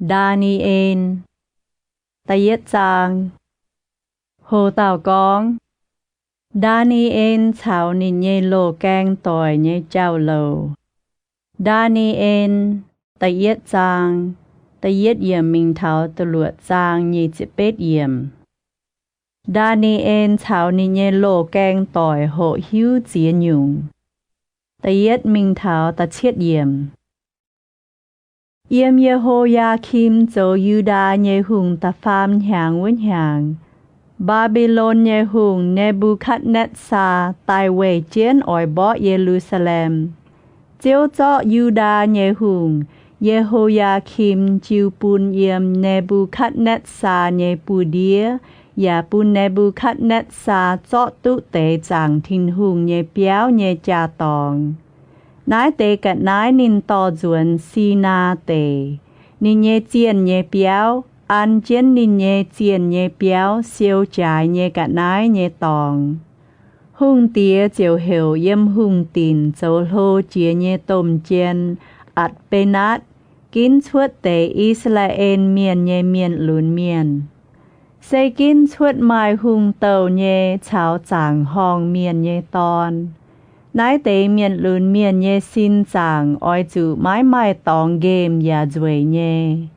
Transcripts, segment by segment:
Ndaa^ni^en. Da'yietv zaang. Ho dauh gorngv, Ndaa^ni^en caux ninh nyei loz-gaeng doic nyei jauv-louc. Ndaa^ni^en, da'yietv zaang, da'yietv yiemc mingh taux da'luoqc zaang nyic ziepc betv yiemc. Ndaa^ni^en caux ninh nyei loz-gaeng doic hoqc hiuv ziex nyungc. Da'yietv mingh taux da'cietv yiemc. Yiem Ye^ho^yaa^kim zoux Yu^ndaa nyei hungh da'faam hnyangx wuov hnyangx, Mbaa^mbi^lon nyei hungh, Ne^mbu^katv^netv^saa, daaih weih jienv oix mborqv Ye^lu^saa^lem. Ziouv zorqv Yu^ndaa nyei hungh, Ye^ho^yaa^kim, jiu bun yiem Ne^mbu^katv^netv^saa nyei buoz-ndiev yaac bun Ne^mbu^katv^netv^saa zorqv duqv deix zaangc Tin-Hungh nyei biauv nyei jaa-dorngx. Naaiv deix ga'naaiv ninh dorh nzuonx Sinaa Deic. Ninh nyei zienh nyei biauv, an jienv ninh nyei zienh nyei biauv siou jaaix nyei ga'naaiv nyei dorngx. Hungh diex ziouc heuc yiem hungh dinc zoux hlo jiex nyei domh jien, Atc^be^natv, ginv cuotv deix I^saa^laa^en Mienh nyei mienh lunx mienh. Se ginv cuotv maaih hungh douh nyei caux zaangc horngh mienh nyei dorn. Naaiv deix mienh lunx mienh nyei sin zaangc oix zuqc maiv maaih dorngx nqemh yaac nzueic nyei.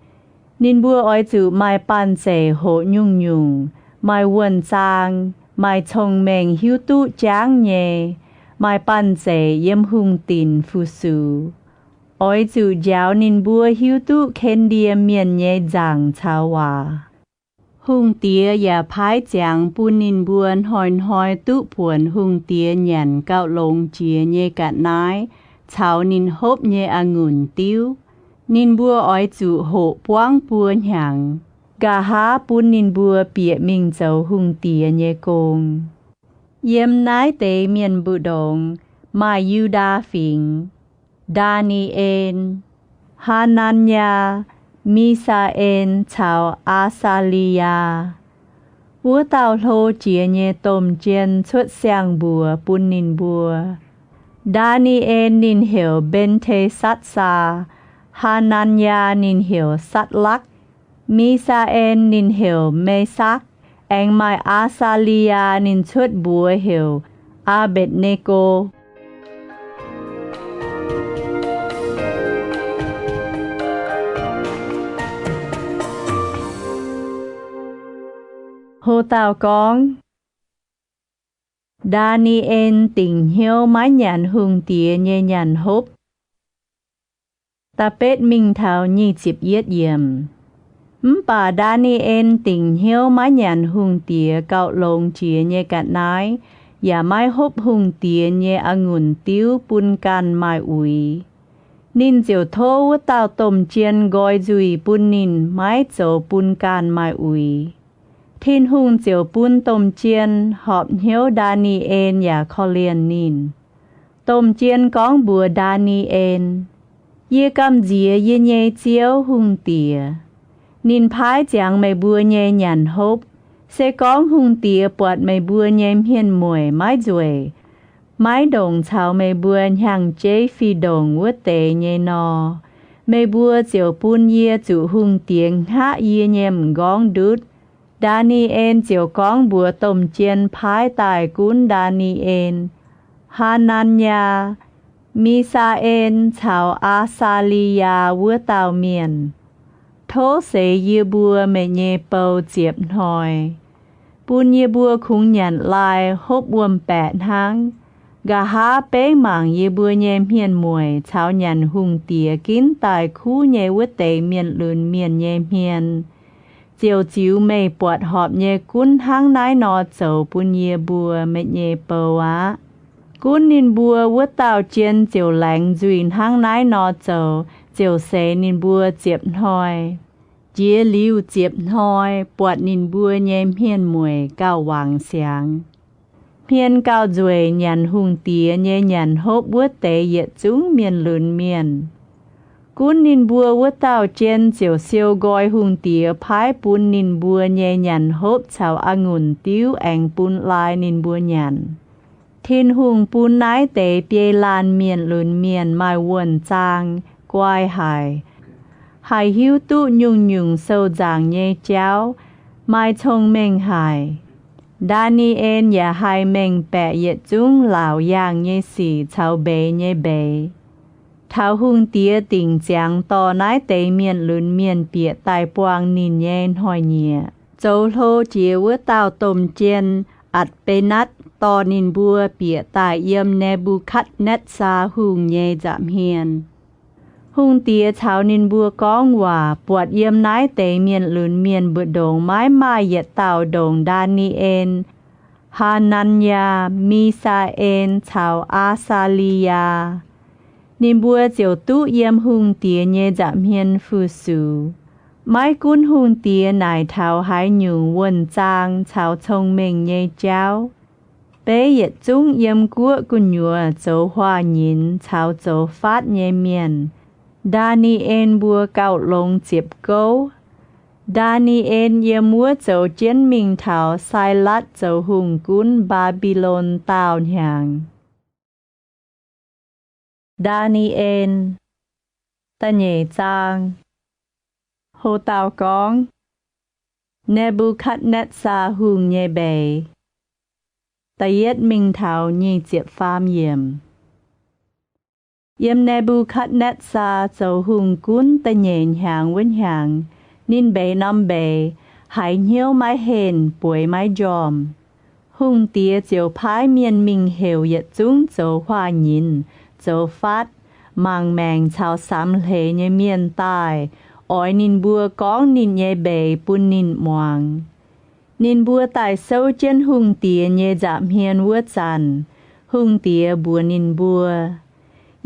Ninh mbuo oix zuqc maaih banh zeic hoqc nyungc-nyungc, maaih wuonh zaang, maaih cong-mengh hiuv duqv jangv nyei, maaih banh zeic yiem hungh dinc fu-sux. Oix zuqc njaaux ninh mbuo hiuv duqv ken^ndie Mienh nyei nzaangc caux waac. Hungh diex yaac paaiv ziangx bun ninh mbuo hnoi-hnoi duqv buonc hungh diex nyanc gauh longx jiex nyei ga'naaiv caux ninh hopv nyei a'ngunc diuv. Ninh mbuo oix zuqc hoqc buangv buo hnyangx, nqa'haav bun ninh mbuo bieqc mingh zoux hungh diex nyei gong. Yiem naaiv deix mienh mbu'ndongx maaih Yu^ndaa Fingx, Ndaa^ni^en, Haa^naa^yaa, Mi^saa^en caux Aa^saa^li^yaa. Wuov dauh hlo jiex nyei domh jien cuotv siang-mbuox bun ninh mbuo. Ndaa^ni^en ninh heuc Mben^te^satv^saa, Haa^naa^yaa ninh heuc Satv^lakv, Mi^saa^en ninh heuc Me^sakv, aengx maaih Aa^saa^li^yaa ninh cuotv mbuox heuc Aa^mbetc^ne^go. Ho dauh gorngv, Ndaa^ni^en dingc hnyouv maiv nyanc hungh diex nyei nyanc hopv. Da'betv mingh taux nyic ziepc yietv yiemc. Mv baac Ndaa^ni^en dingc hnyouv maiv nyanc hungh diex gauh longx jiex nyei ga'naaiv, yaac maiv hopv hungh diex nyei a'ngunc diuv bun ganh maaih uix. Ninh ziouc tov wuov dauh domh jien nqoi nzuih bun ninh maiv zoux bun ganh maaih uix. Tin-Hungh ziouc bun domh jien horpc hnyouv Ndaa^ni^en yaac korv-lienh ninh. Domh jien gorngv mbuox Ndaa^ni^en, Yie gamh nziex yie nyei Ziouv, hungh diex. Ninh paaiv ziangx meih mbuo nyei nyanc hopv. Se gorngv hungh diex buatc meih mbuo nyei hmien-mueic maiv nzueic, maiv ndongc caux meih mbuo hnyangx-jeiv fih ndongc wuov deix nyei nor, meih mbuo ziouc bun yie zuqc hungh diex hngaqv yie nyei m'nqorngv ndutv. Ndaa^ni^en ziouc gorngv mbuox domh jien paaiv daaih gunv Ndaa^ni^en, Haa^naa^yaa, Mi^saa^en caux Aa^saa^li^yaa wuov dauh mienh, Tov seix yie mbuo meih nyei bou ziepc hnoi, bun yie mbuo kungx nyanc lai hopv wuom-baeqc hnangv. Nqa'haav beiv mangc yie mbuo nyei hmien-mueic caux nyanc hungh diex ginv daaih kuv nyei wuov deix mienh lunx mienh nyei hmien, ziouc ziux meih buatc horpc nyei gunv hnangv naaiv nor zoux bun yie mbuo meih nyei bou aqv. Gunv ninh mbuo wuov dauh jien ziouc laengz nzuih hnangv naaiv nor zoux, ziouc seix ninh mbuo ziepc hnoi. Jiex liuz ziepc hnoi, buatc ninh mbuo nyei hmien-mueic gauh wangc siangx. Hmien gauh nzueic nyanc hungh diex nyei nyanc hopv wuov deix yietc zungv mienh lunx mienh. Gunv ninh mbuo wuov dauh jien ziouc siou nqoi hungh diex paaiv bun ninh mbuo nyei nyanc hopv caux a'ngunc diuv aengx bun lai ninh mbuo nyanc. Tin-Hungh bun naaiv deix biei laanh mienh lunx mienh maaih wuonh zaang, guai haic. haih hiuv duqv nyungc-nyungc sou-nzaangc nyei jauv, maaih cong-mengh haic. Ndaa^ni^en yaac haih mengh baeqc yietc zungv laauc yaangh nyei sic caux mbeix nyei mbeix. Taux hungh diex dingc ziangx dorh naaiv deix mienh lunx mienh bieqc daaih buangh ninh nyei hnoi-nyieqc, zoux hlo jiex wuov dauh domh jien, Atc^be^natv, dorh ninh mbuo bieqc daaih yiem Ne^mbu^katv^netv^saa Hungh nyei nza'hmien. Hungh diex caux ninh mbuo gorngv waac buatc yiem naaiv deix mienh lunx mienh mbu'ndongx maiv maaih yietc dauh ndongc Ndaa^ni^en, Haa^nan^yaa, Mi^saa^en caux Aa^saa^li^yaa. Ninh mbuo ziouc duqv yiem hungh diex nyei nza'hmien fu-sux. Maiv gunv hungh diex naaic taux haaix nyungc wuonh-zaang caux cong-mengh nyei jauv, beiv yietc zungv yiem guoqv gu'nyuoz zoux huaax-nyinz caux zoux faatv nyei mienh, Ndaa^ni^en mbuo gauh longx ziepc gouv. Ndaa^ni^en yiem wuov zoux jienv mingh taux Sailatv zoux hungh gunv Mbaa^mbi^lon daauh hnyangx. Ndaa^ni^en, da'nyeic zaang. Ho dauh gorngv, Ne^mbu^katv^netv^saa Hungh nyei mbeix. Da'yietv mingh taux nyic ziepc faam yiemc. Yiem Ne^mbu^katv^netv^saa zoux hungh gunv da'nyeic hnyangx wuov hnyangx, ninh mbeix norm mbeix, haiz hnyouv maiv henh, bueix maiv njormh. Hungh diex ziouc paaiv mienh mingh heuc yietc zungv zoux huaax-nyinz, zoux faatv, mangc maengc caux samx hleix nyei mienh daaih, oix ninh mbuo gorngv ninh nyei mbeix bun ninh muangx. Ninh mbuo daaih souv jienv hungh diex nyei nza'hmien wuov zanc, hungh diex mbuox ninh mbuo,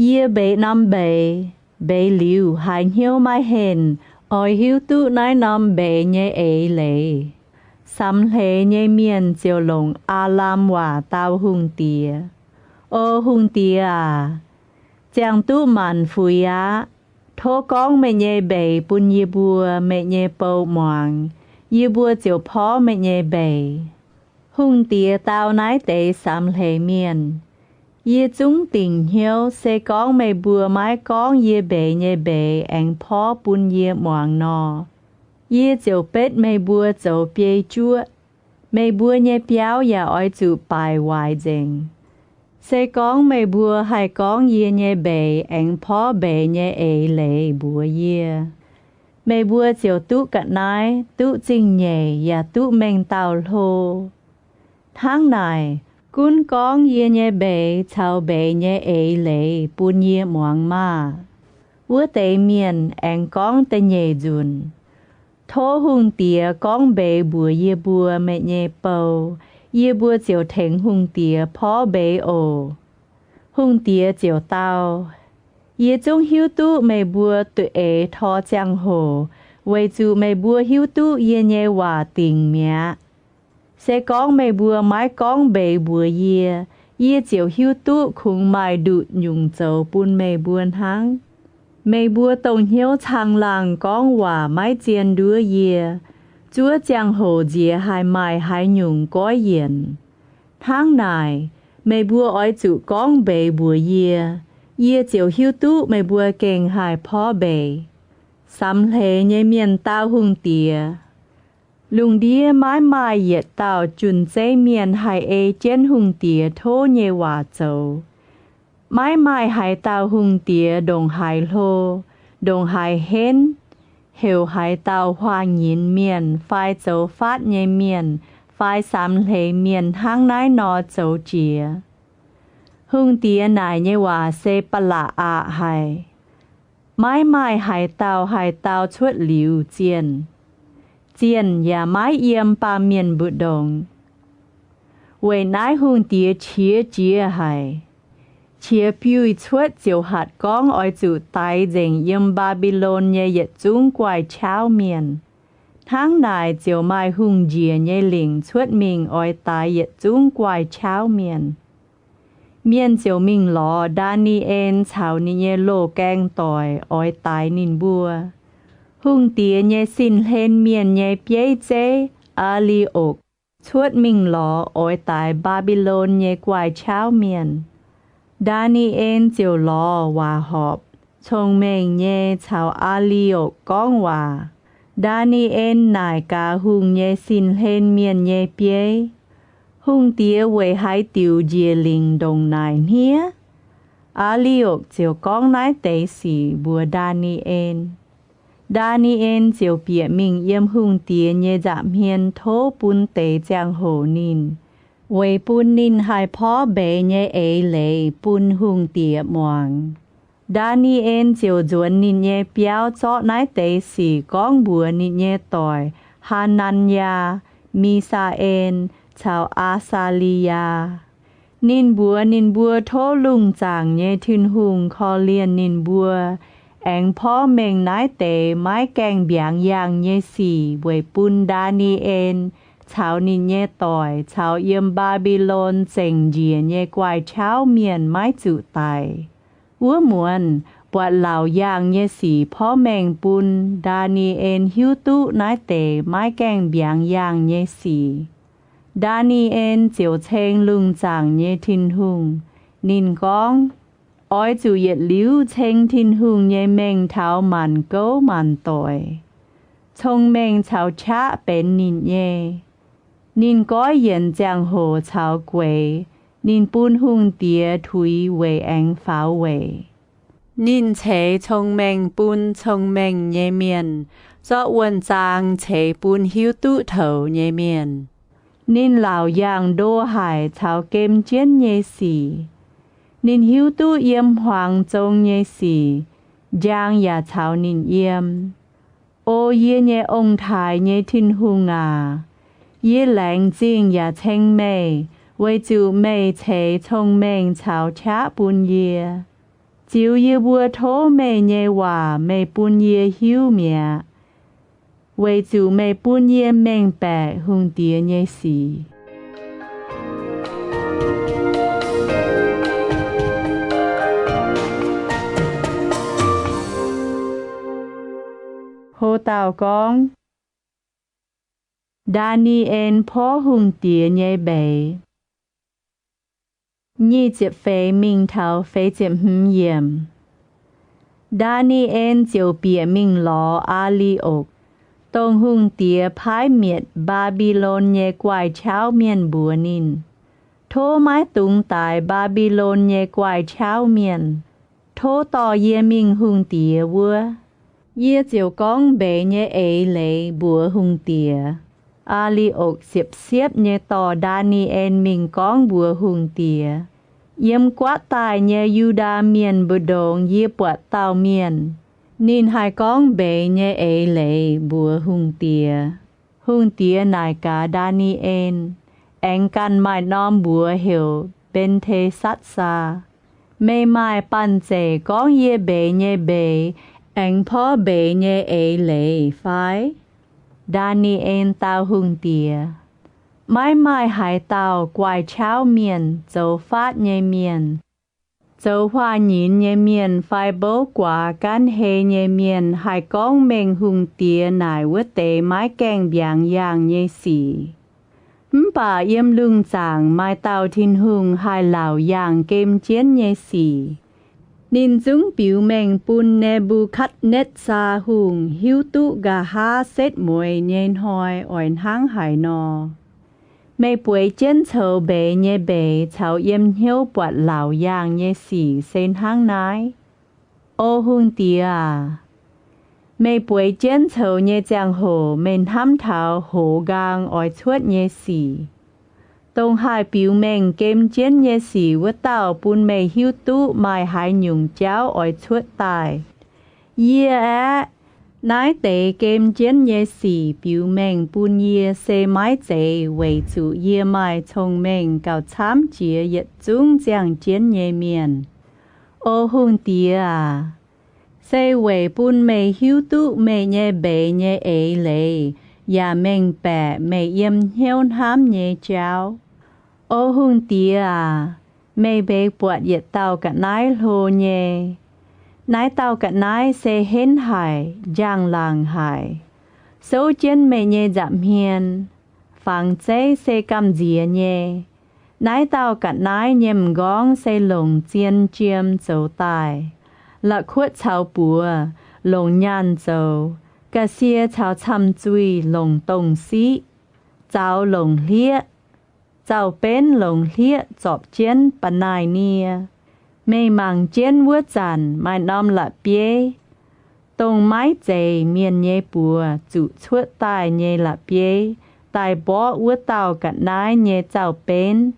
Yie mbeix norm mbeix, mbeix liuz haiz hnyouv maiv henh, oix hiuv duqv naaiv norm mbeix nyei eix leiz. Samx hleix nyei mienh ziouc longc Aa^lam waac dau hungh diex, O hungh diex aac, ziangh duqv maanc fuix aqv. Tov gorngv meih nyei mbeix bun yie mbuo meih nyei bou muangx, yie mbuo ziouc porv meih nyei mbeix. Hungh diex dau naaiv deix samx hleix mienh, Yie zungv dingc hnyouv se gorngv meih mbuo maiv gorngv yie mbeix nyei mbeix aengx porv bun yie muangx nor, yie ziouc betv meih mbuo zoux biei juoqv. Meih mbuo nyei biauv yaac oix zuqc baaic waaic nzengc. Se gorngv meih mbuo haih gorngv yie nyei mbeix aengx porv mbeix nyei eix leiz mbuox yie, meih mbuo ziouc duqv ga'naaiv, duqv zingh nyeic, yaac duqv mengh dauh hlo. Hnangv naaic, gunv gorngv yie nyei mbeix caux mbeix nyei eix leiz bun yie muangx maah! Wuov deix mienh aengx gorngv da'nyeic nzunc, Tov hungh diex gorngv mbeix mbuox yie mbuo meih nyei bou, yie mbuo ziouc tengx hungh diex porv mbeix oc. Hungh diex ziouc dau, Yie zungv hiuv duqv meih mbuo duqv eix tor ziangh hoc, weic zuqc meih mbuo hiuv duqv yie nyei waac dingc mi'aqv. Se gorngv meih mbuo maiv gorngv mbeix mbuox yie, yie ziouc hiuv duqv kungx maaih nduqc nyungc zoux bun meih mbuo hnangv. Meih mbuo dongh hnyouv caangh laangh gorngv waac maiv zien nduov yie, zuov ziangh hoc nziex haih maaih haaix nyungc goiv yienc. Hnangv naaic, meih mbuo oix zuqc gorngv mbeix mbuox yie, yie ziouc hiuv duqv meih mbuo gengh haih porv mbeix. Samx hleix nyei mienh dau hungh diex, Lungh ndiev maiv maaih yietc dauh jun-zeiv mienh haih ei jienv hungh diex tov nyei waac zoux. Maiv maaih haaix dauh hungh diex ndongc haaix hlo, ndongc haaix henv, heuc haaix dauh huaax-nyinz mienh fai zoux faatv nyei mienh fai samx hleix mienh hnangv naaiv nor zoux jiex. Hungh diex naaic nyei waac se ba'laqc aqc haic. Maiv maaih haaix dauh haih dau cuotv liuz zienh. Zienh yaac maiv yiem baamh mienh mbu'ndongx. Weic naaiv hungh diex qiex jiez haic. Qiex biuih cuotv ziouc hatc gorngv oix zuqc daix nzengc yiem Mbaa^mbi^lon nyei yietc zungv guaix qauv mienh. Hnangv naaic ziouc maaih hungh njiec nyei lingc cuotv mingh oix daix yietc zungv guaix qauv mienh. Mienh ziouc mingh lorz Ndaa^ni^en caux ninh nyei loz-gaeng doic oix daix ninh mbuo. Hungh diex nyei sin hlen mienh nyei bieiv zeiv, Aa^li^okc, cuotv mingh lorz oix daix Mbaa^mbi^lon nyei guaix qauv mienh. Ndaa^ni^en ziouc lorz waac horpc, cong-mengh nyei caux Aa^li^okc gorngv waac. Ndaa^ni^en naaic gaax hungh nyei sin-hlen mienh nyei bieiv, Hungh diex weic haaix diuc njiec lingc ndongc naaic hniev? Aa^li^okc ziouc gorngv naaiv deix sic mbuox Ndaa^ni^en. Ndaa^ni^en ziouc bieqc mingh yiem hungh diex nyei nza'hmien tov bun deix ziangh hoc ninh, weic bun ninh haih porv mbeix nyei eix leiz bun hungh diex muangx. Ndaa^ni^en ziouc nzuonx ninh nyei biauv zorqv naaiv deix sic gorngv mbuox ninh nyei doic, Haa^nan^yaa, Mi^saa^en, caux Aa^saa^li^yaa. Ninh mbuox ninh mbuo tov lungh zaangc nyei Tin-Hungh korv-lienh ninh mbuo, aengx porv mengh naaiv deix maiv gaengh mbiaangx yaangh nyei sic weic bun Ndaa^ni^en caux ninh nyei doic caux yiem Mbaa^mbi^lon zengc njiec nyei guaaix-qauv mienh maiv zuqc daic. Wuov muonz, buatc laauc yaangh nyei sic porv mengh bun Ndaa^ni^en hiuv duqv naaiv deix maiv gaengh mbiaangx yaangh nyei sic. Ndaa^ni^en ziouc ceng lungh zaangc nyei Tin-Hungh. Ninh gorngv, Oix zuqc yietc liuz ceng Tin-Hungh nyei mengh taux maanc gouv maanc doic. Cong-mengh caux qaqv benx ninh nyei. Ninh goiv yienc ziangh hoc caux gueix, ninh bun hungh diex tuix weic aengx faaux weic. Ninh ceix cong-mengh bun cong-mengh nyei mienh, zorqv wuonh zaang ceix bun hiuv duqv toux nyei mienh. Ninh laauc yaangh ndo haic caux gem jienv nyei sic. Ninh hiuv duqv yiem hmuangx zong nyei sic, njang yaac caux ninh yiem. O yie nyei ong-taaix nyei Tin-Hungh aac, yie laengz zingh yaac ceng meih, weic zuqc meih ceix cong-mengh caux qaqv bun yie. Ziux yie mbuo tov meih nyei waac meih bun yie hiuv mi'aqv, weic zuqc meih bun yie mengh baeqc hungh diex nyei sic. Ho dauh gorngv, Ndaa^ni^en porv hungh diex nyei mbeix. Nyic ziepc feix mingh taux feix ziepc hmz yiemc. Ndaa^ni^en ziouc bieqc mingh lorz Aa^li^okc, dongh hungh diex paaiv mietc Mbaa^mbi^lon nyei guaaix-qauv mienh mbuox ninh, Tov maiv dungx daix Mbaa^mbi^lon nyei guaaix-qauv mienh. Tov dorh yie mingh hungh diex wuov. Yie ziouc gorngv mbeix nyei eix leiz mbuox hungh diex. Aa^li^okc siepv-siepv nyei dorh Ndaa^ni^en mingh gorngv mbuox hungh diex, Yiem guaatv daaih nyei Yu^ndaa Mienh mbu'ndongx yie buatc dauh mienh. Ninh haih gorngv mbeix nyei eix leiz mbuox hungh diex. Hungh diex naaic gaax Ndaa^ni^en, aengx ganh maaih norm mbuox heuc Mben^te^satv^saa. Meih maaih banh zeic gorngv yie mbeix nyei mbeix aengx porv mbeix nyei eix leiz fai? Ndaa^ni^en dau hungh diex, Maiv maaih haaix dauh guaaix-qauv mienh, zoux faatv nyei mienh, zoux huaax-nyinz nyei mienh fai mbouv guaax gaanv hei nyei mienh haih gorngv mengh hungh diex naaic wuov deix maiv gaengh mbiaangx yaangh nyei sic. Mv baac yiem lungh zaangc maaih dauh Tin-Hungh haih laauc yaangh gem jienv nyei sic. Ninh zungv biux mengh bun Ne^mbu^katv^netv^saa Hungh hiuv duqv nqa'haav setv mueiz nyei hnoi oix hnangv haaix nor. Meih bueix jienv coux mbeix nyei mbeix caux yiem hnyouv buatc laauc yaangh nyei sic se hnangv naaiv. O hungh diex aac, meih bueix jienv coux nyei ziangh hoc meih hnamv taux hoz nqaang oix cuotv nyei sic, dongh haih biux mengh gem jienv nyei sic wuov dauh bun meih hiuv duqv maaih haaix nyungc jauv oix cuotv daaih. Yie aeqv, naaiv deix gem jienv nyei sic biux mengh bun yie se maiv zeiz weic zuqc yie maaih cong-mengh gauh camv jiex yietc zungv ziangh jienv nyei mienh. O hungh diex aac, se weic bun meih hiuv duqv meih nyei mbeix nyei eix leiz yaac mengh baeqc meih yiem hnyouv hnamv nyei jauv. O hungh diex aac, meih mbeix buatc yietc dauh ga'naaiv hlo nyei. Naaiv dauh ga'naaiv se henv haic, njang-laangc haic, souv jienv meih nyei nza'hmien. Fangx zeiv se gamh nziex nyei. Naaiv dauh ga'naaiv nyei m'nqorngv se longc zien jiem zoux daaih. la'kuotv caux buoz, longc nyaanh zoux, ga'sie caux camh zuih longc dongh siqv, zaux longc hlieqv, zaux-benv longc hlieqv zorpc jienv ba'naaih nie. Meih mangc jienv wuov zanc maaih norm la'bieiv, dongh maiv zeiz mienh nyei buoz zuqc cuotv daaih nyei la'bieiv, daaih mborqv wuov dauh ga'naaiv nyei zaux-benv,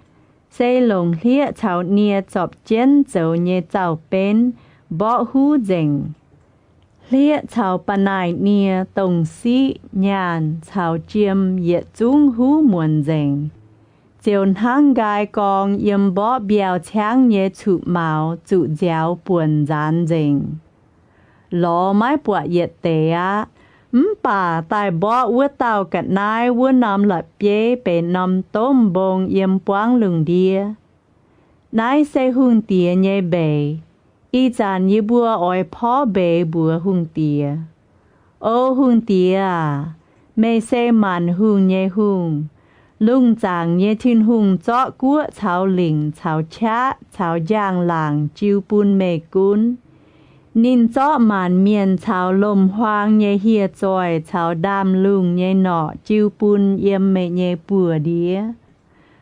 se longc hlieqv caux nie zorpc jienv zoux nyei zaux-benv mborqv huv nzengc. Hlieqv caux ba'naaih nie, dongh siqv, nyaanh caux jiem yietc zungv huv muonc nzengc, ziouc hnangv nqaai gorng yiem mborqv mbiauh ciangv nyei cuqv-maux zuqc nziaaux buonc nzaanx nzengc. Lorz maiv buatc yietc deix aqv. Mv baac daaih mborqv wuov dauh ga'naaiv wuov norm la'bieiv benx norm domh mbong yiem buangv lungh ndiev. Naaiv se hungh diex nyei mbeix. Ih zanc yie mbuo oix porv mbeix mbuox hungh diex. O hungh diex aac, meih se maanc hungh nyei hungh. Lungh zaangc nyei Tin-Hungh zorqv guoqv caux lingc caux qaqv caux njang-laangc jiu bun meih gunv. Ninh zorqv maanc mienh caux lomc-huaang nyei hieh zoih caux ndaamv-lungh nyei norqc jiu bun yiem meih nyei buoz-ndiev.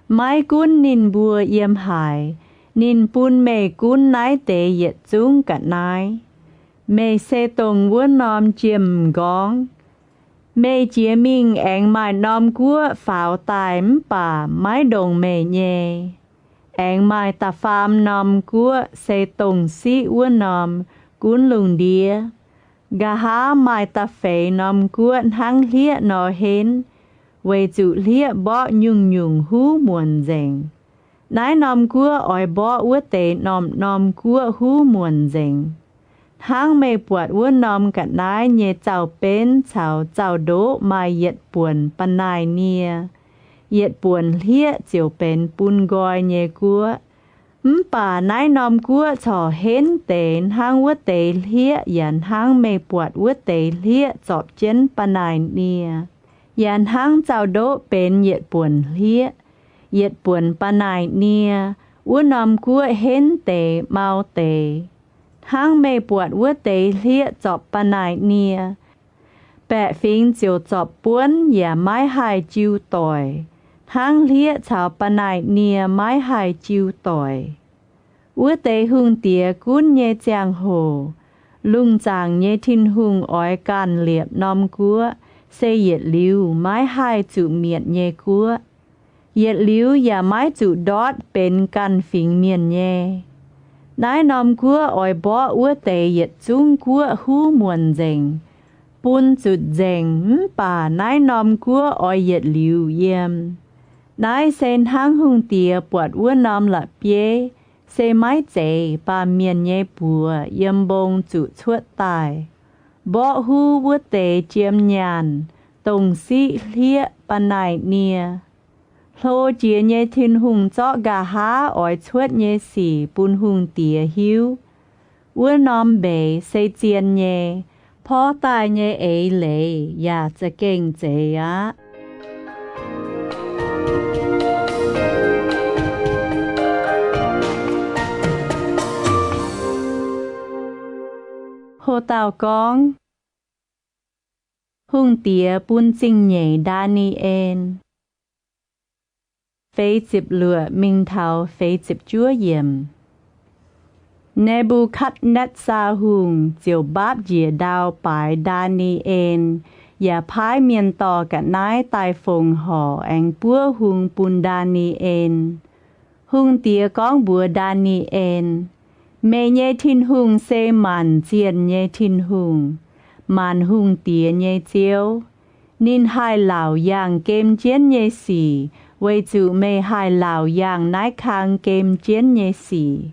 Maiv gunv ninh mbuo yiem haaix, ninh bun meih gunv naaiv deix yietc zungv ga'naaiv. Meih se dongh wuov norm jiem-m'nqorngv. Meih jiex mingh aengx maaih norm guoqv faaux daaih mv baac maiv ndongc meih nyei. Aengx maaih da'faam norm guoqv se dongh siqv wuov norm gunv lungh ndiev. Nqa'haav maaih da'feix norm guoqv hnangv hlieqv nor henv, weic zuqc hlieqv mborqv nyungc-nyungc huv muonc nzengc. Naaiv norm guoqv oix mborqv wuov deix norm-norm guoqv huv muonc nzengc. Hnangv meih buatc wuov norm ga'naaiv nyei zaux-benv caux zaux-ndoqv maaih yietc buonc ba'naaih nie, yietc buonc hlieqv ziouc benx bun nqoi nyei guoqv. Mv baac naaiv norm guoqv corc henv deix hnangv wuov deix hlieqv yaac hnangv meih buatc wuov deix hlieqv zorpc jienv ba'naaih nie, yaac hnangv zaux-ndoqv benx yietc buonc hlieqv, yietc buonc ba'naaih nie. Wuov norm guoqv henv deix mau deix, hnangv meih buatc wuov deix hlieqv zorpc ba'naaih nie. Baeqc fingx ziouc zorpc buonv yaac maiv haih jiu doic, hnangv hlieqv caux ba'naaih nie maiv haih jiu doic. Wuov deix hungh diex gunv nyei ziangh hoc, lungh zaangc nyei Tin-Hungh oix ganh liepc norm guoqv se yietc liuz maiv haih zuqc mietc nyei guoqv, yietc liuz yaac maiv zuqc ndortv benx ganh fingx mienh nyei. Naaiv norm guoqv oix mborqv wuov deix yietc zungv guoqv huv muonc nzengc, bun zutc nzengc. Mv baac naaiv norm guoqv oix yietc liuz yiem. Naaiv se hnangv hungh diex buatc wuov norm la'bieiv se maiv zeiz baamh mienh nyei buoz yiem mbong zuqc cuotv daaih, mborqv huv wuov deix jiem nyaanh, dongh siqv, hlieqv, ba'naaih nie. Hlo jiex nyei Tin-Hungh zorqv nqa'haav oix cuotv nyei sic bun hungh diex hiuv. Wuov norm mbeix se zien nyei, porv daaih nyei eix leiz yaac za'gengh zeiz aqv. Ho dauh gorngv, Hungh Diex Bun Zingh Nyeic Ndaa^ni^en. Feix ziepc luoqc mingh taux feix ziepc juov yiemc. Ne^mbu^katv^netv^saa Hungh ziouc mbaapv njiec ndau baaix Ndaa^ni^en, yaac paaiv mienh dorh ga'naaiv daaih fongc horc aengx buov hung bun Ndaa^ni^en. Hungh Diex gorngv mbuox Ndaa^ni^en, Meih nyei Tin-Hungh se maanc zienh nyei Tin-Hungh, maanc hungh diex nyei Ziouv. Ninh haih laauc yaangh gem jienv nyei sic, weic zuqc meih haih laauc yaangh naaiv kang gem jienv nyei sic.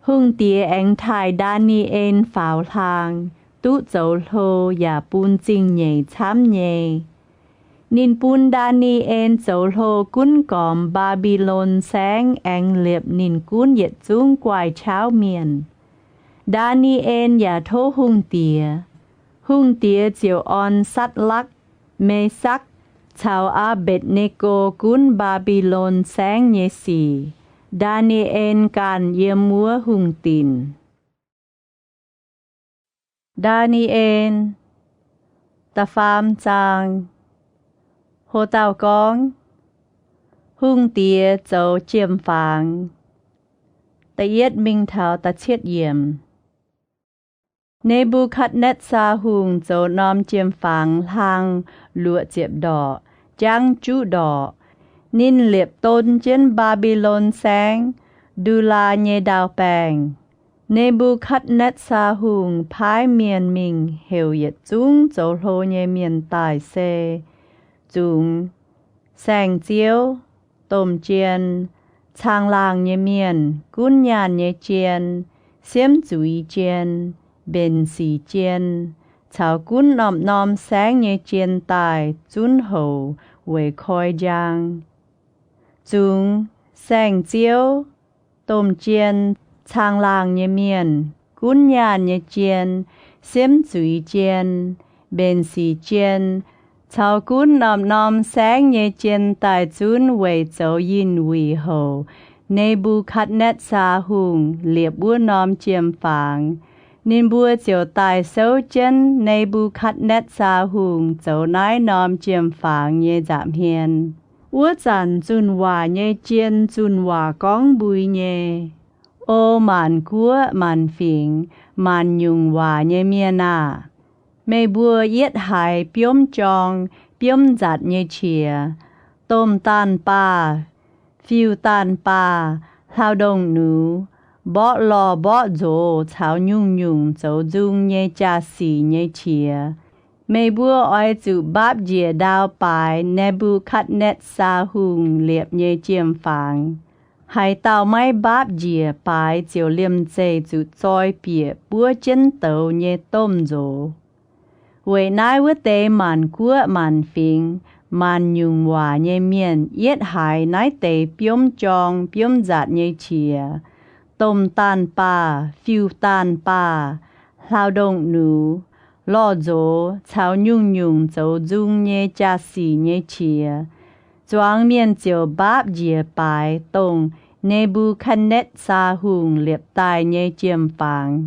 Hungh Diex aengx taaih Ndaa^ni^en faaux hlaang, duqv zoux hlo yaac bun zingh nyeic camv nyei. Ninh bun Ndaa^ni^en zoux hlo gunv gormx Mbaa^mbi^lon Saengv aengx liepc ninh gunv yietc zungv guaaih qauv mienh. Ndaa^ni^en yaac tov Hungh Diex. Hungh Diex ziouc orn Satc^lakv, Me^sakv caux Aa^mbetc^ne^go gunv Mbaa^mbi^lon Saengv nyei sic. Ndaa^ni^en ganh yiem wuov hungh dinc. Ndaa^ni^en da'faam zaang. Ho dauh gorngv, Hungh Diex Zoux Jiem-Fangx. Da'yietv mingh taux da'cietv yiemc. Ne^mbu^katv^netv^saa Hungh zoux norm jiem-fangx hlang luoqc ziepc ndorqc, jangv juqv ndorqc. Ninh liepc don jienv Mbaa^mbi^lon Saengv, Ndu^laa, nyei ndau-baengh. Ne^mbu^katv^netv^saa Hungh paaiv mienh mingh heuc yietc zungv zoux hlo nyei mienh daaih se zungx, saeng-ziouv, domh jien, caangh-laangh nyei mienh, gunv nyaanh nyei jien, siemv zuiz jien, mbenc sic jien, caux gunv norm-norm saengv nyei jien daaih zunv houc weic koi njang. Zungx, saeng-ziouv, domh jien, caangh-laangh nyei mienh, gunv nyaanh nyei jien, siemv zuiz jien, mbenc sic jien, caux gunv norm-norm saengv nyei jien daaih zunv weic zoux yinh wuic houc Ne^mbu^katv^netv^saa Hungh liepc wuov norm jiem-fangx. Ninh mbuo ziouc daaih souv jienv Ne^mbu^katv^netv^saa Hungh zoux naaiv norm jiem-fangx nyei nza'hmien. Wuov zanc zunh waac nyei jien zunh waac gorngv mbui nyei, O maanc guoqv maanc fingx, maanc nyungc waac nyei mienh aah! Meih mbuo yietv haiz biomv jorng biomv nzatc nyei qiex, domh daanh baah, fiuv-daanh baah, hlauv-ndongh nux, mborqv lorh mborqv nzox caux nyungc-nyungc zoux nzung nyei jaa-sic nyei qiex. Meih mbuo oix zuqc mbaapv njiec ndau baaix Ne^mbu^katv^netv^saa Hungh liepc nyei jiem-fangx. Haaix dauh maiv mbaapv njiec baaix ziouc liemh zeih zuqc zoi bieqc buov jienv douz nyei domh nzox. Weic naaiv wuov deix maanc guoqv maanc fingx, maanc nyungc waac nyei mienh yietv haiz naaiv deix biomv jorng biomv nzatc nyei qiex, domh daanh baah, fiuv-daanh baah, hlauv-ndongh nux, lorh nzox caux nyungc-nyungc zoux nzung nyei jaa-sic nyei qiex, zuangx mienh ziouc mbaapv njiec baaix dongh Ne^mbu^katv^netv^saa Hungh liepc daaih nyei jiem-fangx.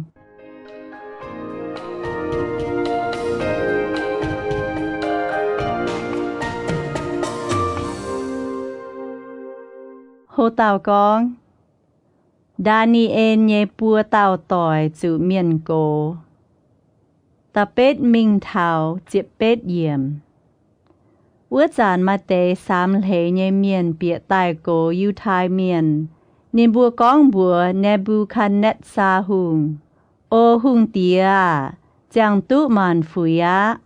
Ho dauh gorngv, Ndaa^ni^en nyei buo dauh doic zuqc mienh gox. Da'betv mingh taux ziepc betv yiemc. Wuov zanc maaih deix samx hleix nyei mienh bieqc daaih gox Yiutai Mienh. Ninh mbuo gorngv mbuox Ne^mbu^katv^netv^saa Hungh, O hungh diex aah! Ziangh duqv maanc fuix aqv.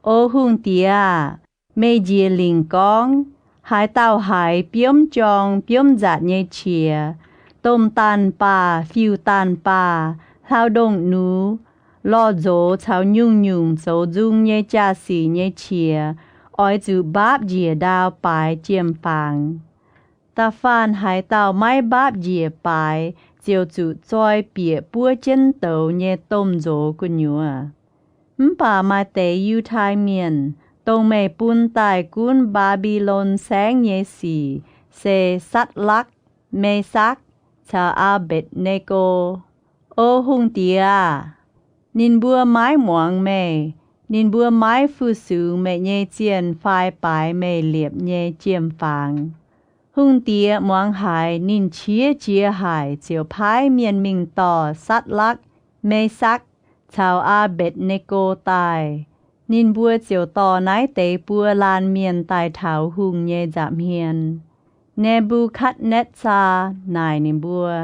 O hungh diex aah! Meih njiec lingc gorngv, haaix dauh haiz biomv jorng biomv nzatc nyei qiex, domh daanh baah, fiuv-daanh baah, hlauv-ndongh nux, lorh nzox caux nyungc-nyungc zoux nzung nyei jaa-sic nyei qiex, oix zuqc mbaapv njiec ndau baaix jiem-fangx. Da'faanh haaix dauh maiv mbaapv njiec baaix ziouc zuqc zoi bieqc buov jienv douz nyei domh nzox gu'nyuoz. Mv baac maaih deix Yiutai Mienh, dongh meih bun daaih gunv Mbaa^mbi^lon Saengv nyei sic, se Satc^lakv, Me^sakc, caux Aa^mbetc^ne^go. O hungh diex aah! Ninh mbuo maiv muangx meih. Ninh mbuo maiv fu-sux meih nyei zienh fai baaix meih liepc nyei jiem-fangx. Hungh diex muangx haiz, ninh qiex jiez haic ziouc paaiv mienh mingh dorh Satc^lakv, Me^sakc, caux Aa^mbetc^ne^go daaih. Ninh mbuo ziouc dorh naaiv deix buo laanh mienh daaih taux hungh nyei nza'hmien. Ne^mbu^katv^netv^saa naaic ninh mbuo,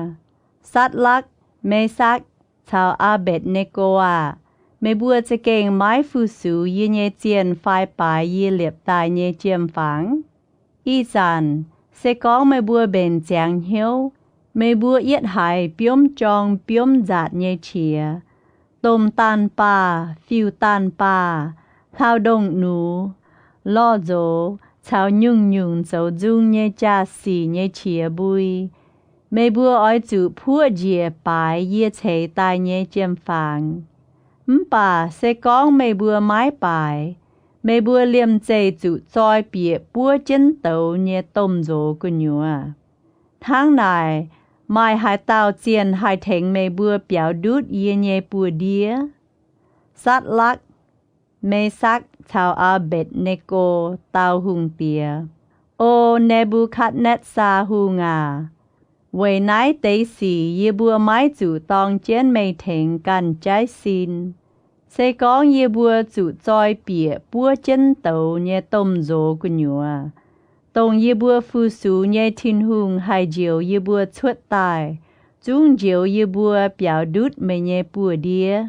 Satc^lakv, Me^sakc, caux Aa^mbetc^ne^go aah! Meih mbuo za'gengh maiv fu-sux yie nyei zienh fai baaix yie liepc daaih nyei jiem-fangx? Ih zanc, se gorngv meih mbuo mbenc ziangx hnyouv, meih mbuo yietv haiz biomv jorng biomv nzatc nyei qiex, domh daanh baah, fiuv-daanh baah, hlauv-ndongh nux, lorh nzox caux nyungc-nyungc zoux nzung nyei jaa-sic nyei qiex mbui, meih mbuo oix zuqc puoqv njiec baaix yie ceix daaih nyei jiem-fangx. Mv baac se gorngv meih mbuo maiv baaix, meih mbuo liemh zeih zuqc zoi bieqc buov jienv douz nyei domh nzox gu'nyuoz. Hnangv naaic, maaih haaix dauh zienh haih tengx meih mbuo biaux ndutv yie nyei buoz-ndiev? Satc^lakv, Me^sakv caux Aa^mbetc^ne^go dau hungh diex, O Ne^mbu^katv^netv^saa Hungh aac, weic naaiv deix sic yie mbuo maiv zuqc dorng jienv meih tengx ganh jaiv sin. Se gorngv yie mbuo zuqc zoi bieqc buov jienv douz nyei domh nzox gu'nyuoz, dongh yie mbuo fu-sux nyei Tin-Hungh haih njoux yie mbuo cuotv daaih, zungv njoux yie mbuo biaux ndutv meih nyei buoz-ndiev.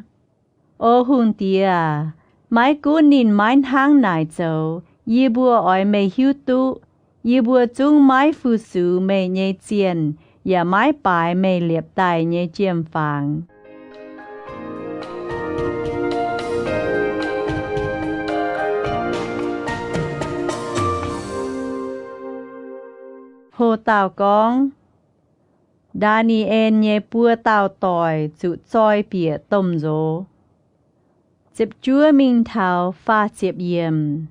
O hungh diex aac, maiv gunv ninh maiv hnangv naaic zoux, yie mbuo oix meih hiuv duqv. Yie mbuo zungv maiv fu-sux meih nyei zienh, yaac maiv baaix meih liepc daaih nyei jiem-fangx. Ho dauh gorngv, Ndaa^ni^en nyei buo dauh doic zuqc zoi bieqc domh nzox. Ziepc juov mingh taux faah ziepc yiemc.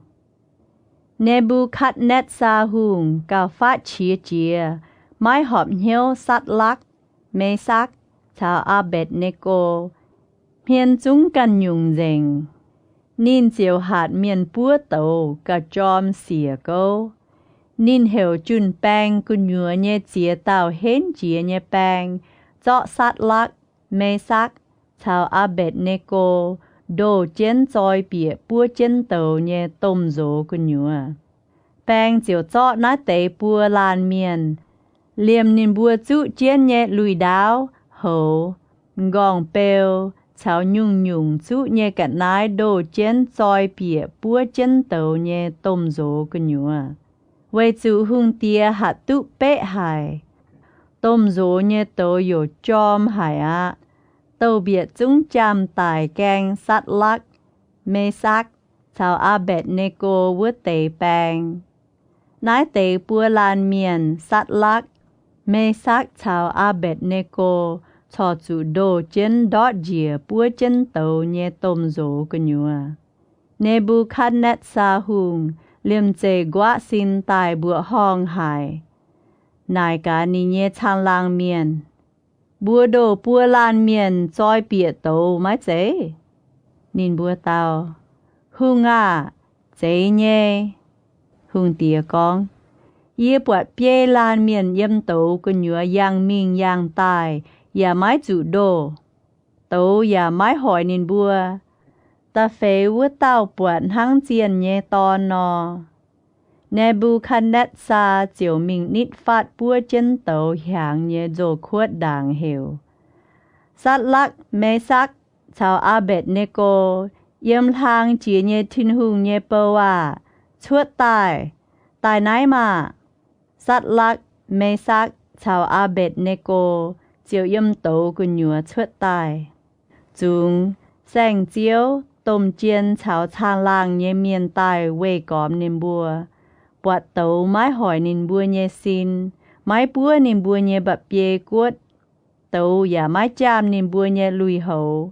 Ne^mbu^katv^netv^saa Hungh gauh fatv qiex jiez, maiv horpc hnyouv Satc^lakv, Me^sakv caux Aa^mbetc^ne^go. Hmien zungv ganh nyungc nzengc. Ninh ziouc hatc mienh buov douz gauh jorm siec gouv. Ninh heuc jun-baeng gu'nyuoz nyei ziex dauh henv jiex nyei baeng zorqv Satc^lakv, Me^sakv caux Aa^mbetc^ne^go ndoh jienv zoi bieqc buov jienv douz nyei domh nzox gu'nyuoz. Baeng ziouc zorqv naaiv deix buo laanh mienh, liemh ninh mbuo zuqv jienv nyei lui-ndaauv, houx, m'nqorngv-beu, caux nyungc-nyungc zuqv nyei ga'naaiv ndoh jienv zoi bieqc buov jienv douz nyei domh nzox gu'nyuoz, weic zuqc hungh diex hatc duqv beqv haic. Domh nzox nyei douz youc jorm haic aqv. Douz-mbietc zungv jaam daic gaeng Satc^lakv, Me^sakv caux Aa^mbetc^ne^go wuov deix baeng. Naaiv deix buo laanh mienh, Satc^lakv, Me^sakv caux Aa^mbetc^ne^go, corc zuqc ndoh jienv ndortv njiec buov jienv douz nyei domh nzox gu'nyuoz. Ne^mbu^katv^netv^saa Hungh liemh zeih nquaqv sin daaih mbuoqc horngh haic, naaic gaax ninh nyei caangh laangh mienh, Mbuo ndoh buo laanh mienh zoi bieqc douz maiv zeiz? Ninh mbuo dau, Hungh aah! Zeiz nyei. Hungh diex gorngv, Yie buatc biei laanh mienh yiem douz gu'nyuoz yangh mingh yangh daaih, yaac maiv zuqc ndoh. Douz yaac maiv hoic ninh mbuo. Da'feix wuov dauh buatc hnangv zienh nyei dorn nor. Ne^mbu^katv^netv^saa ziouc mingh nitv fatv buov jienv douz hiaangx nyei nzoh kuotv ndaangc heuc, Satc^lakv, Me^sakv caux Aa^mbetc^ne^go, yiem hlaang jiex nyei Tin-Hungh nyei bou aah! Cuotv daaih. Daaih naaiv maah! Satc^lakv, Me^sakv caux Aa^mbetc^ne^go ziouc yiem douz gu'nyuoz cuotv daaih. Zungx saeng-ziouv, domh jien caux caangh laangh nyei mienh daaih weih gormx ninh mbuo, buatc douz maiv hoic ninh mbuo nyei sin, maiv buov ninh mbuo nyei mba'biei guotv. Douz yaac maiv jaam ninh mbuo nyei lui-houx.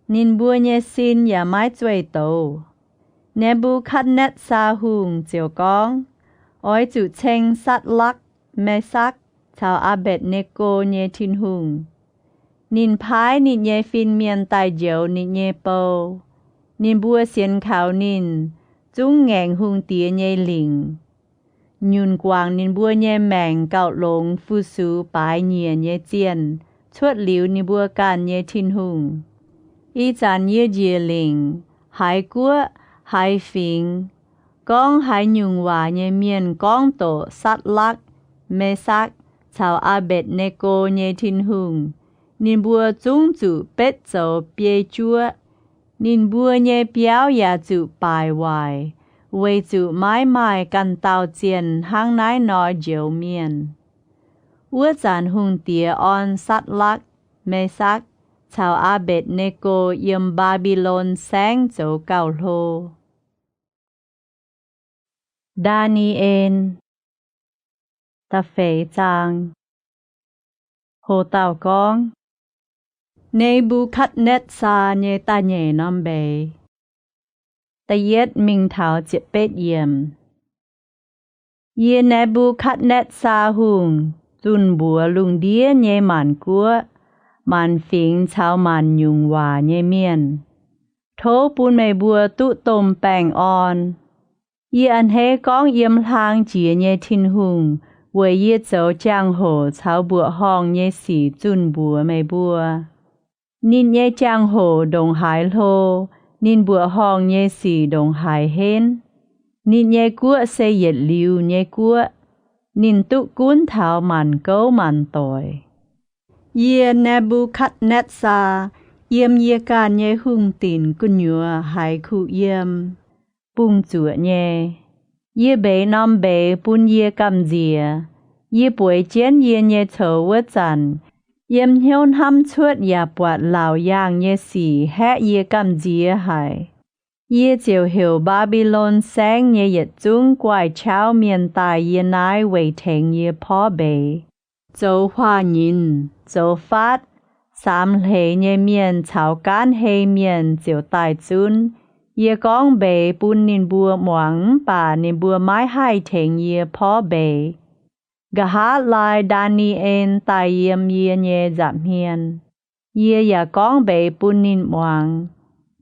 Ninh mbuo nyei sin yaac maiv zueih douz. Ne^mbu^katv^netv^saa Hungh ziouc gorngv, Oix zuqc ceng Satc^lakv, Me^sakv caux Aa^mbetc^ne^go nyei Tin-Hungh. Ninh paaiv ninh nyei fin-mienh daaih njoux ninh nyei bou. Ninh mbuo sienx kaux ninh, zungv ngaengc hungh diex nyei lingc. Nyunc guangc ninh mbuo nyei maengc gauh longx fu-sux baaix nyiec nyei zienh cuotv liuz ninh mbuo ganh nyei Tin-Hungh. Ih zanc yie njiec lingc, haaix guoqv, haaix fingx, gorngv haaix nyungc waac nyei mienh gorngv doqc Satc^lakv, Me^sakv caux Aa^mbetc^ne^go nyei Tin-Hungh, ninh mbuo zungv zuqc betv zoux biei juoqv. Ninh mbuo nyei biauv yaac zuqc baaic waaic, weic zuqc maiv maaih ganh dauh zienh hnangv naaiv nor njoux mienh. Wuov zanc hungh diex orn Satc^lakv, Me^sakv caux Aa^mbetc^ne^go yiem Mbaa^mbi^lon Saengv zoux gauh hlo. Ndaa^ni^en da'feix zaang. Ho dauh gorngv, Ne^mbu^katv^netv^saa nyei da'nyeic norm mbeix, da'yietv mingh taux ziepc betv yiemc. Yie, Ne^mbu^katv^netv^saa Hungh, zunh mbuox lungh ndiev nyei maanc guoqv, maanc fingx caux maanc nyungc waac nyei mienh, Tov bun meih mbuo duqv domh baengh orn. Yie a'hneiv gorngv yiem hlang jiex nyei Tin-Hungh weic yie zoux jangx-hoc caux mbuoqc horngh nyei sic zunh mbuox meih mbuo. Ninh nyei jangx-hoc ndongc haaix hlo, ninh mbuoqc horngh nyei sic ndongc haaix henv. Ninh nyei guoqv se yietc liuz nyei guoqv. Ninh duqv gunv taux maanc gouv maanc doic. Yie, Ne^mbu^katv^netv^saa, yiem yie ganh nyei hungh dinc gu'nyuoz haiz kuh yiem, bungx zuoqc nyei. Yie mbeix norm mbeix bun yie gamh nziex. Yie bueix jienv yie nyei coux wuov zanc, yiem hnyouv hnamv cuotv yaac buatc laauc yaangh nyei sic haeqv yie gamh nziex haic. Yie ziouc heuc Mbaa^mbi^lon Saengv nyei yietc zungv guaaih qauv mienh daaih yie naaiv weic tengx yie porv mbeix. Zoux huaax nyinc, zoux faatv, saamx hleix nyei mienh caux gaanv hei mienh ziouc daaih zunv. Yie gorngv mbeix bun ninh mbuo muangx mv baac ninh mbuo maiv haih tengx yie porv mbeix. Nqa'haav laai Ndaa^ni^en daaih yiem yie nyei nza'hmien. Yie yaac gorngv mbeix bun ninh muangx.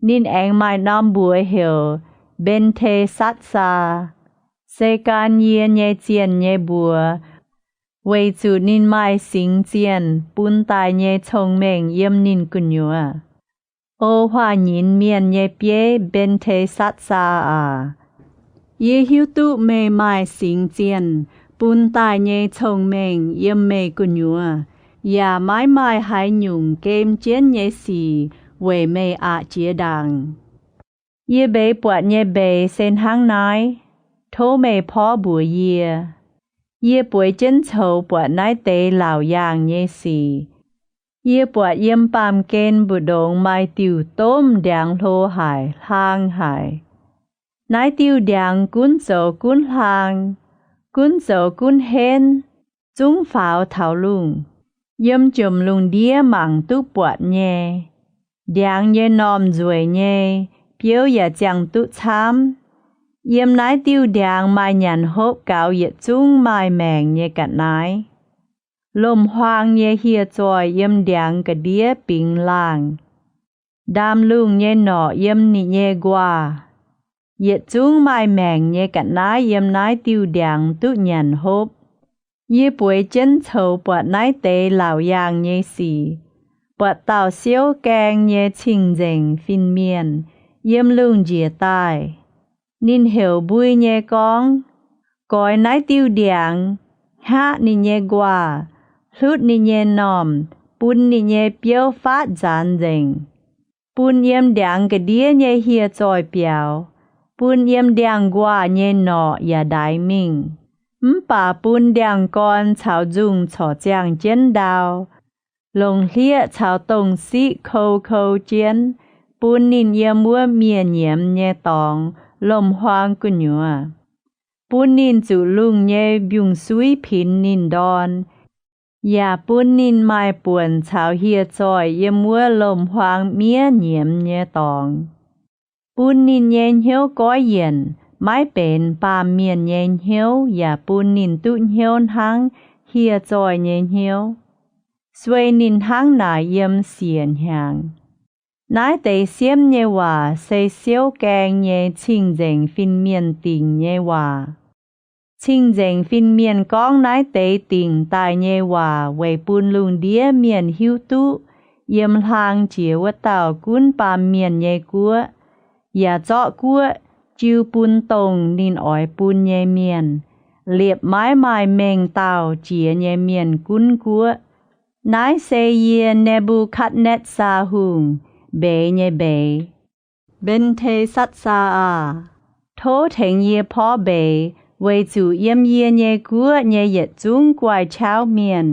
Ninh aengx maaih norm mbuox heuc Mben^te^satv^saa, se gan yie nyei zienh nyei mbuox, weic zuqc ninh maaih singx zienh bun daaih nyei cong-mengh yiem ninh gu'nyuoz. O huaax nyinc mienh nyei bieiv Mben^te^satv^saa aac, yie hiuv duqv meih maaih singx zienh bun daaih nyei cong-mengh yiem meih gu'nyuoz, yaac maiv maaih haaix nyungc gem jienv nyei sic weic meih aqc jiex ndaangc. Yie mbeix buatc nyei mbeix se hnangv naaiv. Tov meih porv mbuox yie. Yie bueix jienv coux buatc naaiv deix laauc yaangh nyei sic. Yie buatc yiem baamh gen mbu'ndongx maaih diuc domv ndiangx hlo haic, hlaang haic. Naaiv diuh ndiangx gunv zoux gunv hlaang, gunv zoux gunv henv, zungv faaux taux lungh. Yiem jomc lungh ndiev mangc duqv buatc nyei. Ndiangx nyei normh nzueic nyei, biouv yaac ziangh duqv camv. Yiem naaiv diuh ndiangx maaih nyanc hopv gaux yietc zungv maaih maengc nyei ga'naaiv. Lomc-huaang nyei hieh zoih yiem ndiangx ga'ndiev bingx laangh. Ndaamv-lungh nyei norqc yiem ninh nyei nquaah. Yietc zungv maaih maengc nyei ga'naaiv yiem naaiv diuh ndiangx duqv nyanc hopv. Yie bueix jienv coux buatc naaiv deix laauc yaangh nyei sic, buatc dauh siouv gaeng nyei cing-nzengc fin-mienh yiem lungh njiec daaih. Ninh heuc mbui nyei gorngv, Goix naaiv diuh ndiangx, hngaqv ninh nyei nquaah, hlutv ninh nyei normh, bun ninh nyei biouv faatv nzaanx nzengc. Bun yiem ndiangx ga'ndiev nyei hieh zoih biaux, bun yiem ndiangx-nquaah nyei norqc yaac ndaix mingh. Mv baac bun ndiangx-gorn caux nzungh corc ziangh jienv ndau, longc hlieqv caux dongh siqv kou kou jienv, bun ninh yiem wuov mienh nyiemz nyei dorngx lomc-huaang gu'nyuoz. Bun ninh zuqc lungh nyei mbiungc-suiv pinx ninh ndorn, yaac bun ninh maaih buonc caux hieh zoih yiem wuov lomc-huaang miev nyiemz nyei dorngx. Bun ninh nyei hnyouv goiv yienc, maiv benx baamh mienh nyei hnyouv, yaac bun ninh duqv hnyouv hnangv hieh zoih nyei hnyouv. Sueih ninh hnangv naaic yiem siec hnyangx. Naaiv deix siemv nyei waac se siouv gaeng nyei cing-nzengc fin-mienh dingc nyei waac. Cing-nzengc fin-mienh gorngv naaiv deix dingc daaih nyei waac weic bun lungh ndiev mienh hiuv duqv yiem hlaang jiex wuov dauh gunv baamh mienh nyei guoqv, yaac zorqv guoqv jiu bun dongh ninh oix bun nyei mienh, liepc maiv maaih mengh dauh jiex nyei mienh gunv guoqv. Naaiv se yie, Ne^mbu^katv^netv^saa Hungh, mbeix nyei mbeix. Mben^te^satv^saa aah! Tov tengx yie porv mbeix, weic zuqc yiem yie nyei guoqv nyei yietc zungv guaih qauv mienh,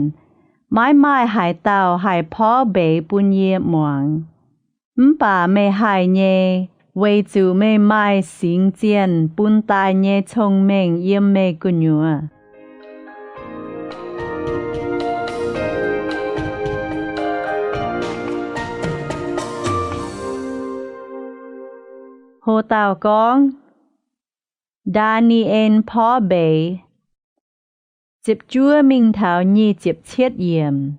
maiv maaih haaix dauh haih porv mbeix bun yie muangx. Mv baac meih haih nyei, weic zuqc meih maaih singx zienh bun daaih nyei cong-mengh yiem meih gu'nyuoz. Ho dauh gorngv, Ndaa^ni^en Porv Mbeix. Ziepc juov mingh taux nyic ziepc cietv yiemc.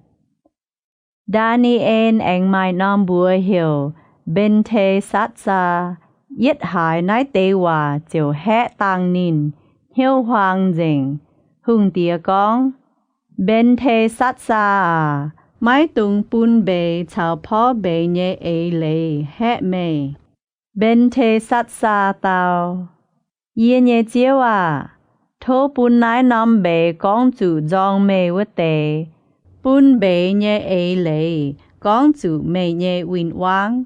Ndaa^ni^en aengx maaih norm mbuox heuc Mben^te^satv^saa. Yietv haaix naaiv deix waac ziouc haeqv dangh ninh, hnyouv huaang nzengc. Hungh diex gorngv, Mben^te^satv^saa aac, maiv dungx bun mbeix caux porv mbeix nyei eix leiz haeqv meih. Mben^te^satv^saa dau, Yie nyei ziouv aah! Tov bun naaiv norm mbeix gorngv zuqc nzorng meih wuov deix, bun mbeix nyei eix leiz gorngv zuqc meih nyei win-wangv.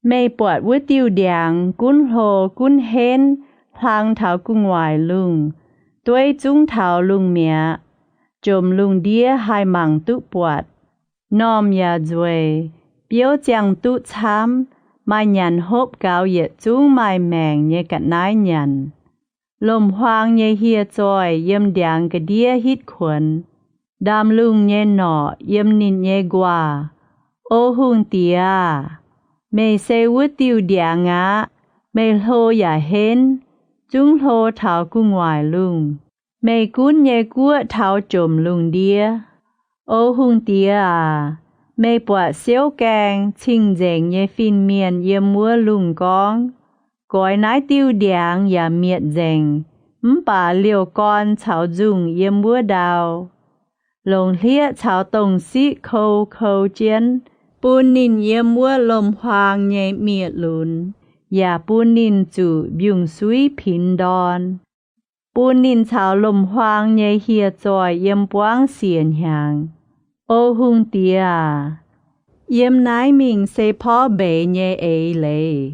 Meih buatc wuov diuh ndiangx gunv hlo gunv henv hlang taux gu'nguaaic lungh, dueiv zungv taux lungh mi'aqv. Jomc lungh ndiev haih mangc duqv buatc, normh yaac nzueic, biouv ziangh duqv camv, maaih nyanc hopv gaux yietc zungv maaih maengc nyei ga'naaiv nyanc. Lomc-huaang nyei hieh zoih yiem ndiangx ga'ndiev hitv kuonx. Ndaamv-lungh nyei norqc yiem ninh nyei nquaah. O hungh diex aah! Meih se wuov diuh ndiangx aqv. Meih hlo yaac henv, zungv hlo taux gu'nguaaic lungh. Meih gunv nyei guoqv taux jomc lungh ndiev. O hungh diex aac, meih buatc siouv gaeng cing-nzengc nyei fin-mienh yiem wuov lungh gorngv, Goix naaiv diuh ndiangx yaac mietc nzengc, mv baac liouh gorn caux nzungh yiem wuov ndau. Longc hlieqv caux dongh siqv kou kou jienv, bun ninh yiem wuov lomc-huaang nyei miev-lunx, yaac bun ninh zuqc mbiungc-suiv pinx ndorn. Bun ninh caux lomc-huaang nyei hieh zoih yiem buangv siec hnyangx. O hungh diex aac, yiem naaiv mingh se porv mbeix nyei eix leiz.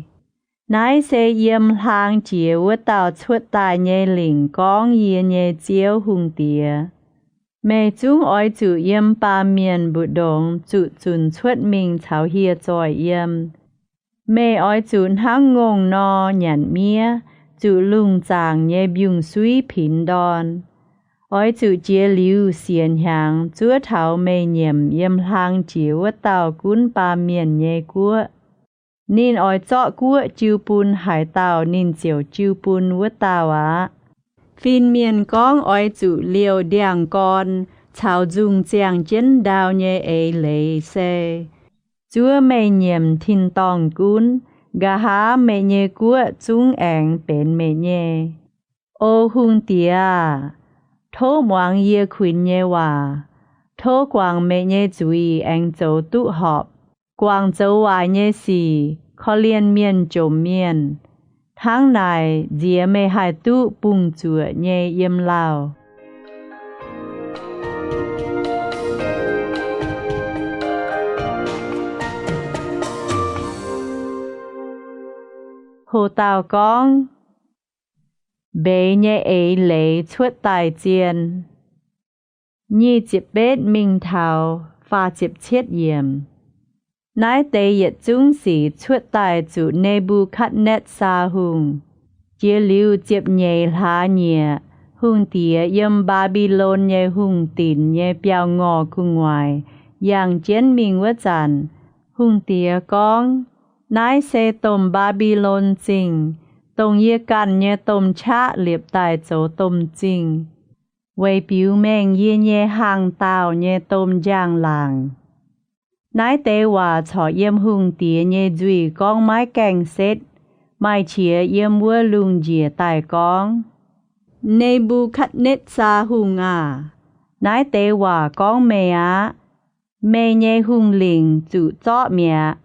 Naaiv se yiem hlaang jiex wuov dauh cuotv daaih nyei lingc gorngv yie nyei ziouv hungh diex. Meih zungv oix zuqc yiem baamh mienh mbu'ndongx zuqc zunc cuotv mingh caux hieh zoih yiem. Meih oix zuqc hnangv ngongh nor nyanc miev, zuqc lungh zaangc nyei mbiungc-suiv pinx ndorn. Oix zuqc jiex liuz siec hnyangx zuov taux meih nyiemc yiem hlaang jiex wuov dauh gunv baamh mienh nyei guoqv. Ninh oix zorqv guoqv jiu bun haaix dauh ninh ziouc jiu bun wuov dauh aqv. Fin-mienh gorngv oix zuqc liouh ndiangx-gorn caux nzungh ziangh jienv ndau nyei eix leiz se, Zuov meih nyiemc tin-dorngh gunv, nqa'haav meih nyei guoqv zungv aengx benx meih nyei. O hungh diex aah! Tov muangx yie kuinx nyei waac. Tov guangc meih nyei zuiz aengx zoux duqv horpc. Guangc zoux waaic nyei sic, korv-lienh mienh jomc mienh. Hnangv naaic nziex meih haih duqv bungx-zuoqc nyei yiem lauh. Ho dauh gorngv, Mbeix nyei eix leiz cuotv daaih zien. Nyic ziepc betv mingh taux faah ziepc cietv yiemc. Naaiv deix yietc zungv sic cuotv daaih zuqc Ne^mbu^katv^netv^saa Hungh. Jiex liuz ziepc nyeic hlaax nyieqc, hungh diex yiem Mbaa^mbi^lon nyei hungh dinc nyei biauv-ngorh gu'nguaaic yangh jienv mingh wuov zanc, hungh diex gorngv, Naaiv se domh Mbaa^mbi^lon Zingh, dongh yie ganh nyei domh qaqv liepc daaih zoux domh zingh, weic biux mengh yie nyei hangh dauh nyei domh njang-laangc. Naaiv deix waac corc yiem hungh diex nyei nzuih gorngv maiv gaengh setv. Maaih qiex yiem wuov lungh njiec daaih gorngv, Ne^mbu^katv^netv^saa Hungh aah! Naaiv deix waac gorngv meih aqv. Meih nyei hungh lingc zuqc zorqv mi'aqv.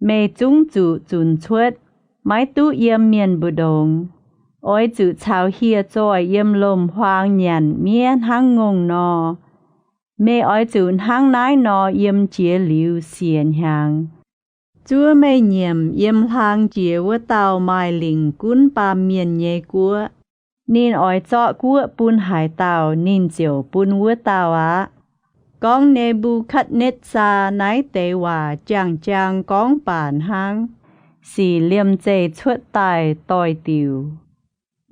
Meih zungv zuqc zunc cuotv, maiv duqv yiem mienh mbu'ndongx. Oix zuqc caux hieh zoih yiem lomc-huaang nyanc miev hnangv ngongh nor. Meih oix zuqc hnangv naaiv nor yiem jiex liuz siec hnyangx. Zuov meih nyiemc yiem hlang jiex wuov dauh maaih lingc gunv baamh mienh nyei guoqv. Ninh oix zorqv guoqv bun haaix dauh, ninh ziouc bun wuov dauh aqv. Gorngv Ne^mbu^katv^netv^saa naaiv deix waac jaang-jaang gorngv baac hnangv, sic liemh zeih cuotv daaih doix-diuc.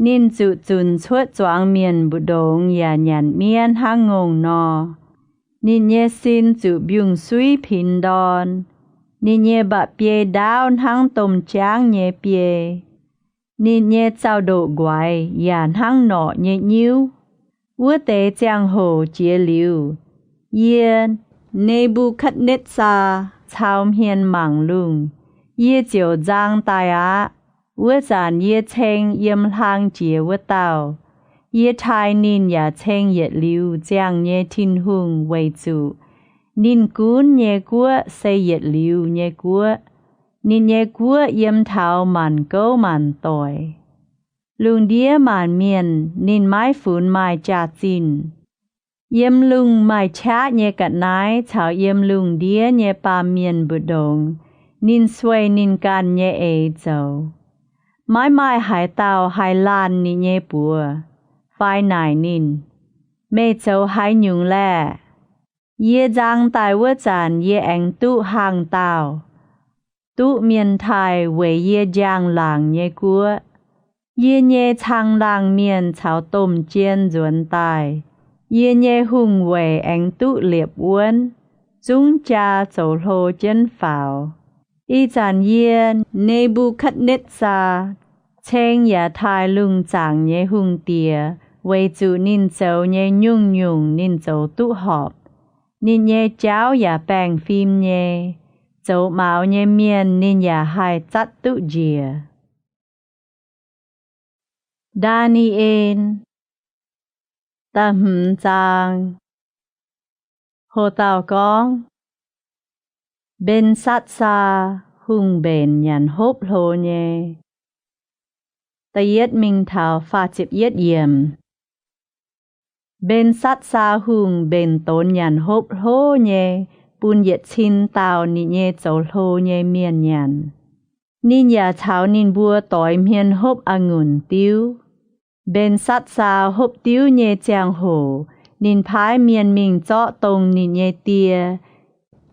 Ninh zuqc zunc cuotv zuangx mienh mbu'ndongx yaac nyanc miev hnangv ngongh nor. Ninh nyei sin zuqc mbiungc-suiv pinx ndorn. Ninh nyei mba'biei ndaauv hnangv domh jaangv nyei biei. Ninh nyei zaux-ndoqc nquaix yaac hnangv norqc nyei nyiuv. Wuov deix ziangh hoc jiex liuz, yie, Ne^mbu^katv^netv^saa, cau hmien mangc lungh. Yie ziouc nzang daaih aqv. Wuov zanc yie ceng yiem hlang jiex wuov dauh. Yie taaih ninh yaac ceng yietc liuz ziangh nyei Tin-Hungh weic zuqc ninh gunv nyei guoqv se yietc liuz nyei guoqv. Ninh nyei guoqv yiem taux maanc gouv maanc doic. Lungh ndiev maanc mienh ninh maiv funx maaih jaax-zinh. Yiem lungh maaih qaqv nyei ga'naaiv caux yiem lungh ndiev nyei baamh mienh mbu'ndongx, ninh sueih ninh ganh nyei eix zoux. Maiv maaih haaix dauh haih laanh ninh nyei buoz fai naaic ninh, Meih zoux haaix nyungc laeh? Yie nzang daaih wuov zanc yie aengx duqv hnaangx-daauh, duqv mienh taaih weic yie njang-laangc nyei guoqv. Yie nyei caangh laangh mienh caux domh jien nzuonx daaih. Yie nyei hungh weic aengx duqv liepc wuonv, zungv jaa zoux hlo jienv faaux. Ih zanc yie, Ne^mbu^katv^netv^saa, ceng yaac taaih lungh zaangc nyei hungh diex weic zuqc ninh zoux nyei nyungc-nyungc ninh zoux duqv horpc. Ninh nyei jauv yaac baengh fim nyei. Zoux maux nyei mienh ninh yaac haih zatv duqv njiec. Ndaa^ni^en, da'hmz zaang. Ho dauh gorngv, Mben^satv^saa Hungh mbenc nyanc hopv hlo nyei. Da'yietv mingh taux faah ziepc yietv yiemc. Mben^satv^saa Hungh mbenc donx nyanc hopv hlo nyei bun yietc cin dauh ninh nyei zoux hlo nyei mienh nyanc. Ninh yaac caux ninh mbuo doix hmien hopv a'ngunc diuv. Mben^satv^saa hopv diuv nyei ziangh hoc, ninh paaiv mienh mingh zorqv dongh ninh nyei die,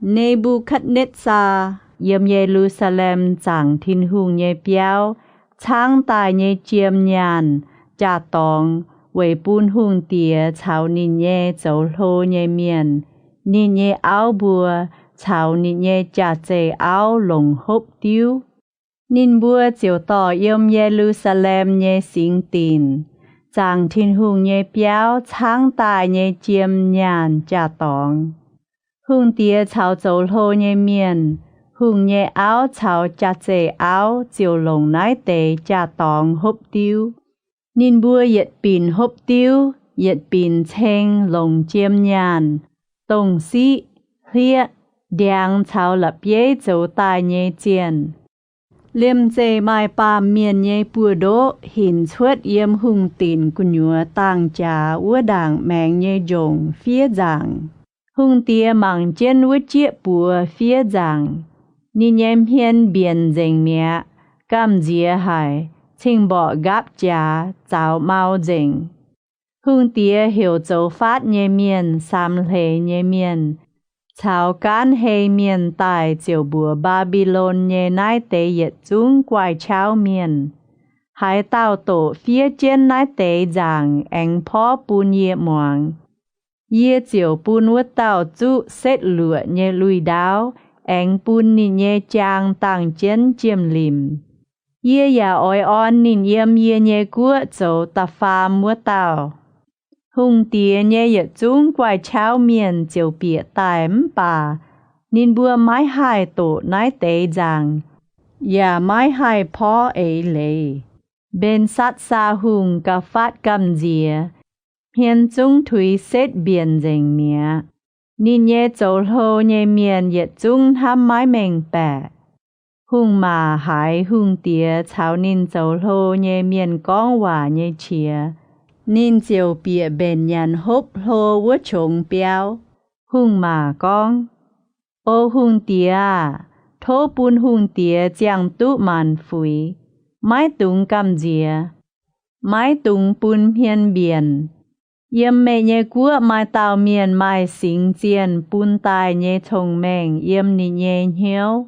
Ne^mbu^katv^netv^saa, yiem Ye^lu^saa^lem zaangc Tin-Hungh nyei biauv caangv daaih nyei jiem nyaanh jaa-dorngx weic bun hungh diex caux ninh nyei zoux hlo nyei mienh, ninh nyei auv mbuo, caux ninh nyei jaax-zeih auv longc hopv diuv. Ninh mbuo ziouc dorh yiem Ye^lu^saa^lem nyei singx dinc zaangc Tin-Hungh nyei biauv caangv daaih nyei jiem nyaanh jaa-dorngx. Hungh diex caux zoux hlo nyei mienh, hungh nyei auv caux jaax-zeih auv ziouc longc naaiv deix jaa-dorngx hopv diuv. Ninh mbuo yietc binc hopv diuv, yietc binc ceng longc jiem nyaanh, dongh siqv, hlieqv, ndiangx caux la'bieiv zoux daaih nyei zienh. Liemh zeih maaih baamh mienh nyei buoz-ndoqv hinc cuotv yiem hungh dinc gu'nyuoz dangh jaax wuov ndaangc maengx nyei njongc fiev nzaangc. Hungh diex mangc jienv wuov jieqv buoz fiev nzaangc. Ninh nyei hmien mbienc nzengc mi'aqv, gamh nziex haic, cing-mborqc nqaapv jaax, zaux mau nzengc. Hungh diex heuc zoux faatv nyei mienh, saam hleix nyei mienh, caux gaanv hei mienh daaih ziouc mbuox Mbaa^mbi^lon nyei naaiv deix yietc zungv guaix qauv mienh, Haaix dauh doqc fiev jienv naaiv deix nzaangc aengx porv bun yie muangx, yie ziouc bun wuov dauh zuqv setv luoqc nyei lui-ndaauv aengx bun ninh nyei jaang dangh jienv jiem-limc. Yie yaac oix orn ninh yiem yie nyei guoqv zoux da'faam wuov dauh. Hungh diex nyei yietc zungv guaix qauv mienh ziouc bieqc daaih mv baac ninh mbuo maiv haih doqc naaiv deix nzaangc, yaac maiv haih porv eix leiz. Mben^satv^saa Hungh gauh faatv gamh nziex, hmien zungv tuix setv mbienc nzengc mi'aqv. Ninh nyei zoux hlo nyei mienh yietc zungv hnamv maiv mengh baeqc. Hungh maac haiz hungh diex caux ninh zoux hlo nyei mienh gorngv waac nyei qiex, ninh ziouc bieqc mbenc nyanc hopv hlo wuov qongx biauv. Hungh maac gorngv, O hungh diex aah! Tov bun hungh diex ziangh duqv maanc fuix, maiv dungx gamh nziex, maiv dungx bun hmien mbienc. Yiem meih nyei guoqv maaih dauh mienh maaih singx zienh bun daaih nyei cong-mengh yiem ninh nyei hnyouv.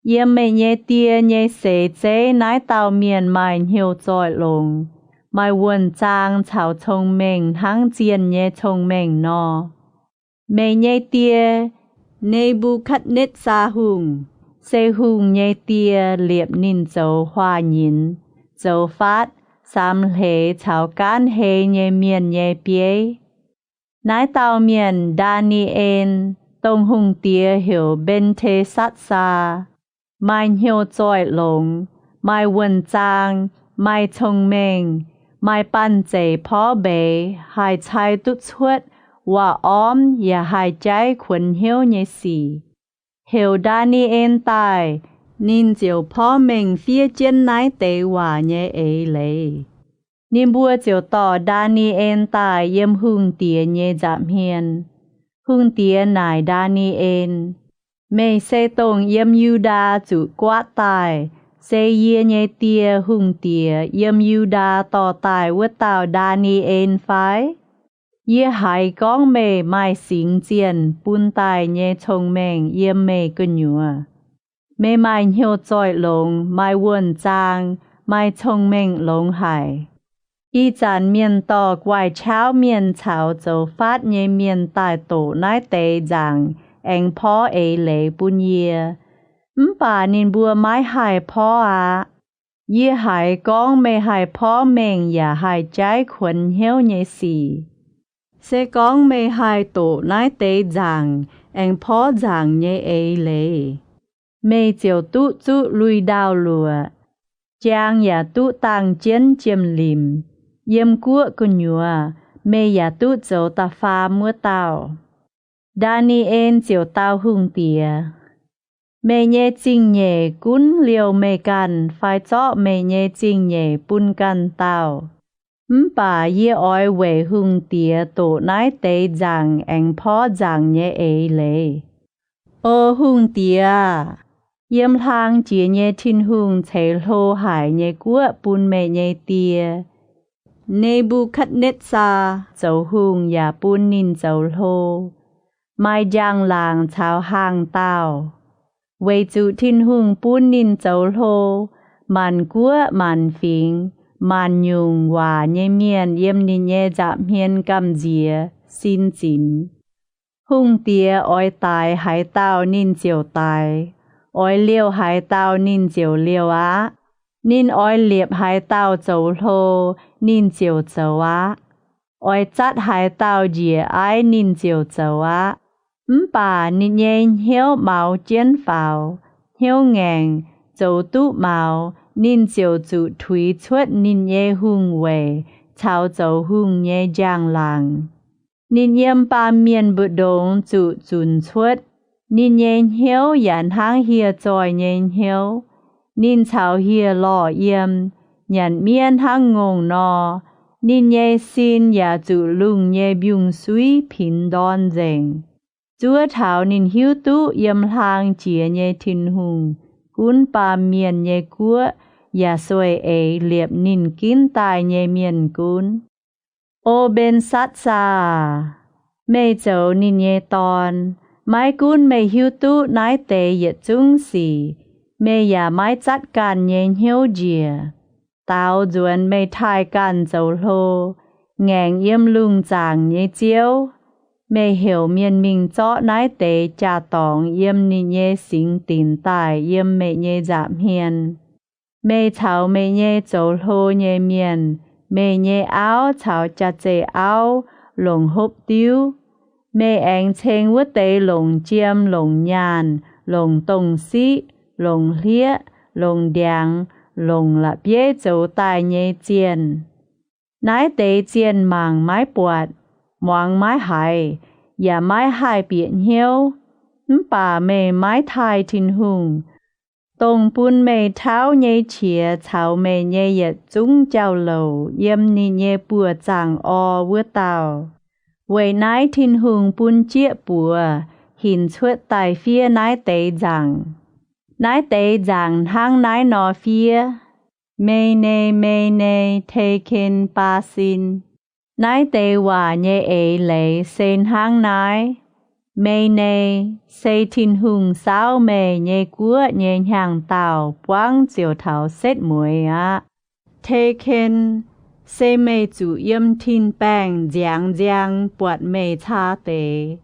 Yiem meih nyei die nyei seix zeiv naaiv dauh mienh maaih hnyouv zoih longx, maaih wuonh zaang caux cong-mengh hnangv zienh nyei cong-mengh nor. Meih nyei die, Ne^mbu^katv^netv^saa Hungh, se hungh nyei die, liepc ninh zoux huaax nyinz, zoux faatv, saam hleix caux gaanv hei nyei mienh nyei bieiv. Naaiv dauh mienh, Ndaa^ni^en, dongh hungh diex heuc Mben^te^satv^saa, maaih hnyouv zoih longx, maaih wuonh zaang, maaih cong-mengh, maaih banh zeic porv mbeix, haih cai duqv cuotv, waac-ormv yaac haih jaiv kuonx hnyouv nyei sic. Heuc Ndaa^ni^en daaih, ninh ziouc porv mengh fiev jienv naaiv deix waac nyei eix leiz. Ninh mbuo ziouc dorh Ndaa^ni^en daaih yiem hungh diex nyei nza'hmien. Hungh diex naaic Ndaa^ni^en, Meih se dongh yiem Yu^ndaa zuqc guaatv daaih, se yie nyei die, hungh diex yiem Yu^ndaa dorh daaih wuov dauh Ndaa^ni^en fai? Yie haiz gorngv meih maaih singx zienh bun daaih nyei cong-mengh yiem meih gu'nyuoz. Meih maaih hnyouv zoih longx, maaih wuonh zaang, maaih cong-mengh longx haic. Ih zanc mienh dorh guaix-qaauv mienh caux zoux faatv nyei mienh daaih doqc naaiv deix nzaangc aengx porv eix leiz bun yie, mv baac ninh mbuo maiv haih porv aqv. Yie haiz gorngv meih haih porv mengh yaac haih jaiv kuonx hnyouv nyei sic. Se gorngv meih haih doqc naaiv deix nzaangc aengx porv nzaangc nyei eix leiz, meih ziouc duqv zuqv lui-ndau-luoqc, jaang yaac duqv dangh jienv jiem-limc. Yiem guoqv gu'nyuoz meih yaac duqv zoux da'faam wuov dauh. Ndaa^ni^en ziouc dau hungh diex, Meih nyei zingh nyeic gunv liouh meih ganh fai zorqv meih nyei zingh nyeic bun ganh dauh. Mv baac yie oix weic hungh diex doqc naaiv deix nzaangc aengx porv nzaangc nyei eix leiz. O hungh diex aah! Yiem hlaang jiex nyei Tin-Hungh ceix hlo haic nyei guoqv bun meih nyei die, Ne^mbu^katv^netv^saa, zoux hungh yaac bun ninh zoux hlo, maaih njang-laangc caux haangh dauh. Weic zuqc Tin-Hungh bun ninh zoux hlo, maanc guoqv maanc fingx, maanc nyungc waac nyei mienh yiem ninh nyei nza'hmien gamh nziex sin zinx. Hungh diex oix daix haaix dauh ninh ziouc daix, oix liouh haaix dauh ninh ziouc liouh aqv. Ninh oix liepc haaix dauh zoux hlo, ninh ziouc zoux aqv. Oix zatv haaix dauh njiec aiv ninh ziouc zoux aqv. Mv baac ninh nyei hnyouv maux jienv faaux, hnyouv ngaengc, zoux duqv maux, ninh ziouc zuqc tuix cuotv ninh nyei hungh weic caux zoux hungh nyei njang-laangc. Ninh yiem baamh mienh mbu'ndongx zuqc zunc cuotv. Ninh nyei hnyouv yaac hnangv hieh zoih nyei hnyouv. Ninh caux hieh lorh yiem, nyanc miev hnangv ngongh nor. Ninh nyei sin yaac zuqc lungh nyei mbiungc-suiv pinx ndorn nzengc. Zuov taux ninh hiuv duqv yiem hlaang jiex nyei Tin-Hungh gunv baamh mienh nyei guoqv yaac sueih eix liepc ninh ginv daaih nyei mienh gunv. O Mben^satv^saa aah! Meih zoux ninh nyei dorn. Maiv gunv meih hiuv duqv naaiv deix yietc zungv sic, meih yaac maiv zatv ganh nyei hnyouv njiec. Daaux nzuonx meih taaih ganh zoux hlo, ngaengc yiem lungh zaangc nyei Ziouv. Meih heuc mienh mingh zorqv naaiv deix jaa-dorngx yiem ninh nyei singx dinc daaih yiem meih nyei nza'hmien. Meih caux meih nyei zoux hlo nyei mienh, meih nyei auv caux jaa-zeih auv longc hopv diuv. Meih aengx ceng wuov deix longc jiem, longc nyaanh, longc dongh siqv, longc hlieqv, longc ndiangx, longc la'bieiv zoux daaih nyei zienh. Naaiv deix zienh mangc maiv buatc, muangx maiv haiz, yaac maiv haih bieqc hnyouv. Mv baac meih maiv taaih Tin-Hungh, dongh bun meih tauv nyei qiex caux meih nyei yietc zungv jauv-louc yiem ninh nyei buoz-zaangc orv wuov dauh. Weic naaiv Tin-Hungh bun jieqv buoz hinc cuotv daaih fiev naaiv deix nzaangc. Naaiv deix nzaangc hnangv naaiv nor fiev, Me^ne, Me^ne, Te^ken, Baasin. Naaiv deix waac nyei eix leiz se hnangv naaiv. Me^ne, se Tin-Hungh saauv meih nyei guoqv nyei hnyangx-daauh buangv ziouc taux setv mueiz aqv. Te^ken, se meih zuqc yiem tin-baengh nziangx nziang buatc meih caa deix.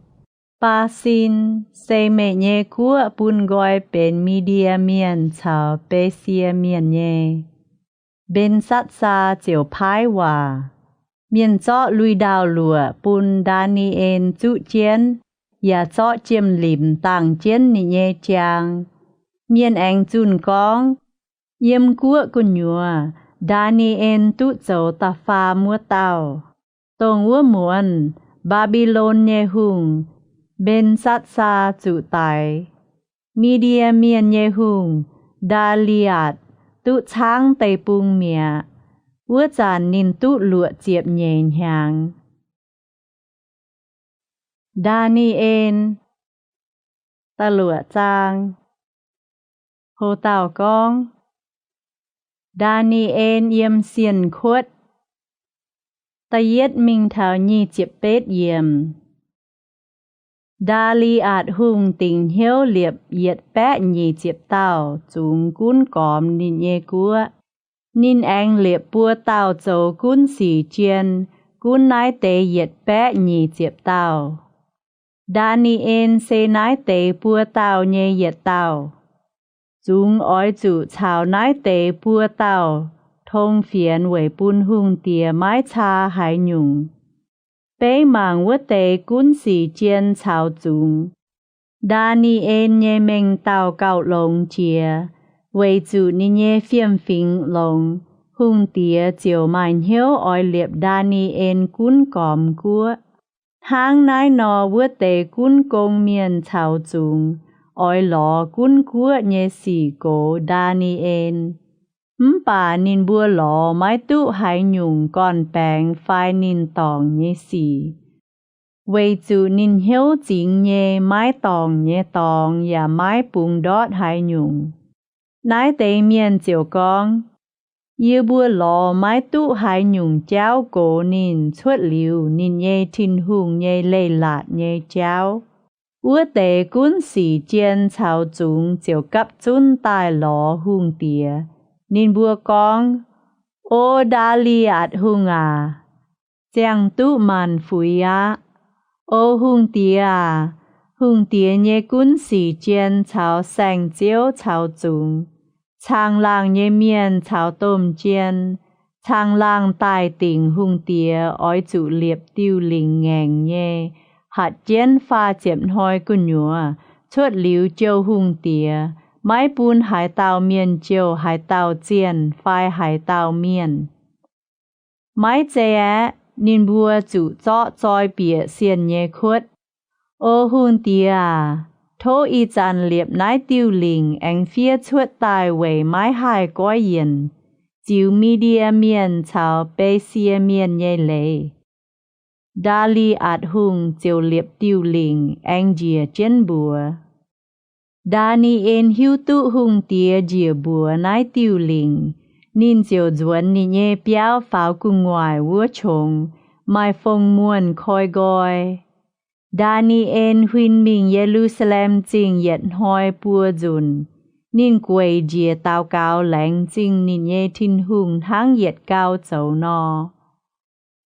Baasin, se meih nyei guoqv bun nqoi benx Mi^ndie Mienh caux Besie Mienh nyei. Mben^satv^saa ziouc paaiv waac. Mienh zorqv lui-ndau-luoqc bun Ndaa^ni^en zuqv jienv, yaac zorqv jiem-limc dangh jienv ninh nyei jaang. Mienh aengx zunh gorngv, yiem guoqv gu'nyuoz Ndaa^ni^en duqv zoux da'faam wuov dauh, dongh wuov muonz Mbaa^mbi^lon nyei hungh, Mben^satv^saa, zuqc daix. Me^ndie Mienh nyei hungh, Ndaa^li^atc, duqv caangv deic-bung mi'aqv. Wuov zanc ninh duqv luoqc ziepc nyeic hnyangx. Ndaa^ni^en, da'luoqc zaang. Ho dauh gorngv, Ndaa^ni^en yiem sienh kuotv. Da'yietv mingh taux nyic ziepc betv yiemc. Ndaa^li^atc Hungh dingc hnyouv liepc yietc baeqv nyic ziepc dauh zungx gunv gormx ninh nyei guoqv. Ninh aengx liepc buo dauh zoux gunv sic jien gunv naaiv deix yietc baeqv nyic ziepc dauh. Ndaa^ni^en se naaiv deix buo dauh nyei yietc dauh. Zungx oix zuqc caux naaiv deix buo dauh tong fienx weic bun hungh diex maiv caa haaix nyungc. Beiv mangc wuov deix gunv sic jien caux zungx, Ndaa^ni^en nyei mengh dauh gauh longx jiex, weic zuqc ninh nyei fiem-fingx longx, hungh diex ziouc maaih hnyouv oix liepc Ndaa^ni^en gunv gormx guoqv. Hnangv naaiv nor, wuov deix gunv gong mienh caux zungx oix lorz gunv guoqv nyei sic gox Ndaa^ni^en. Mv baac ninh mbuo lorz maiv duqv haaix nyungc gorn-baengx fai ninh dorngc nyei sic, weic zuqc ninh hnyouv zingx nyei maiv dorngc nyei dorngx yaac maiv bungx ndortv haaix nyungc. Naaiv deix mienh ziouc gorngv, Yie mbuo lorz maiv duqv haaix nyungc jauv gox ninh cuotv liuz ninh nyei Tin-Hungh nyei leiz-latc nyei jauv. Wuov deix gunv sic jien caux zungx ziouc gapv zunv daaih lorz hungh diex. Ninh mbuo gorngv, O Ndaa^li^atc Hungh aac, ziangh duqv maanc fuix aqv. O hungh diex aac, hungh diex nyei gunv sic jien caux saeng-ziouv caux zungx, caangh laangh nyei mienh caux domh jien, caangh laangh daaih dingc hungh diex oix zuqc liepc diuh lingc ngaengc nyei, hatc jienv faah ziepc hnoi gu'nyuoz, cuotv liuz jouh hungh diex, maiv bun haaix dauh mienh jouh haaix dauh zienh fai haaix dauh mienh. Maiv zei aeqv, ninh mbuo zuqc zorqv zoi bieqc sienh nyei kuotv. O hungh diex aac, tov ih zanc liepc naaiv diuh lingc aengx fiev cuotv daaih weic maiv haih goiv yienc, ziux Mi^ndie Mienh caux Besie Mienh nyei leiz. Ndaa^li^atc Hungh ziouc liepc diuh lingc aengx njiec jienv mbuox. Ndaa^ni^en hiuv duqv hungh diex njiec mbuox naaiv diuh lingc, ninh ziouc nzuonx ninh nyei biauv faaux gu'nguaaic wuov qongx, maaih fong muonh koi nqoi. Ndaa^ni^en huin mingh Ye^lu^saa^lem Zingh yietc hnoi buo nzunc. Ninh gueic njiec daux gaux laengz zingh ninh nyei Tin-Hungh hnangv yietc gau zoux nor.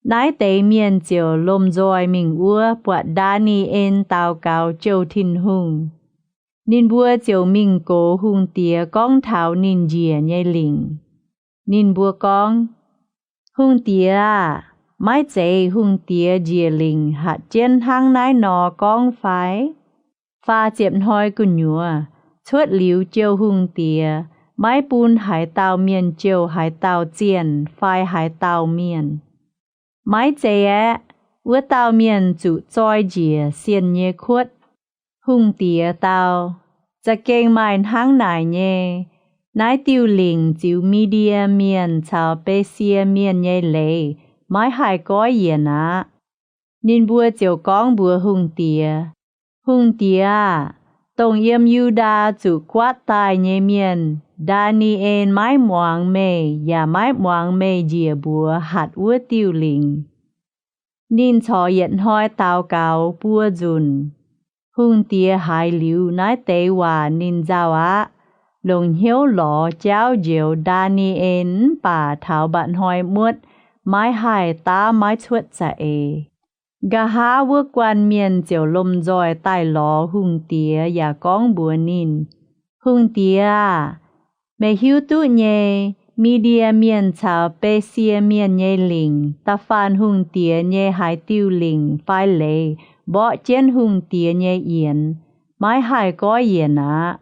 Naaiv deix mienh ziouc lomh nzoih mingh wuov buatc Ndaa^ni^en daux gaux jouh Tin-Hungh. Ninh mbuo ziouc mingh gox hungh diex gorngv taux ninh njiec nyei lingc. Ninh mbuo gorngv, Hungh diex aah! Maiv zeiz hungh diex njiec lingc hatc jienv hnangv naaiv nor gorngv fai? Faah ziepc hnoi gu'nyuoz, cuotv liuz jouh hungh diex, maiv bun haaix dauh mienh jouh haaix dauh zienh fai haaix dauh mienh. Maiv zei aeqv, wuov dauh mienh zuqc zoi njiec sienh nyei kuotv. Hungh diex dau, Za'gengh maaih hnangv naaic nyei. Naaiv diuh lingc ziux Mi^ndie Mienh caux Besie Mienh nyei leiz maiv haih goiv yienc aqv. Ninh mbuo ziouc gorngv mbuox hungh diex, Hungh diex aah! Dongh yiem Yu^ndaa zuqc guaatv daaih nyei mienh, Ndaa^ni^en, maiv muangx meih yaac maiv muangx meih njiec mbuox hatc wuov diuh lingc. Ninh corc yietc hnoi daux gaux buo nzunc. Hungh diex haiz liuz naaiv deix waac ninh nzauh aqv, longc hnyouv lorz jaauv njoux Ndaa^ni^en mv baac taux mba'hnoi muotv maiv haih daav maiv cuotv za'eix. Nqa'haav wuov guanh mienh ziouc lomh nzoih daaih lorz hungh diex yaac gorngv mbuox ninh, Hungh diex aah! Meih hiuv duqv nyei, Mi^ndie Mienh caux Besie Mienh nyei lingc, da'faanh hungh diex nyei haaix diuh lingc fai leiz mborqv jienv hungh diex nyei yienx, maiv haih goiv yienc aqv.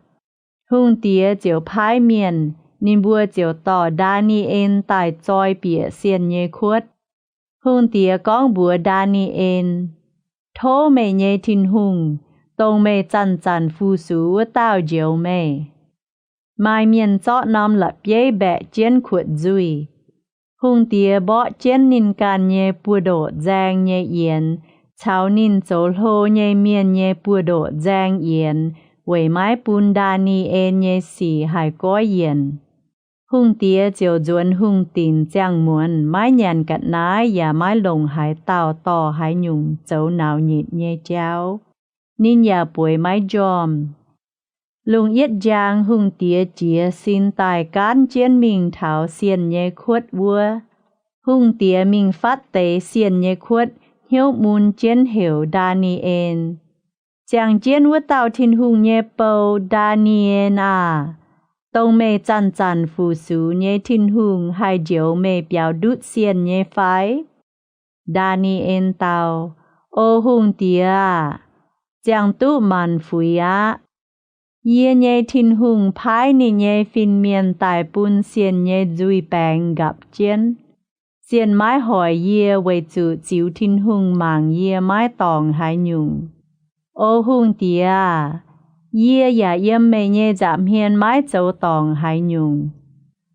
Hungh diex ziouc paaiv mienh, ninh mbuo ziouc dorh Ndaa^ni^en daaih zoi bieqc sienh nyei kuotv. Hungh diex gorngv mbuox Ndaa^ni^en, Tov meih nyei Tin-Hungh, dongh meih zanc-zanc fu-sux wuov dauh njoux meih. Maaih mienh zorqv norm la'bieiv mbaeqc jienv kuotv nzuih. Hungh diex mborqv jienv ninh ganh nyei buoz-ndoqv nzaeng nyei yienx caux ninh zoux hlo nyei mienh nyei buoz-ndoqv nzaeng yienx weic maiv bun Ndaa^ni^en nyei sic haih goiv yienc. Hungh diex ziouc nzuonx hungh dinc ziangh muonz, maiv nyanc ga'naaiv yaac maiv longc haaix dauh dorh haaix nyungc zoux nauc nyitc nyei jauv. Ninh yaac bueix maiv njormh. Lungh yietv njang, hungh diex jiez sin daaih gaanv jienv mingh taux sienh nyei kuotv wuov. Hungh diex mingh fatv deix sienh nyei kuotv, hnyouv mun jienv heuc Ndaa^ni^en, Ziangh jienv wuov dauh Tin-Hungh nyei bou, Ndaa^ni^en aah! Dongh meih zanc-zanc fu-sux nyei Tin-Hungh haih njoux meih biaux ndutv sienh nyei fai? Ndaa^ni^en dau, O hungh diex aah! Ziangh duqv maanc fuix aqv. Yie nyei Tin-Hungh paaiv ninh nyei fin-mienh daaih bun sienh nyei nzuih baengx nqapc jienv. Sienh maiv hoic yie weic zuqc ziux Tin-Hungh mangc yie maiv dorngc haaix nyungc. O hungh diex aah! Yie yaac yiem meih nyei nza'hmien maiv zoux dorngc haaix nyungc.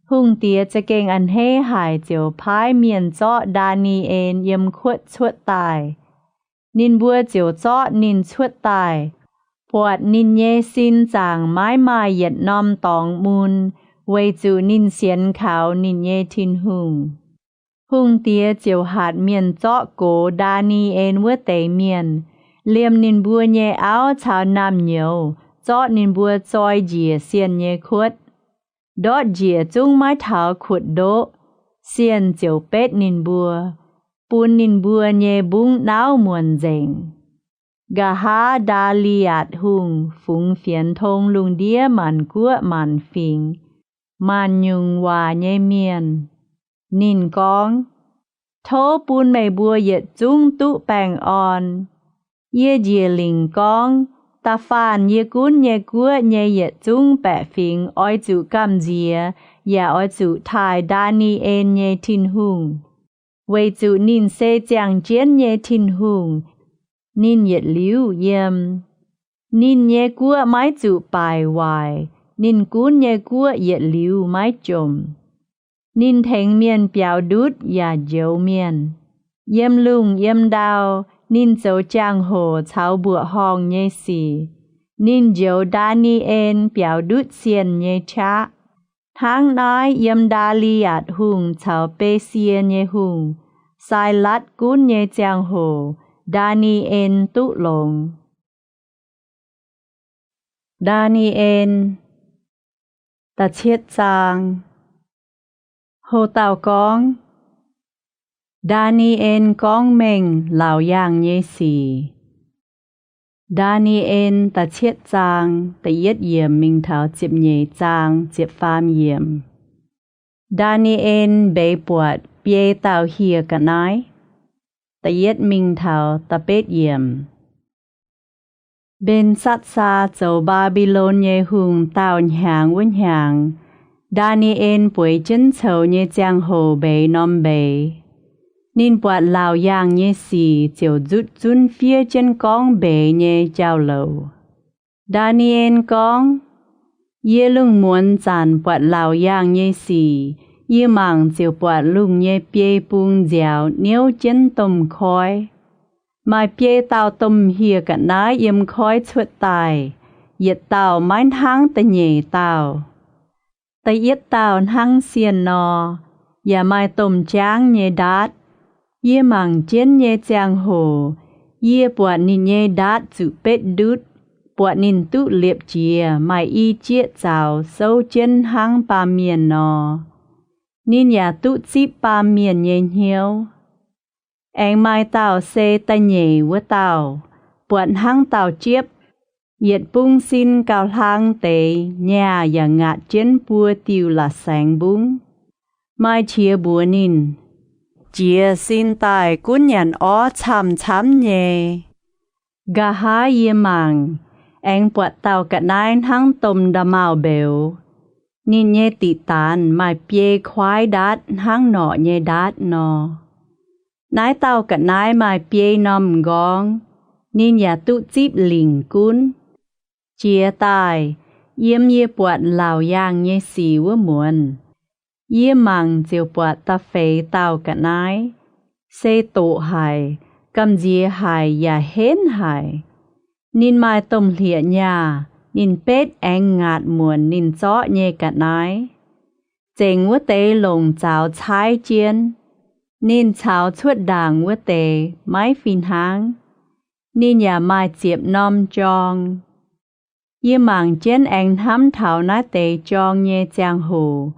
Hungh diex za'gengh a'hneiv haic ziouc paaiv mienh zorqv Ndaa^ni^en yiem kuotv cuotv daaih. Ninh mbuo ziouc zorqv ninh cuotv daaih, buatc ninh nyei sin zaangc maiv maaih yietc norm dorngx mun, weic zuqc ninh sienx kaux ninh nyei Tin-Hungh. Hungh diex ziouc hatc mienh zorqv gox Ndaa^ni^en wuov deix mienh, liemh ninh mbuo nyei auv caux naamh nyouz, zorqv ninh mbuo zoi njiec sienh nyei kuotv. Ndortv njiec zungv maiv taux kuotv ndoqv, sienh ziouc betv ninh mbuo, bun ninh mbuo nyei mbungv nauv muonc nzengc. Nqa'haav Ndaa^li^atc Hungh fungx fienx tong lungh ndiev maanc guoqv maanc fingx, maanc nyungc waac nyei mienh. Ninh gorngv, Tov bun meih mbuo yietc zungv duqv baengh orn. Yie njiec lingc gorngv, da'faanh yie gunv nyei guoqv nyei yietc zungv baeqc fingx oix zuqc gamh nziex yaac oix zuqc taaih Ndaa^ni^en nyei Tin-Hungh, weic zuqc ninh se ziangh jienv nyei Tin-Hungh. Ninh yietc liuz yiem. Ninh nyei guoqv maiv zuqc baaic waaic. Ninh gunv nyei guoqv yietc liuz maiv jomc. Ninh tengx mienh biaux ndutv yaac njoux mienh. Yiem lungh yiem ndau, ninh zoux jangx-hoc caux mbuoqc horngh nyei sic. Ninh njoux Ndaa^ni^en biaux ndutv sienh nyei qaqv. Hnangv naaiv, yiem Ndaa^li^atc Hungh caux Besie nyei hungh, Sailatv, gunv nyei ziangh hoc, Ndaa^ni^en duqv longx. Ndaa^ni^en da'cietv zaang. Ho dauh gorngv, Ndaa^ni^en gorngv mengh laauc yaangh nyei sic. Ndaa^ni^en da'cietv zaang da'yietv yiemc mingh taux ziepc nyeic zaang ziepc faam yiemc. Ndaa^ni^en mbeix buatc biei dauh hieh ga'naaiv, da'yietv mingh taux da'betv yiemc. Mben-satv^saa zoux Mbaa^mbi^lon nyei hungh daauh hnyangx wuov hnyangx, Ndaa^ni^en bueix jienv coux nyei ziangh hoc mbeix norm mbeix. Ninh buatc laauc yaangh nyei sic ziouc nzutv zunv fiev jienv gorngv mbeix nyei jauv-louc. Ndaa^ni^en gorngv, Yie lungh muonz zanc buatc laauc yaangh nyei sic, yie mangc ziouc buatc lungh nyei biei bung nziaaux niouv jienv domh koiv. Maaih biei dauh domh hieh ga'naaiv yiem koiv cuotv daaih, yietc dauh maiv hnangv da'nyeic dauh. Da'yietv dauh hnangv sienh nor, yaac maaih domh jaangv nyei ndaatv. Yie mangc jienv nyei ziangh hoc, yie buatc ninh nyei ndaatv zuqc betv ndutv, buatc ninh duqv liepc jiez maaih i jieqv zaux souv jienv hnangv baamh mienh nor. Ninh yaac duqv zipv baamh mienh nyei hnyouv. Aengx maaih dauh se da'nyeic wuov dauh, buatc hnangv dauh jiepv, yietc bung sin gauh hlang deix nyaah yaac ngaatc jienv buo diuh la'saengx mbungv. Maaih qiex mbuox ninh, Jiez sin daaih gunv nyanc orv camv-camv nyei. Nqa'haav yie mangc, aengx buatc dauh ga'naaiv hnangv domh nda'maauh mbeux. Ninh nyei diqc daanz maaih biei kuaaiv ndaatv hnangv norqc nyei ndaatv nor. Naaiv dauh ga'naaiv maaih biei norm m'nqorngv, ninh yaac duqv zipv lingc gunv. Jiex daaih, yiem yie buatc laauc yaangh nyei sic wuov muonz, yie mangc ziouc buatc da'feix dauh ga'naaiv, se doqc haic, gamh nziex haic yaac henv haic. Ninh maaih domh hlieqv-nyaah, ninh betv aengx ngaatc muonc ninh zorqv nyei ga'naaiv. Zengc wuov deix longc zaux caaiv jienv. Ninh caux cuotv ndaangc wuov deix maiv fih hnangv. Ninh yaac maaih ziepc norm jorng. Yie mangc jienv aengx hnamv taux naaiv deix jorng nyei ziangh hoc,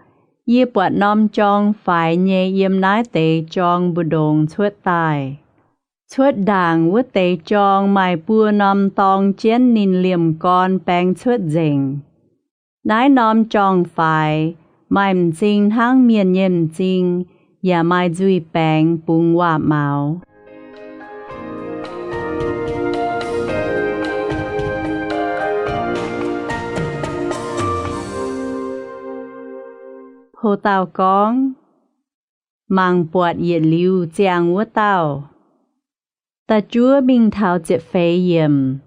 yie buatc norm jorng faix nyei yiem naaiv deix jorng mbu'ndongx cuotv daaih. Cuotv ndaangc wuov deix jorng maaih buo norm dorng jienv ninh liemh gorn baeng cuotv nzengc. Naaiv norm jorng-faix maaih m'zing hnangv mienh nyei m'zing, yaac maaih nzuih baengx bungx waac-maux. Ho dauh gorngv, mangc buatc yietc liuz ziangh wuov dauh. Da'juov mingh taux ziepc feix yiemc.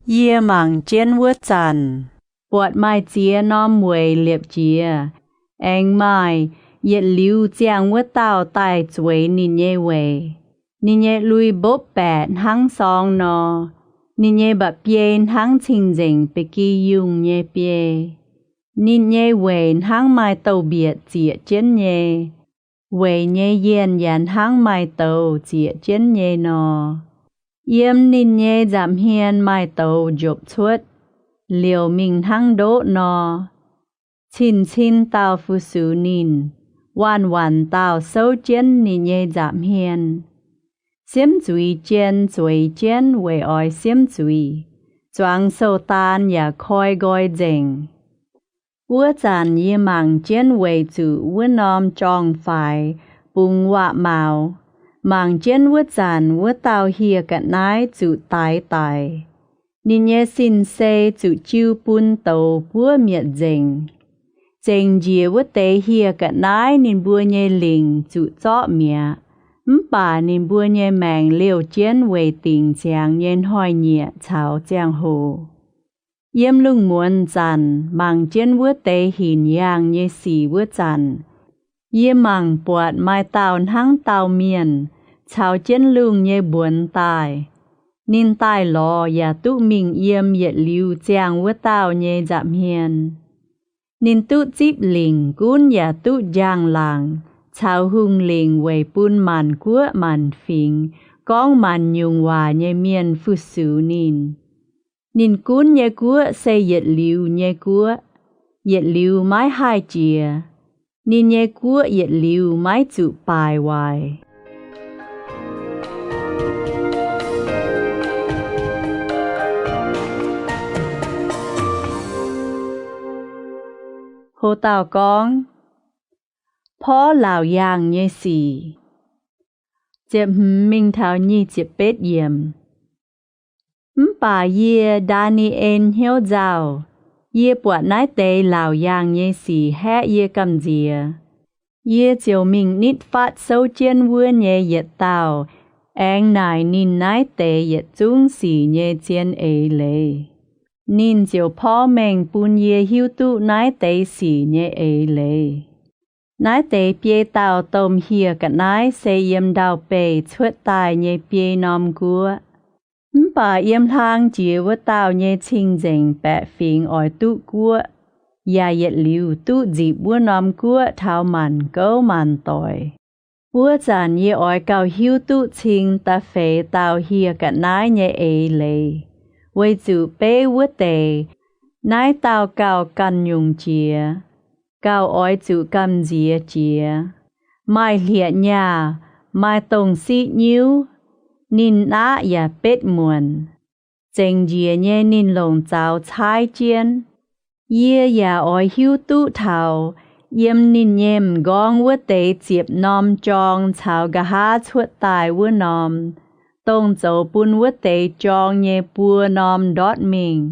Yie mangc jienv wuov zanc, buatc maaih ziex norm weic liepc jiez, aengx maaih yietc liuz ziangh wuov dauh daaih zueiz ninh nyei weic. Ninh nyei lui mbopv baeqc hnangv sorng nor. Ninh nyei mba'biei hnangv cing-nzengc ba'gi yungh nyei biei. Ninh nyei weic hnangv maaih douz-mbietc zieqc jienv nyei. Weic nyei yienh yaac hnangv maaih douz zieqc jienv nyei nor. Yiem ninh nyei nza'hmien maaih douz njopc cuotv, liouc mingh hnangv ndoqv nor. Cin-cin dauh fu-sux ninh, waanc-waanc dauh souv jienv ninh nyei nza'hmien. Siemv zuiz jien zueiz jienv weic oix siemv zuiz, zuangx sou-daan yaac koi nqoi nzengc. Wuov zanc yie mangc jienv weic zuqc wuov norm jorng-faix bungx waac-maux. Mangc jienv wuov zanc wuov dauh hieh ga'naaiv zuqc daix daic. Ninh nyei sin-sei zuqc jiu bun douz buov mietc nzengc. Zengc njiec wuov deix hieh ga'naaiv ninh mbuo nyei lingc zuqc zorqv mi'aqv, mv baac ninh mbuo nyei maengc liouh jienv weic dingc ziangx nyei hnoi-nyieqc caux ziangh hoc. Yiem lungh muonz zanc mangc jienv wuov deix hinc yaangh nyei sic wuov zanc, yie mangc buatc maaih dauh hnangv dauh mienh caux jienv lungh nyei mbuonx daaih. Ninh daaih lorz yaac duqv mingh yiem yietc liuz ziangh wuov dauh nyei nza'hmien. Ninh duqv zipv lingc gunv yaac duqv njang-laangc caux hungh lingc weic bun maanc guoqv maanc fingx gorngv maanc nyungc waac nyei mienh fu-sux ninh. Ninh gunv nyei guoqv se yietc liuz nyei guoqv, yietc liuz maiv haih jiex. Ninh nyei guoqv yietc liuz maiv zuqc baaic waaic. Ho dauh gorngv, porv laauc yaangh nyei sic. Ziepc hmz mingh taux nyic ziepc betv yiemc. Mv baac yie, Ndaa^ni^en, hnyouv nzauh. Yie buatc naaiv deix laauc yaangh nyei sic haeqv yie gamh nziex. Yie ziouc mingh nitv fatv souv jienv wuov nyei yietc dauh, aengx naaic ninh naaiv deix yietc zungv sic nyei zien eix leiz. Ninh ziouc porv mengh bun yie hiuv duqv naaiv deix sic nyei eix leiz. Naaiv deix biei dauh domh hieh ga'naaiv se yiem ndau-beih cuotv daaih nyei biei norm guoqv. Mv baac yiem hlang jiex wuov dauh nyei cing-nzengc baeqc fingx oix duqv guoqv, yaac yietc liuz duqv nzipc wuov norm guoqv taux maanc gouv maanc doic. Wuov zanc yie oix gauh hiuv duqv cing da'feix dauh hieh ga'naaiv nyei eix leiz, weic zuqc beiv wuov deix, naaiv dauh gauh ganh nyungc jiex, gauh oix zuqc gamh nziex jiex, maaih hlieqv-nyaah, maaih dongh siqv nyiuv. Ninh naqv yaac betv muonc. Zengc njiec nyei ninh longc zaux caaiv jienv. Yie yaac oix hiuv duqv taux yiem ninh nyei m'nqorngv wuov deix ziepc norm jorng caux nqa'haav cuotv daaih wuov norm, dongh zoux bun wuov deix jorng nyei buo norm ndortv mingh.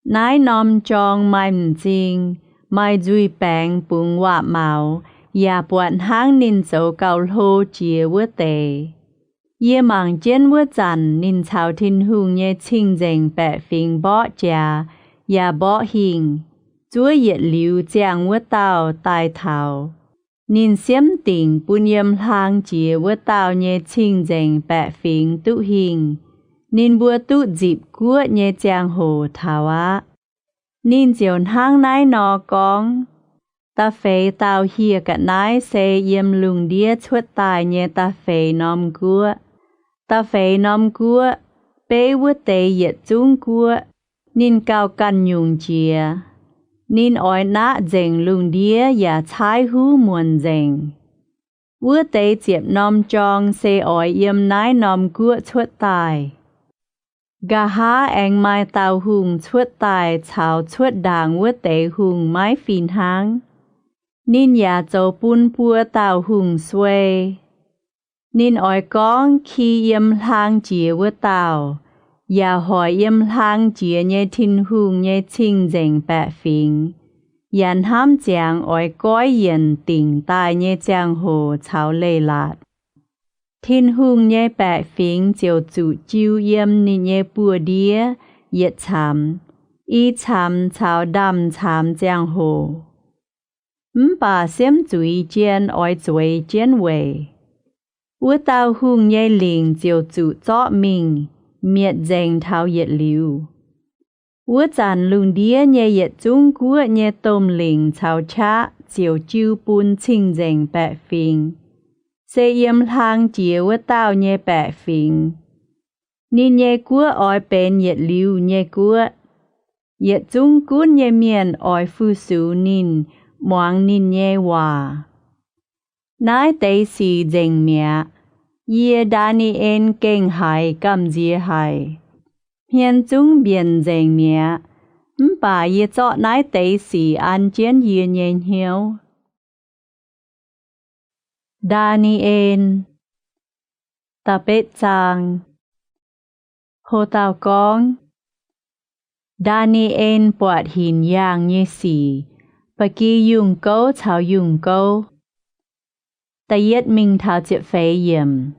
Naaiv norm jorng maaih m'zing, maaih nzuih baengx bungx waac-maux, yaac buatc hnangv ninh zoux gauh hlo jiex wuov deix. Yie mangc jienv wuov zanc ninh caux Tin-Hungh nyei cing-nzengc baeqc fingx mborqv jaax yaac mborqv hingh, zuov yietc liuz ziangh wuov dauh daaih taux. Ninh siemv dingc bun yiem hlang jiex wuov dauh nyei cing-nzengc baeqc fingx duqv hingh. Ninh mbuo duqv nzipc guoqv nyei ziangh hoc taux aqv. Ninh ziouc hnangv naaiv nor gorngv, Da'feix dauh hieh ga'naaiv se yiem lungh ndiev cuotv daaih nyei da'feix norm guoqv. Da'feix norm guoqv, beiv wuov deix yietc zungv guoqv, ninh gauh ganh nyungc jiex. Ninh oix naqv nzengc lungh ndiev yaac caaiv huv muonc nzengc. Wuov deix ziepc norm jorng se oix yiem naaiv norm guoqv cuotv daaih. Nqa'haav aengx maaih dauh hungh cuotv daaih caux cuotv ndaangc wuov deix hungh maiv fih hnangv. Ninh yaac zoux bun buo dauh hungh suei. Ninh oix gorngv ki yiem hlang jiex wuov dauh, yaac hoic yiem hlang jiex nyei Tin-Hungh nyei cing-nzengc baeqc fingx, yaac hnamv ziangx oix goiv yienc dingc daaih nyei ziangh hoc caux leiz-latc. Tin-Hungh nyei baeqc fingx ziouc zuqc jiu yiem ninh nyei buoz-ndiev yietc camx, i camx caux ndaamv-camx ziangh hoc. Mv baac siemv zuiz jien oix zueiz jienv weic. Wuov dauh hungh nyei lingc ziouc zuqc zorqv mingh, mietc nzengc taux yietc liuz. Wuov zanc lungh ndiev nyei yietc zungv guoqv nyei domh lingc caux qaqv ziouc jiu bun cing-nzengc baeqc fingx, se yiem hlang jiex wuov dauh nyei baeqc fingx. Ninh nyei guoqv oix benx yietc liuz nyei guoqv. Yietc zungv gunv nyei mienh oix fu-sux ninh, muangx ninh nyei waac. Naaiv deix sic nzengc mi'aqv. Yie, Ndaa^ni^en, gengh haiz gamh nziex haic. Hmien zungv mbienc nzengc mi'aqv. Mv baac yie zorqv naaiv deix sic an jienv yie nyei hnyouv. Ndaa^ni^en, da'betv zaang. Ho dauh gorngv, Ndaa^ni^en buatc hinc yaangh nyei sic, ba'gi yungh gouv caux yungh gouv. Da'yietv mingh taux ziepc feix yiemc.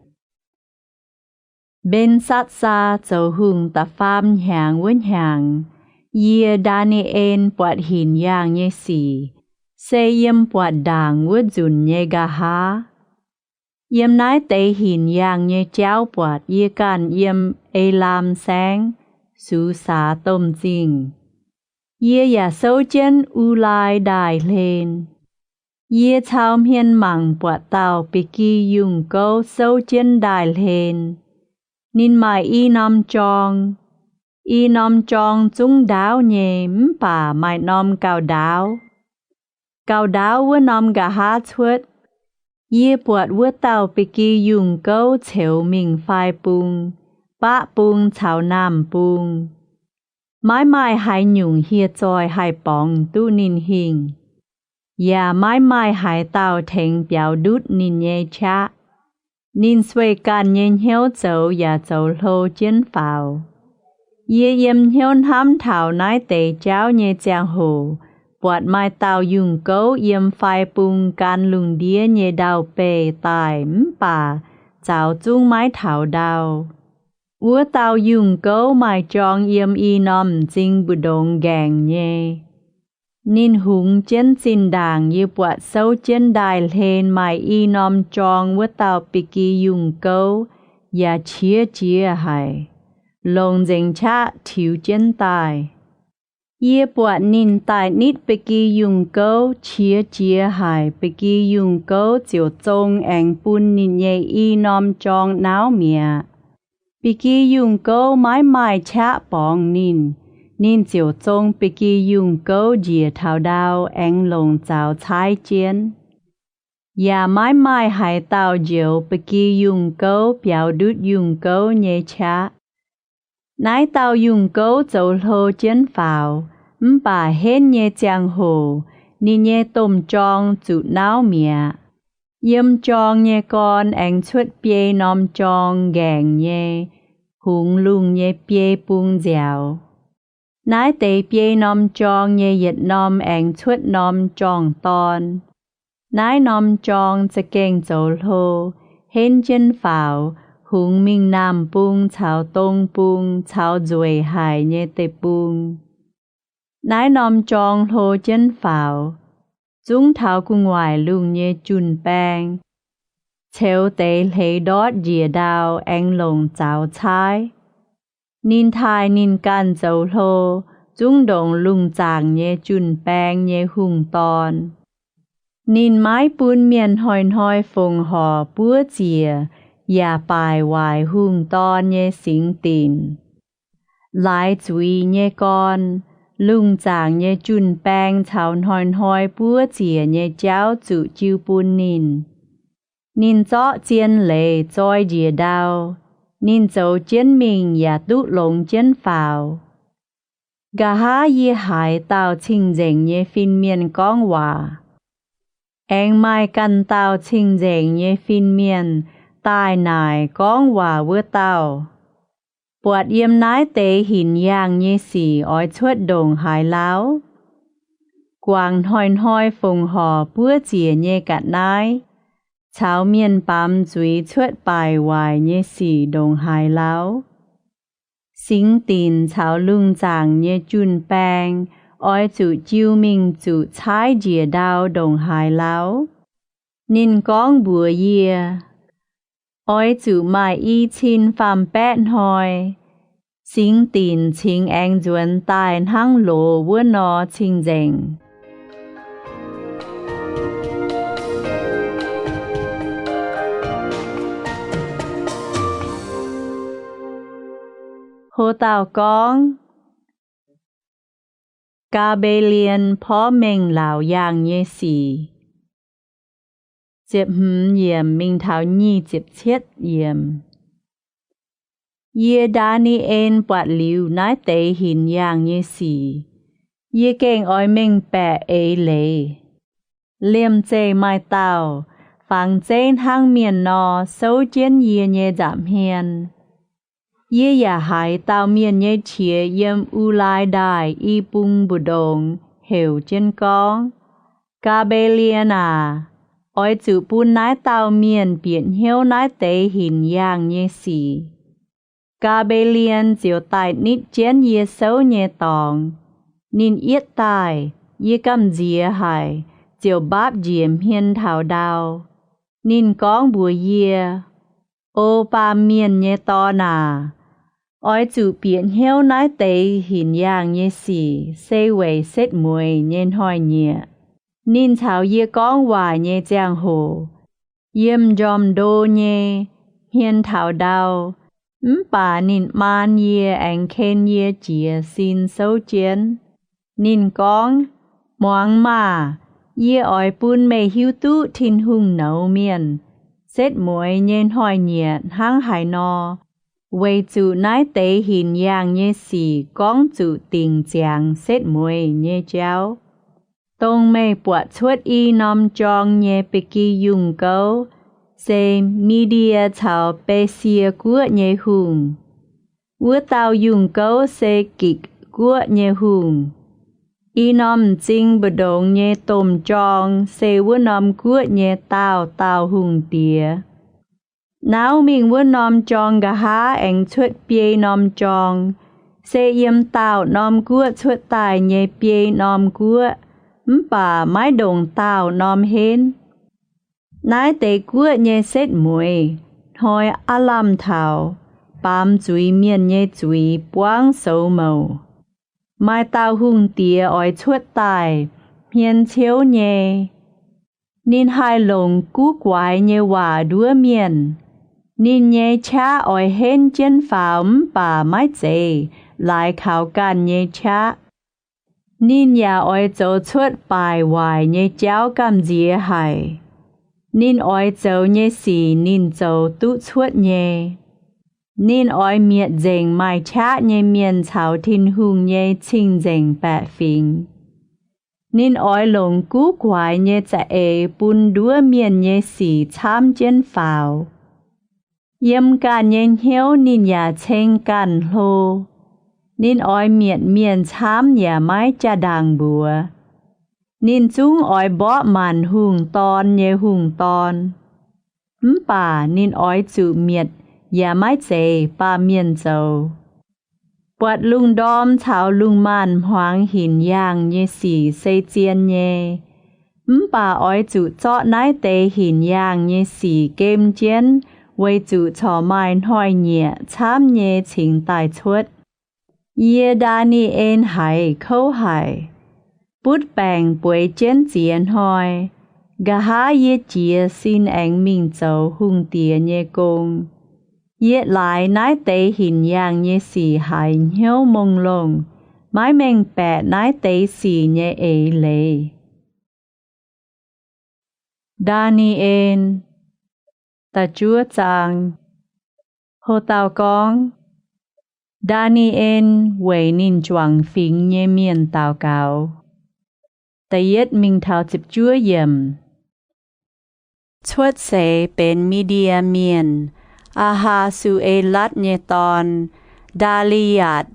Mben^satv^saa zoux hungh da'faam hnyangx wuov hnyangx, yie, Ndaa^ni^en, buatc hinc yaangh nyei sic, se yiem buatc ndaangc wuov nzunc nyei nqa'haav. Yiem naaiv deix hinc yaangh nyei jauv buatc yie ganh yiem E^laam Saengv, Susaax Domh Zingh. Yie yaac souv jienv U^lai Ndaaih Hlen. Yie cau hmien mangc buatc dauh ba'gi yungh gouv souv jienv ndaaih hlen. Ninh maaih i norm jorng. I norm jorng zungv ndaauv nyei, mv baac maaih norm gauh ndaauv. Gauh ndaauv wuov norm nqa'haav cuotv, yie buatc wuov dauh ba'gi yungh gouv ceux mingh fai bung, baqv bung caux naamh bung. Maiv maaih haaix nyungc hieh zoih haih borngz duqv ninh hingh, yaac maiv maaih haaix dauh tengx biaux ndutv ninh nyei qaqv. Ninh sueih ganh nyei hnyouv zoux yaac zoux hlo jienv faaux. Yie yiem hnyouv hnamv taux naaiv deix jauv nyei ziangh hoc, buatc maaih dauh yungh gouv yiem fai bung gan lungh ndiev nyei ndau-beih daaih mv baac zaux zungv maiv taux ndau. Wuov dauh yungh gouv maaih jorng yiem i norm m'zing mbu'ndongx nqaengc nyei. Ninh hungx jienv zinh ndaangc yie buatc souv jienv ndaaih hlen maaih i norm jorng wuov dauh ba'gi yungh gouv yaac qiex jiez haic, longc nzengc qaqv tiux jienv daaih. Yie buatc ninh daaih nitv ba'gi yungh gouv qiex jiez haic, ba'gi yungh gouv ziouc zong aengx bun ninh nyei i norm jorng nauv mi'aqv. Ba'gi yungh gouv maiv maaih qaqv borngz ninh, ninh ziouc zong ba'gi yungh gouv njiec taux ndau aengx longc zaux caaiv jienv. Yaac maiv maaih haaix dauh njoux ba'gi yungh gouv biaux ndutv yungh gouv nyei qaqv. Naaiv dauh yungh gouv zoux hlo jienv faaux, mv baac henv nyei ziangh hoc ninh nyei domh jorng zuqc nauv mi'aqv. Yiem jorng nyei gorn aengx cuotv biei norm jorng nqaengc nyei, hungx lungh nyei biei bung nziaaux. Naaiv deix biei norm jorng nyei yietc norm aengx cuotv norm jorng-dorn. Naaiv norm jorng za'gengh zoux hlo, henv jienv faaux, hungx mingh naamh bung caux dong bung caux nzueic haic nyei deic-bung. Naaiv norm jorng hlo jienv faaux, zungv taux gu'nguaaic lungh nyei jun-baeng, ceux deix hleix ndortv njiec ndau aengx longc zaux caaiv. Ninh taaih ninh ganh zoux hlo, zungv ndongc lungh zaangc nyei jun-baeng nyei hungh dorn. Ninh maiv bun mienh hnoi-hnoi fongc horc buov ziec yaac baaic waaic hungh dorn nyei singx dinc. Laaix zuiz nyei gorn, lungh zaangc nyei jun-baeng caux hnoi-hnoi buov ziec nyei jauv zuqc jiu bun ninh. Ninh zorqv zien leiz zoi njiec ndau. Ninh zoux jienv mingh yaac duqv longx jienv faaux. Nqa'haav yie haiz dauh cing-nzengc nyei fin-mienh gorngv waac. Aengx maaih ganh dauh cing-nzengc nyei fin-mienh daaih naaic gorngv waac wuov dauh, Buatc yiem naaiv deix hinc yaangh nyei sic oix cuotv ndongc haaix lauh? Guangc hnoi-hnoi fongc horc buov ziec nyei ga'naaiv, caux mienh baamz zuiz cuotv baaic waaic nyei sic ndongc haaix lauh? Singx dinc caux lungh zaangc nyei jun-baeng oix zuqc jiu mingh zuqc caaiv njiec ndau ndongc haaix lauh? Ninh gorngv mbuox yie, Oix zuqc maaih i cin faam-baeqv hnoi, singx dinc cingx aengx nzuonx daaih hnangv loz wuov nor cing-nzengc. Ho dauh gorngv, Gaa^mbe^lien porv mengh laauc yaangh nyei sic. Ziepc hmz yiemc mingh taux nyic ziepc cietv yiemc. Yie, Ndaa^ni^en, buatc liuz naaiv deix hinc yaangh nyei sic, yie gengh oix mengh baeqc eix leiz. Liemh zeih maaih dauh, fangx zeiv hnangv mienh nor, souv jienv yie nyei nza'hmien. Yie yaac haiz dauh mienh nyei qiex yiem U^lai Ndaaih i bung mbu'ndongx heuc jienv gorngv, Gaa^mbe^lien aac, oix zuqc bun naaiv dauh mienh bieqc hnyouv naaiv deix hinc yaangh nyei sic. Gaa^mbe^lien ziouc daaih nitv jienv yie souv nyei dorngx. Ninh yietv daaih, yie gamh nziex haic, ziouc mbaapv njiec hmien taux ndau. Ninh gorngv mbuox yie, O baamh mienh nyei dorn aac, oix zuqc bieqc hnyouv naaiv deix hinc yaangh nyei sic se weic setv mueiz nyei hnoi-nyieqc. Ninh caux yie gorngv waac nyei ziangh hoc, yiem njormh ndo nyei hmien taux ndau, mv baac ninh maan yie aengx ken yie jiez sin souv jienv. Ninh gorngv, Muangx maah! Yie oix bun meih hiuv duqv Tin-Hungh nouz mienh setv mueiz nyei hnoi-nyieqc hnangv haaix nor, weic zuqc naaiv deix hinc yaangh nyei sic gorngv zuqc dingc ziangx setv mueiz nyei jauv. Dongh meih buatc cuotv i norm jorng nyei ba'gi yungh gouv se Mi^ndie caux Besie Guoqv nyei hungh. Wuov dauh yungh gouv se Gikc Guoqv nyei hungh. I norm m'zing mbu'ndongx nyei domh jorng se wuov norm guoqv nyei daauh dauh hungh diex. Nauv mingh wuov norm jorng nqa'haav aengx cuotv biei norm jorng, se yiem daauh norm guoqv cuotv daaih nyei biei norm guoqv, mv baac maiv ndongc daauh norm henv. Naaiv deix guoqv nyei setv mueiz, hnoi aav lamh taux, baamz zuiz mienh nyei zuiz buangv soux mouc. Maaih dauh hungh diex oix cuotv daaih, hmien ciouv nyei. Ninh haih longc guv guaix nyei waac nduov mienh. Ninh nyei qaqv oix henv jienv faaux mv baac maiv zeiz laaix kaux ganh nyei qaqv. Ninh yaac oix zoux cuotv baaic waaic nyei jauv gamh nziex haic. Ninh oix zoux nyei sic ninh zoux duqv cuotv nyei. Ninh oix mietc nzengc maaih qaqv nyei mienh caux Tin-Hungh nyei cing-nzengc baeqc fingx. Ninh oix longc guv guaix nyei za'eix bun nduov mienh nyei sic camv jienv faaux. Yiem ganh nyei hnyouv ninh yaac ceng ganh hlo. Ninh oix mietc mienh camv yaac maiv jaa-ndaangc mbuox. Ninh zungv oix mborqv maanc hungh dorn nyei hungh dorn. Mv baac ninh oix zuqc mietc yaac maiv zeiz baamh mienh zoux. Buatc lungh ndorm caux lungh maanz hmuangx hinc yaangh nyei sic se zien nyei. Mv baac oix zuqc zorqv naaiv deix hinc yaangh nyei sic gem jienv, weic zuqc corc maaih hnoi-nyieqc camv nyei cingx daaih cuotv. Yie, Ndaa^ni^en, haiz kouv haic, butv baengc bueix jienv ziex hnoi. Nqa'haav yie jiez sin aengx mingh zoux hungh diex nyei gong. Yie laaix naaiv deix hinc yaangh nyei sic haiz hnyouv mongh longh, maiv mengh baeqc naaiv deix sic nyei eix leiz. Ndaa^ni^en, da'juov zaang. Ho dauh gorngv, Ndaa^ni^en weic ninh juangc fingx nyei mienh daux gaux. Da'yietv mingh taux ziepc juov yiemc. Cuotv seix benx Mi^ndie Mienh, Aa^haa^su^e^latv nyei dorn, Ndaa^li^atc,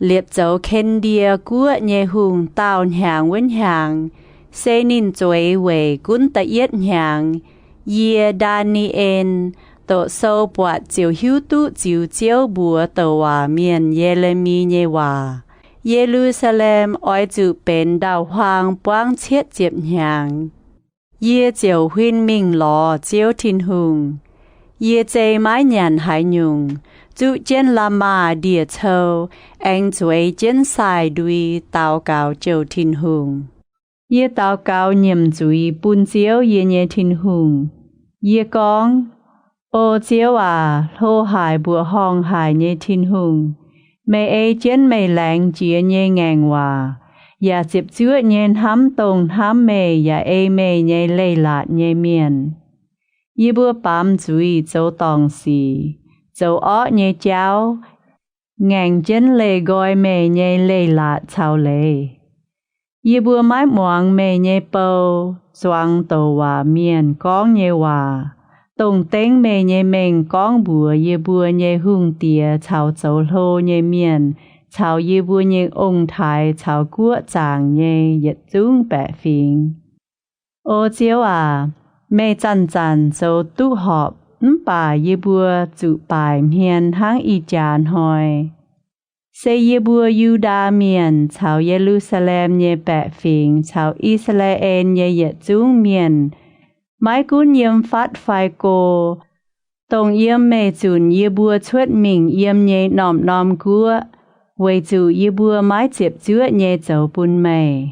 liepc zoux Ken^ndie Guoqv nyei hungh daauh hnyangx wuov hnyangx, se ninh zueiz weic gunv da'yietv hnyangx, yie, Ndaa^ni^en, doqc sou buatc ziouc hiuv duqv ziux Ziouv mbuox douc waac mienh Ye^le^mi nyei waac, Ye^lu^saa^lem oix zuqc benx ndau-huaang buangv cietv ziepc hnyangx. Yie ziouc huin mingh lorz Ziouv Tin-Hungh. Yie zei maiv nyanc haaix nyungc, zuqv jienv la'maah ndie-cou, aengx zueiz jienv sai-ndui daux gaux jouh Tin-Hungh. Yie daux gaux nyiemc zuiz bun Ziouv, yie nyei Tin-Hungh. Yie gorngv, O Ziouv aac, hlo haic mbuoqc horngh haic nyei Tin-Hungh, meih ei jienv meih laengz jiex nyei ngaengc waac, yaac ziepc zuoqv nyei hnamv dongh hnamv meih yaac ei meih nyei leiz-latc nyei mienh. Yie mbuo baamz zuiz, zoux dorngc sic, zoux orqv nyei jauv, ngaengc jienv leih nqoi meih nyei leiz-latc caux leiz. Yie mbuo maiv muangx meih nyei bou, zuangx douc waac mienh gorngv nyei waac, dongh dengv meih nyei mengh gorngv mbuox yie mbuo nyei hungh diex caux zoux hlo nyei mienh caux yie mbuo nyei ong-taaix caux guoqv zaangc nyei yietc zungv baeqc fingx. O Ziouv aac, meih zanc-zanc zoux duqv horpc, mv baac yie mbuo zuqc baaic hmien hnangv ih jaax hnoi. Se yie mbuo Yu^ndaa Mienh caux Ye^lu^saa^lem nyei baeqc fingx caux I^saa^laa^en nyei yietc zungv mienh, maiv gunv yiem fatv fai go, dongh yiem meih zunc yie mbuo cuotv mingh yiem nyei norm-norm guoqv, weic zuqc yie mbuo maiv ziepc zuoqv nyei zoux bun meih.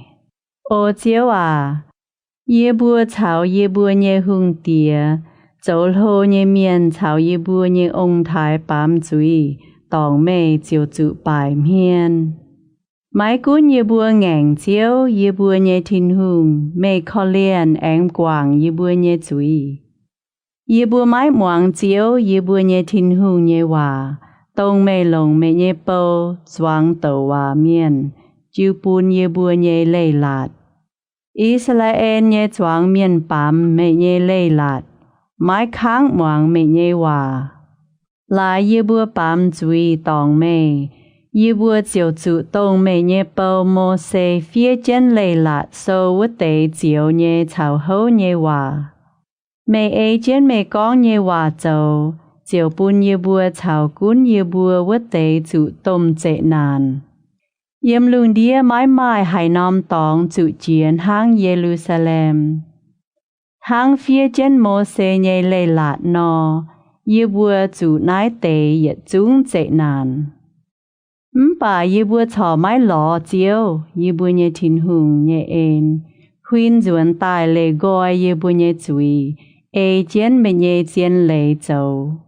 O Ziouv aac, yie mbuo caux yie mbuo nyei hungh diex, zoux hlo nyei mienh caux yie mbuo nyei ong-taaix baamz zuiz dorngc meih ziouc zuqc baaic hmien. Maiv gunv yie mbuo ngaengc Ziouv, yie mbuo nyei Tin-Hungh, meih korv-lienh aengx guangc yie mbuo nyei zuiz. Yie mbuo maiv muangx Ziouv, yie mbuo nyei Tin-Hungh nyei waac, dongh meih longc meih nyei bou zuangx douc waac mienh jiu bun yie mbuo nyei leiz-latc. I^saa^laa^en nyei zuangx mienh baamz meih nyei leiz-latc, maiv kangv muangx meih nyei waac. Laaix yie mbuo baamz zuiz dorngc meih, yie mbuo ziouc zuqc dongh meih nyei bou, Mose, fiev jienv leiz-latc sou wuov deix zioux nyei caux houv nyei waac. Meih ei jienv meih gorngv nyei waac zoux, ziouc bun yie mbuo caux gunv yie mbuo wuov deix zuqc domh zeqc naanc. Yiem lungh ndiev maiv maaih haaix norm dorngx zuqc jiex hnangv Ye^lu^saa^lem. Hnangv fiev jienv Mose nyei leiz-latc nor, yie mbuo zuqc naaiv deix yietc zungv zeqc naanc. Mv baac yie mbuo corc maiv lorz Ziouv, yie mbuo nyei Tin-Hungh, nyei en, huin nzuonx daaih leih nqoi yie mbuo nyei zuiz, ei jienv meih nyei zien leiz zoux.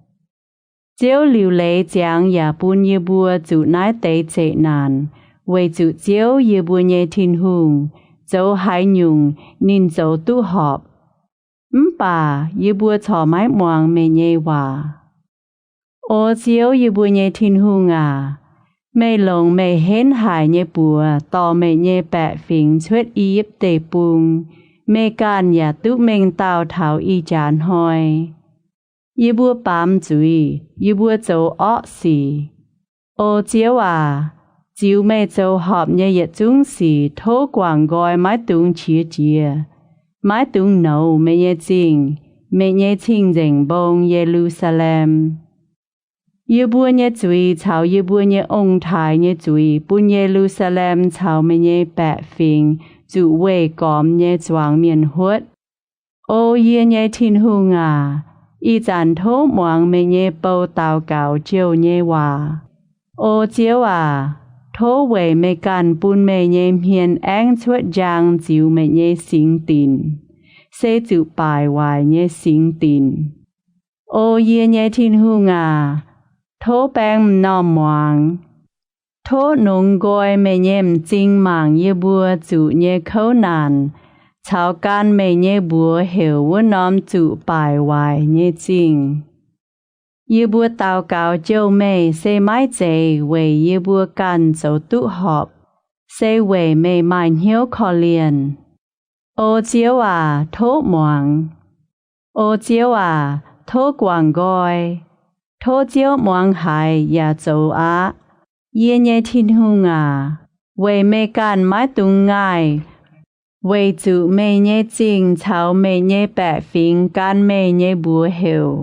Ziouv liuc leiz ziangx yaac bun yie mbuo zuqc naaiv deix zeqc naanc, weic zuqc Ziouv, yie mbuo nyei Tin-Hungh, zoux haaix nyungc ninh zoux duqv horpc. Mv baac yie mbuo corc maiv muangx meih nyei waac. O Ziouv, yie mbuo nyei Tin-Hungh aac, meih longc meih henv haic nyei buoz dorh meih nyei baeqc fingx cuotv I^yipv Deic-Bung. Meih ganh yaac duqv mengh dauh taux ih jaax hnoi. Yie mbuo baamz zuiz, yie mbuo zoux orqv sic. O Ziouv aac, Ziux meih zoux horpc nyei yietc zungv sic tov guangc nqoi maiv dungx qiex jiez, maiv dungx nouz meih nyei zingh, meih nyei cing-nzengc mbong, Ye^lu^saa^lem. Yie mbuo nyei zuiz caux yie mbuo nyei ong-taaix nyei zuiz bun Ye^lu^saa^lem caux meih nyei baeqc fingx zuqc weih gormx nyei zuangx mienh huotv. O yie nyei Tin-Hungh aac, ih zanc tov muangx meih nyei bou daux gaux jouh nyei waac. O Ziouv aac, tov weic meih ganh bun meih nyei hmien aengv cuotv njang ziux meih nyei singx dinc, se zuqc baaic waaic nyei singx dinc. O yie nyei Tin-Hungh aac, tov baeng m'normh muangx. Tov nongx nqoi meih nyei m'zing mangc yie mbuo zuqc nyei kouv naanc caux gan meih nyei mbuox heuc wuov norm zuqc baaic waaic nyei zingh. Yie mbuo daux gaux jouh meih se maiv zeiz weic yie mbuo ganh zoux duqv horpc, se weic meih maaih hnyouv korv-lienh. O Ziouv aac, tov muangx. O Ziouv aac, tov guangc nqoi. Tov Ziouv muangx haiz yaac zoux aqv. Yie nyei Tin-Hungh aac, weic meih ganh maiv dungx ngaih, weic zuqc meih nyei zingh caux meih nyei baeqc fingx gan meih nyei mbuox heuc.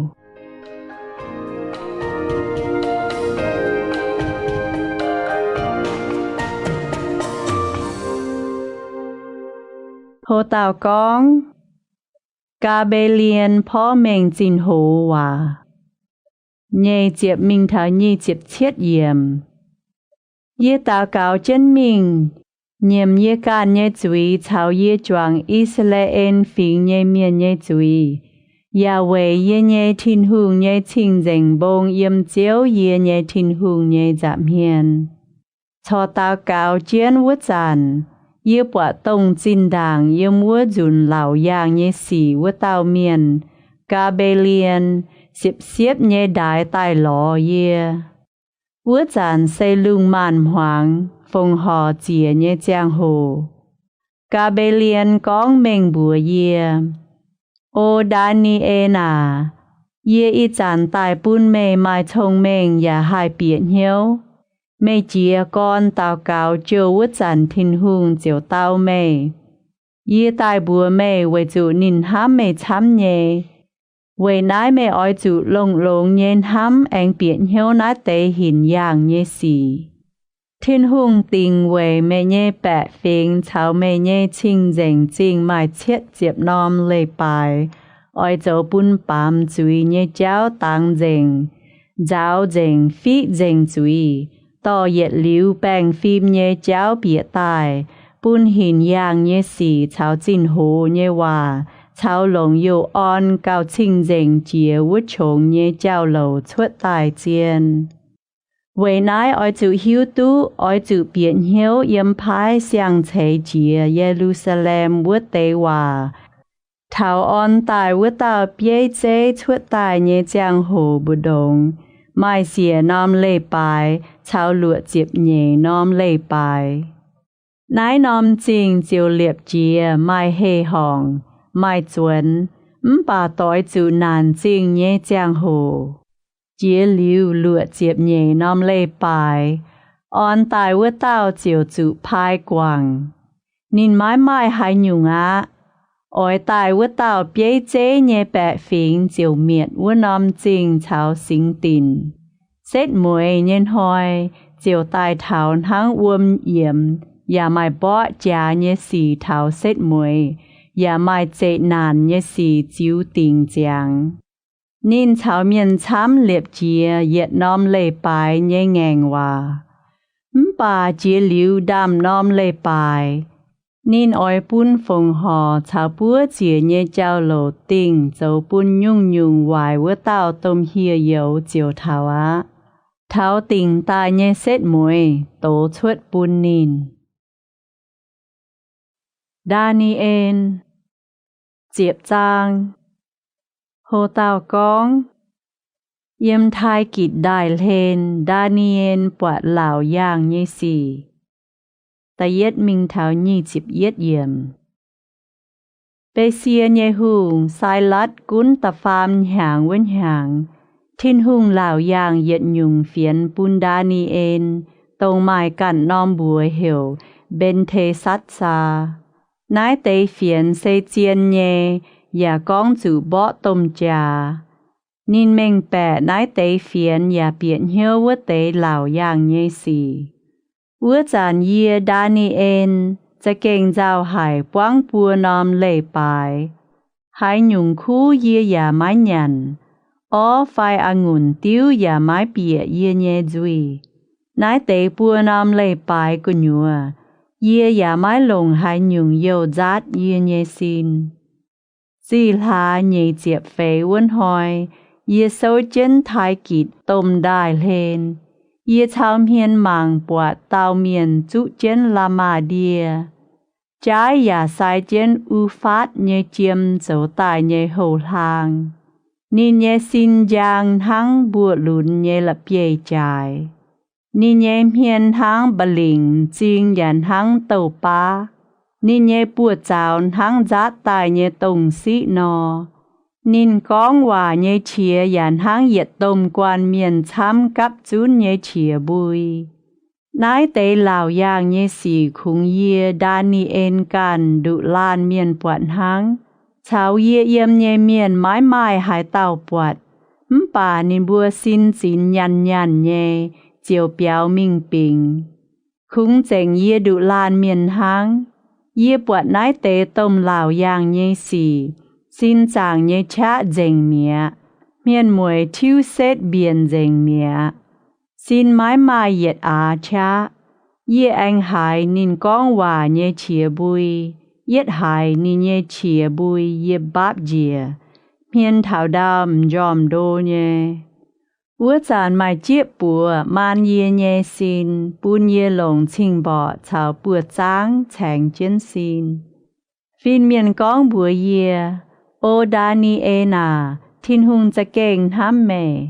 Ho dauh gorngv, Gaa^mbe^lien porv mengh zinh hoz waac. Nyeic ziepc mingh taux nyic ziepc cietv yiemc. Yie daux gaux jienv mingh, nyiemc yie ganh nyei zuiz caux yie juangc I^saa^laa^en Fingx nyei mienh nyei zuiz, yaac weic yie nyei Tin-Hungh nyei cing-nzengc mbong yiem Ziouv yie nyei Tin-Hungh nyei nza'hmien. Corc daux gaux jienv wuov zanc, yie buatc dongh zinh ndaangc yiem wuov nzunc laauc yaangh nyei sic wuov dauh mienh, Gaa^mbe^lien, siepv-siepv nyei ndaix daaih lorz yie. Wuov zanc se lungh maanz-hmuangx fongc horc ziec nyei ziangh hoc. Gaa^mbe^lien gorngv mengh mbuox yie, O Ndaa^ni^en aac, yie ih zanc daaih bun meih maaih cong-mengh yaac haih bieqc hnyouv. Meih jiez gorn daux gaux jouh wuov zanc Tin-Hungh ziouc dau meih. Yie daaih mbuox meih weic zuqc ninh hnamv meih camv nyei. Weic naaiv meih oix zuqc longx-longx nyei hnamv aengx bieqc hnyouv naaiv deix hinc yaangh nyei sic. Tin-Hungh dingc weic meih nyei baeqc fingx caux meih nyei cing-nzengc zingh maaih cietv ziepc norm leiz-baaix oix zoux bun baamz zuiz nyei jauv dangx nzengc, nzaaux nzengc, fiqv nzengc zuiz, dorh yietc liuz baengh fim nyei jauv bieqc daaih, bun hinc yaangh nyei sic caux zinh hoz nyei waac caux longc youh orn gauh cing-nzengc jiex wuov qongx nyei jauv-louc cuotv daaih zien. Weic naaiv oix zuqc hiuv duqv oix zuqc bieqc hnyouv yiem paaiv siang-ceix jiex Ye^lu^saa^lem wuov deix waac. Taux orn daaih wuov dauh bieiv zeiv cuotv daaih nyei ziangh hoc mbu'ndongx maaih siec norm leiz-baaix caux luoqc ziepc nyeic norm leiz-baaix. Naaiv norm zingh ziouc liepc jiez maaih heh-horngc, maaih zuonx, mv baac doix zuqc naanc zingh nyei ziangh hoc. Jiex liuz luoqc ziepc nyeic norm leiz-baaix, orn daaih wuov dauh ziouc zuqc paai guangc. Ninh maiv maaih haaix nyungc aqv. Oix daaih wuov dauh bieiv zeiv nyei baeqc fingx ziouc mietc wuov norm zingh caux singx dinc. Setv mueiz nyei hnoi ziouc daaih taux hnangv wuom yiemx, yaac maaih mborqv jaax nyei sic taux setv mueiz, yaac maaih zeqc naanc nyei sic ziux dingc ziangx. Ninh caux mienh camv liepc jiez yietc norm leiz-baaix nyei ngaengc waac. Mv baac jiex liuz ndaamv-norm leiz-baaix, ninh oix bun fongc horc caux buov ziec nyei jauv-louc dingh zoux bun nyungc-nyungc waaic wuov dauh domh hieh youz ziouc taux aqv. Taux dingc daaih nyei setv mueiz dox cuotv bun ninh. Ndaa^ni^en, ziepc zaang. Ho dauh gorngv, Yiem Taaigitc Ndaaih Hlen, Ndaa^ni^en buatc laauc yaangh nyei sic. Da'yietv mingh taux nyic ziepc yietv yiemc. Besie nyei hungh, Sailatv, gunv da'faam hnyangx wuov hnyangx, Tin-Hungh laauc yaangh yietc nyungc fienx bun Ndaa^ni^en, dongh maaih ganh norm mbuox heuc Mben^te^satv^saa. Naaiv deix fienx se zien nyei yaac gorngv zuqc mborqv domh jaax. Ninh mengh baeqc naaiv deix fienx yaac bieqc hnyouv wuov deix laauc yaangh nyei sic. Wuov zanc yie, Ndaa^ni^en, za'gengh nzauh haic buangv buo norm leiz-baaix. Haaix nyungc kuv yie yaac maiv nyanc, orv fai a'ngunc diuv yaac maiv bieqc yie nyei nzuih. Naaiv deix buo norm leiz-baaix gu'nyuoz, yie yaac maiv longc haaix nyungc youh nzaatv yie nyei sin. Zih hlaax nyeic ziepc feix wuov hnoi, yie souv jienv Taaix-Gitc domh ndaaih hlen. Yie cau hmien mangc buatc dauh mienh zuqv jienv la'maah ndie. Jaaiv yaac sai jienv U^faatv nyei jiem zoux daaih nyei houh hlaang. Ninh nyei sin njang hnangv mbuoqc lunx nyei la'bieiv-jaaix. Ninh nyei hmien hnangv mba'lingc m'zing yaac hnangv douh baav. Ninh nyei buoz-zaux hnangv nzaatv daaih nyei dongh siqv nor. Ninh gorngv waac nyei qiex yaac hnangv yietc domh guanh mienh camv gapv zunv nyei qiex mbui. Naaiv deix laauc yaangh nyei sic kungx yie, Ndaa^ni^en, ganh nduqc laanh mienh buatc hnangv. Caux yie yiem nyei mienh maiv maaih haaix dauh buatc, mv baac ninh mbuo sin zinx nyaanh nyaanh nyei ziouc biaux mingh bingx. Kungx zengc yie nduqc laanh mienh hnangv. Yie buatc naaiv deix domh laauc yaangh nyei sic, sin zaangc nyei qaqv nzengc mi'aqv, hmien mueiz tiuv setv mbienc nzengc mi'aqv. Sin maiv maaih yietc aax qaqv. Yie aengx haiz ninh gorngv waac nyei qiex mbui. Yietv haiz ninh nyei qiex mbui yie mbaapv njiec, hmien taux ndau m'njormh ndo nyei. Wuov zanc maaih jieqv buoz maan yie nyei sin, bun yie longc cing-mborqc caux buoz-zaangv caengx jienv sin. Fin-mienh gorngv mbuox yie, O Ndaa^ni^en aac, Tin-Hungh za'gengh hnamv meih.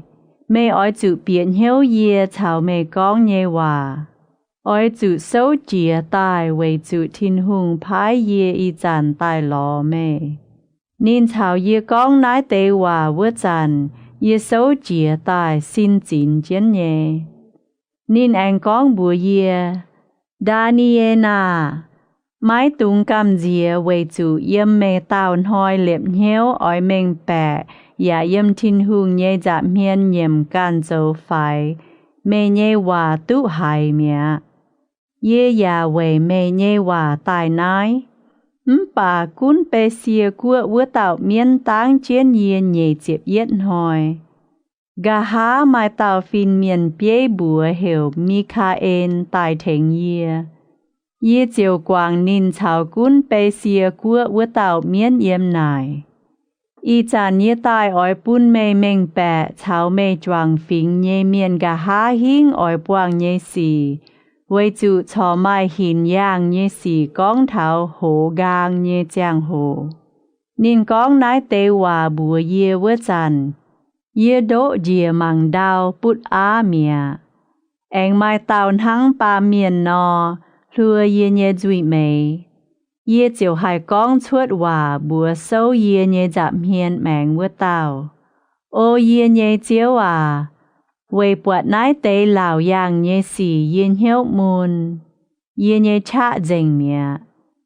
Meih oix zuqc bieqc hnyouv yie caux meih gorngv nyei waac. Oix zuqc souv jiez daaih weic zuqc Tin-Hungh paaiv yie ih zanc daaih lorz meih. Ninh caux yie gorngv naaiv deix waac wuov zanc, yie souv jiez daaih sin zinx jienv nyei. Ninh aengx gorngv mbuox yie, Ndaa^ni^en aah! Maiv dungx gamh nziex weic zuqc yiem meih daauh hnoi liepc hnyouv oix mengh baeqc yaac yiem Tin-Hungh nyei nza'hmien nyiemc ganh zoux faix, meih nyei waac duqv haiz mi'aqv. Yie yaac weic meih nyei waac daaih naaiv. Mv baac gunv Besie Guoqv wuov dauh mienv dangv jienv yie nyeic ziepc yietv hnoi. Nqa'haav maaih dauh fin-mienh bieiv mbuox heuc Mi^kaa^en daaih tengx yie. Yie ziouc guangc ninh caux gunv Besie Guoqv wuov dauh mienv yiem naaic. Ih zanc yie daaih oix bun meih mengh baeqc caux meih juangc fingx nyei mienh nqa'haav hingv oix buangh nyei sic, weic zuqc corc maaih hinc yaangh nyei sic gorngv taux hoz nqaang nyei ziangh hoc. Ninh gorngv naaiv deix waac mbuox yie wuov zanc, yie ndoqv njiec mangc ndau butv aav mi'aqv. Aengx maaih dauh hnangv baamh mienh nor, hluo yie nyei nzuih meix. Yie ziouc haih gorngv cuotv waac mbuox souv yie nyei nza'hmien maengx wuov dauh, O yie nyei Ziouv aac, weic buatc naaiv deix laauc yaangh nyei sic yie hnyouv mun. Yie nyei qaqv nzengc mi'aqv.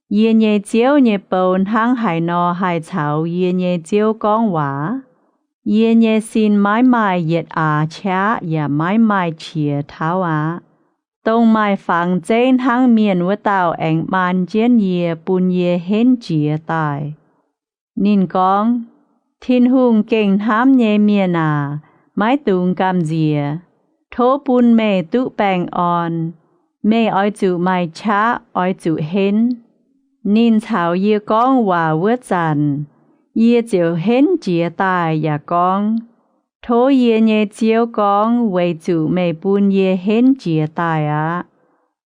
Yie nyei Ziouv nyei bou hnangv haaix nor haih caux yie nyei Ziouv gorngv waac? Yie nyei sin maiv maaih yietc aax qaqv yaac maiv maaih qiex tauv aqv. Dongh maaih fangx zeiv hnangv mienh wuov dauh aengx maan jienv yie, bun yie henv jiez daaih. Ninh gorngv, Tin-Hungh gengh hnamv nyei mienh aac, maiv dungx gamh nziex. Tov bun meih duqv baengh orn. Meih oix zuqc maaih qaqv, oix zuqc henv. Ninh caux yie gorngv waac wuov zanc, yie ziouc henv jiez daaih yaac gorngv, Tov yie nyei Ziouv gorngv weic zuqc meih bun yie henv jiez daaih aqv.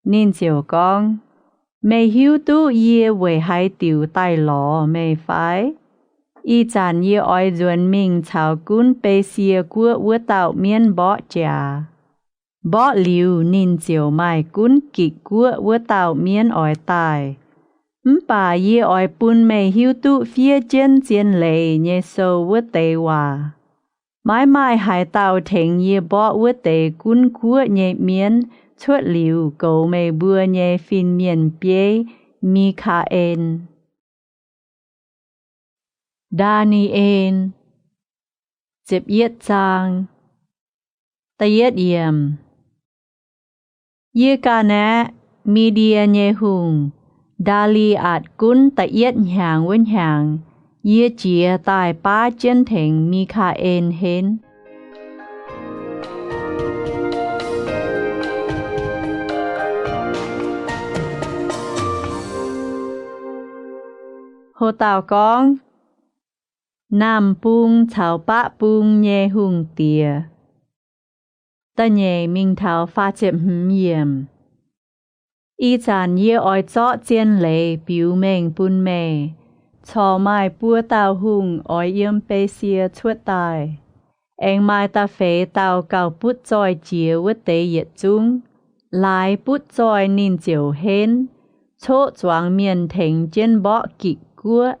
Ninh ziouc gorngv, Meih hiuv duqv yie weic haaix diuc daaih lorz meih fai? Ih zanc yie oix nzuonx mingh caux gunv Besie Guoqv wuov dauh mienv mborqv jaax. Mborqv liuz, ninh ziouc maaih gunv Gikc Guoqv wuov dauh mienv oix daaih. Mv baac yie oix bun meih hiuv duqv fiev jienv zien leiz nyei sou wuov deix waac. Maiv maaih haaix dauh tengx yie mborqv wuov deix gunv guoqv nyei mienv cuotv liuz goux meih mbuo nyei fin-mienh bieiv, Mi^kaa^en. Ndaa^ni^en. Ziepc yietv zaang. Da'yietv yiemc. Yie ganh aeqv, Mi^ndie nyei hungh, Ndaa^li^atc gunv da'yietv hnyangx wuov hnyangx, yie jiez daaih baav jienv tengx Mi^kaa^en henv. Ho dauh gorngv, Naamh Bung caux Baqv Bung nyei Hungh Diex. Da'nyeic mingh taux faah ziepc hmz yiemc. Ih zanc yie oix zorqv zien leiz biux mengh bun meih. Corc maaih buo dauh hungh oix yiem Besie cuotv daaih. Aengx maaih da'feix dauh gauh butv zoih jiex wuov deix yietc zungv. Laaix butv zoih ninh ziouc henv, coqv zuangx mienh tengx jienv mborqv Gikc Guoqv.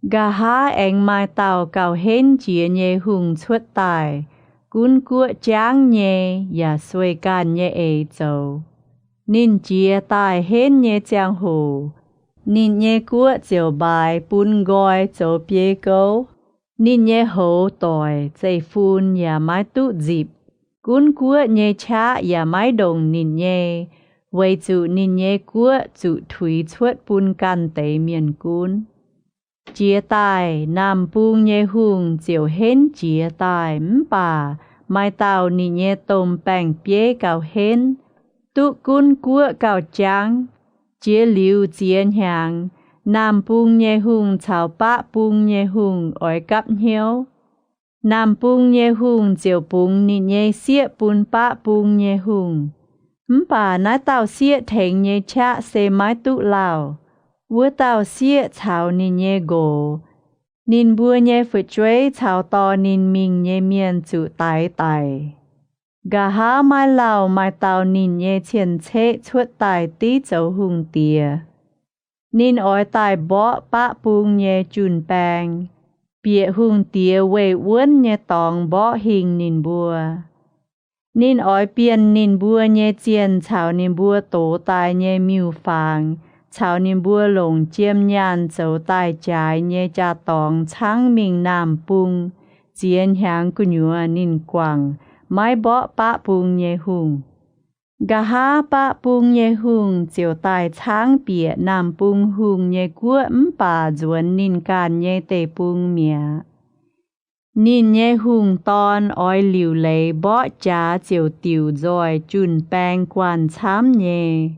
Nqa'haav aengx maaih dauh gauh henv jiex nyei hungh cuotv daaih, gunv guoqv jaangv nyei yaac sueih ganh nyei eix zoux. Ninh jiez daaih henv nyei ziangh hoc, ninh nyei guoqv ziouc mbaaix bun nqoi zoux biei gouv. Ninh nyei hoz doic zeiv-fun yaac maiv duqv nzipc. Gunv guoqv nyei qaqv yaac maiv ndongc ninh nyei, weic zuqc ninh nyei guoqv zuqc tuix cuotv bun ganh deix mienh gunv. Jiez daaih, Naamh Bung nyei hungh ziouc henv jiez daaih, mv baac maaih dauh ninh nyei domh baeng-bieiv gauh henv, duqv gunv guoqv gauh jaangv. Jiex liuz ziex hnyangx, Naamh Bung nyei hungh caux Baqv Bung nyei hungh oix gapv hnyouv. Naamh Bung nyei hungh ziouc bungx ninh nyei sieqv bun Baqv Bung nyei hungh, mv baac naaiv dauh sieqv tengx nyei qaqv se maiv duqv lauh. Wuov dauh sieqv caux ninh nyei nqox, ninh mbuo nyei fu'jueiv caux dorh ninh mingh nyei mienh zuqc daix daic. Nqa'haav maiv lauh maaih dauh ninh nyei cien-ceqv cuotv daaih div zoux hungh diex. Ninh oix daaih mborqv Baqv Bung nyei jun-baeng, bieqc hungh diex weih wuonv nyei dorngx mborqv hingh ninh mbuo. Ninh oix bienh ninh mbuo nyei zienh caux ninh mbuo dox daaih nyei miuc-fangx caux ninh mbuo longc jiem nyaanh zoux daaih jaaix nyei jaa-dorngx caangv mingh Naamh Bung ziex hnyangx gu'nyuoz ninh guangc maiv mborqv Baqv Bung nyei hungh. Nqa'haav Baqv Bung nyei hungh ziouc daaih caangv bieqc Naamh Bung hungh nyei guoqv mv baac nzuonx ninh ganh nyei deic-bung mi'aqv. Ninh nyei hungh dorn oix liuc leiz mborqv jaax ziouc diuc nzoih jun-baeng guanh camv nyei.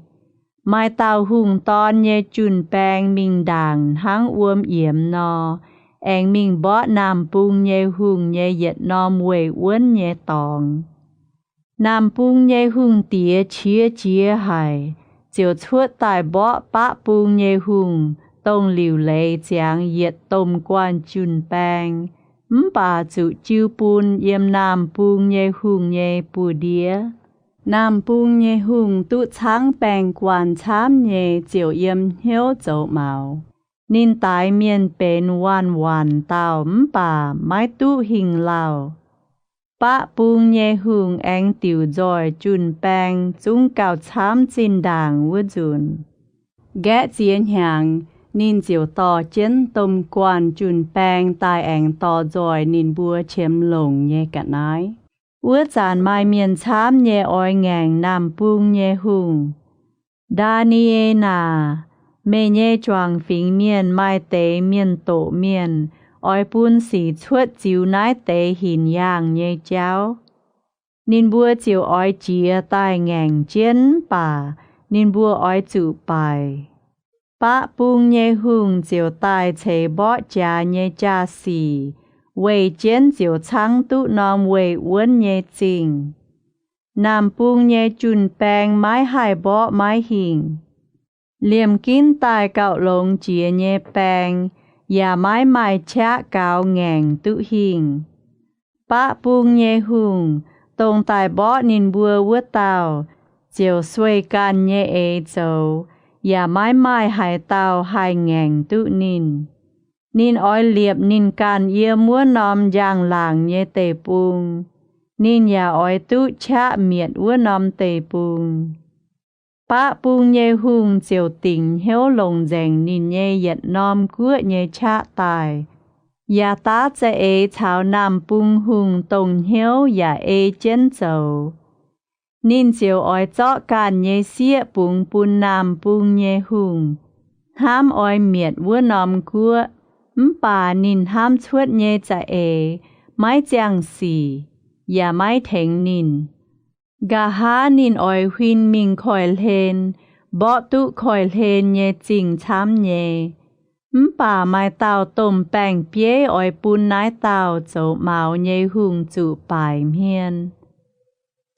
Maaih dauh hungh dorn nyei jun-baeng mingh ndaangc hnangv wuom yiemx nor, aengx mingh mborqv Naamh Bung nyei hungh nyei yietc norm weih wuonv nyei dorngx. Naamh Bung nyei hungh diex qiex jiez haic, ziouc cuotv daaih mborqv Baqv Bung nyei hungh, dongh liuc leiz ziangx yietc domh guanh jun-baeng, mv baac zuqc jiu bun yiem Naamh Bung nyei hungh nyei buoz-ndiev. Naamh Bung nyei hungh duqv caangv baeng guanh camv nyei ziouc yiem hnyouv zoux maux. Ninh daix mienh benx waanc-waanc dauh mv baac maiv duqv hingh lauh. Baqv Bung nyei hungh aengx diuc nzoih jun-baeng zungv gauh camv zinh ndaangc wuov nzunc. Nqaeqv ziex hnyangx, ninh ziouc dorh jienv domh guanh jun-baeng daaih aengx dorh nzoih ninh mbuo qiemx longc nyei ga'naaiv. Wuov zanc maaih mienh camv nyei oix ngaengc Naamh Bung nyei hungh. Ndaa^ni^en aac, meih nyei juangc fingx mienh maaih deix mienh doqc mienh oix bun sic cuotv ziux naaiv deix hinc yaangh nyei jauv. Ninh mbuo ziouc oix jiez daaih ngaengc jienv, mv baac ninh mbuo oix zuqc baaic. Baqv Bung nyei hungh ziouc daaih ceix mborqv jaax nyei jaa-sic, weih jienv ziouc caangv duqv norm weih wuonv nyei zingh. Naamh Bung nyei jun-baeng maiv haih mborqv maiv hingh. Liemh ginv daaih gauh longx jiex nyei baeng yaac maiv maaih qaqv gaux ngaengc duqv hingh. Baqv Bung nyei hungh, dongh daaih mborqv ninh mbuo wuov dauh, ziouc sueih ganh nyei eix zoux, yaac maiv maaih haaix dauh haih ngaengc duqv ninh. Ninh oix liepc ninh ganh yiem wuov norm njang-laangc nyei deic-bung. Ninh yaac oix duqv qaqv mietc wuov norm deic-bung. Baqv bung nyei hungh ziouc dingc hnyouv longc nzengc ninh nyei yietc norm guoqv nyei qaqv daaih, yaac daav za'eix caux naamh bung hungh dongh hnyouv yaac ei jienv zoux. Ninh ziouc oix zorqv ganh nyei sieqv bungx bun naamh bung nyei hungh, hnamv oix mietc wuov norm guoqv. Mv baac ninh hnamv cuotv nyei za'eix maiv ziangh sic, yaac maiv tengx ninh. Nqa'haav ninh oix huin mingh koiv-hlen, mborqv duqv koiv-hlen nyei zingh camv nyei. Mv baac maaih dauh domh baeng-bieiv oix bun naaiv dauh zoux maux nyei hungh zuqc baaic hmien.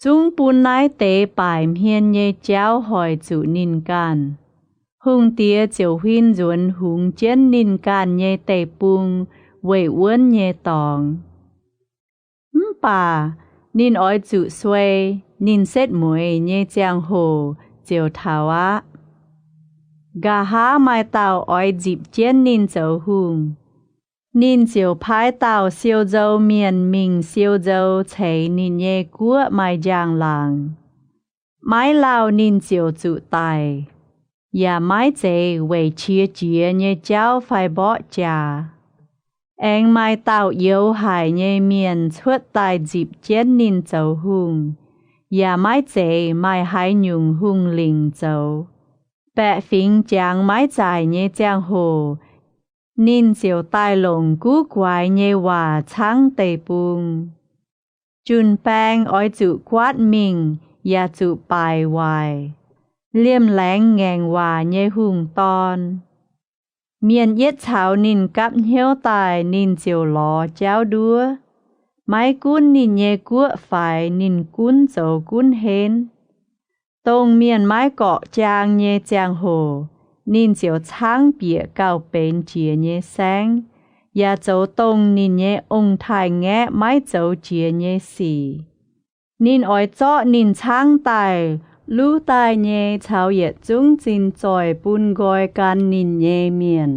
Zungv bun naaiv deix baaic hmien nyei jauv hoic zuqc ninh ganh. Hungh diex ziouc huin nzuonx hungx jienv ninh ganh nyei deic-bung weih wuonv nyei dorngx. Mv baac ninh oix zuqc suei, ninh setv mueiz nyei ziangh hoc ziouc taux aqv. Nqa'haav maaih dauh oix nzipc jienv ninh zoux hungh. Ninh ziouc paaiv dauh siou-nzou mienh mingh siou-nzou ceix ninh nyei guoqv maaih njang-laangc. Maiv lauh ninh ziouc zuqc daic, yaac maiv zeiz weic qiex jiez nyei jauv fai mborqv jaax. Aengx maaih dauh youx haic nyei mienh cuotv daaih nzipc jienv ninh zoux hungh, yaac maiv zeiz maaih haaix nyungc hungh lingc zoux. Baeqc fingx jangx maiv zaaic nyei ziangh hoc, ninh ziouc daaih longc guv guaix nyei waac caangv deic-bung. Jun-baeng oix zuqc guaatv mingh yaac zuqc baaic waaic. Liemh laengz ngaengc waac nyei hungh dorn, mienh yietv caux ninh gapv hnyouv daaih, ninh ziouc lorz jauv nduov. Maiv gunv ninh nyei guoqv faix, ninh gunv zoux gunv henv. Dongh mienh maiv gorqv jaang nyei ziangh hoc, ninh ziouc caangv bieqc gauh benx jiex nyei saengv, yaac zoux dongh ninh nyei ong-taaix-ngaeqv maiv zoux jiex nyei sic. Ninh oix zorqv ninh caangv daaih luv daaih nyei caux yietc zungv zinh zoih bun nqoi gan ninh nyei mienh.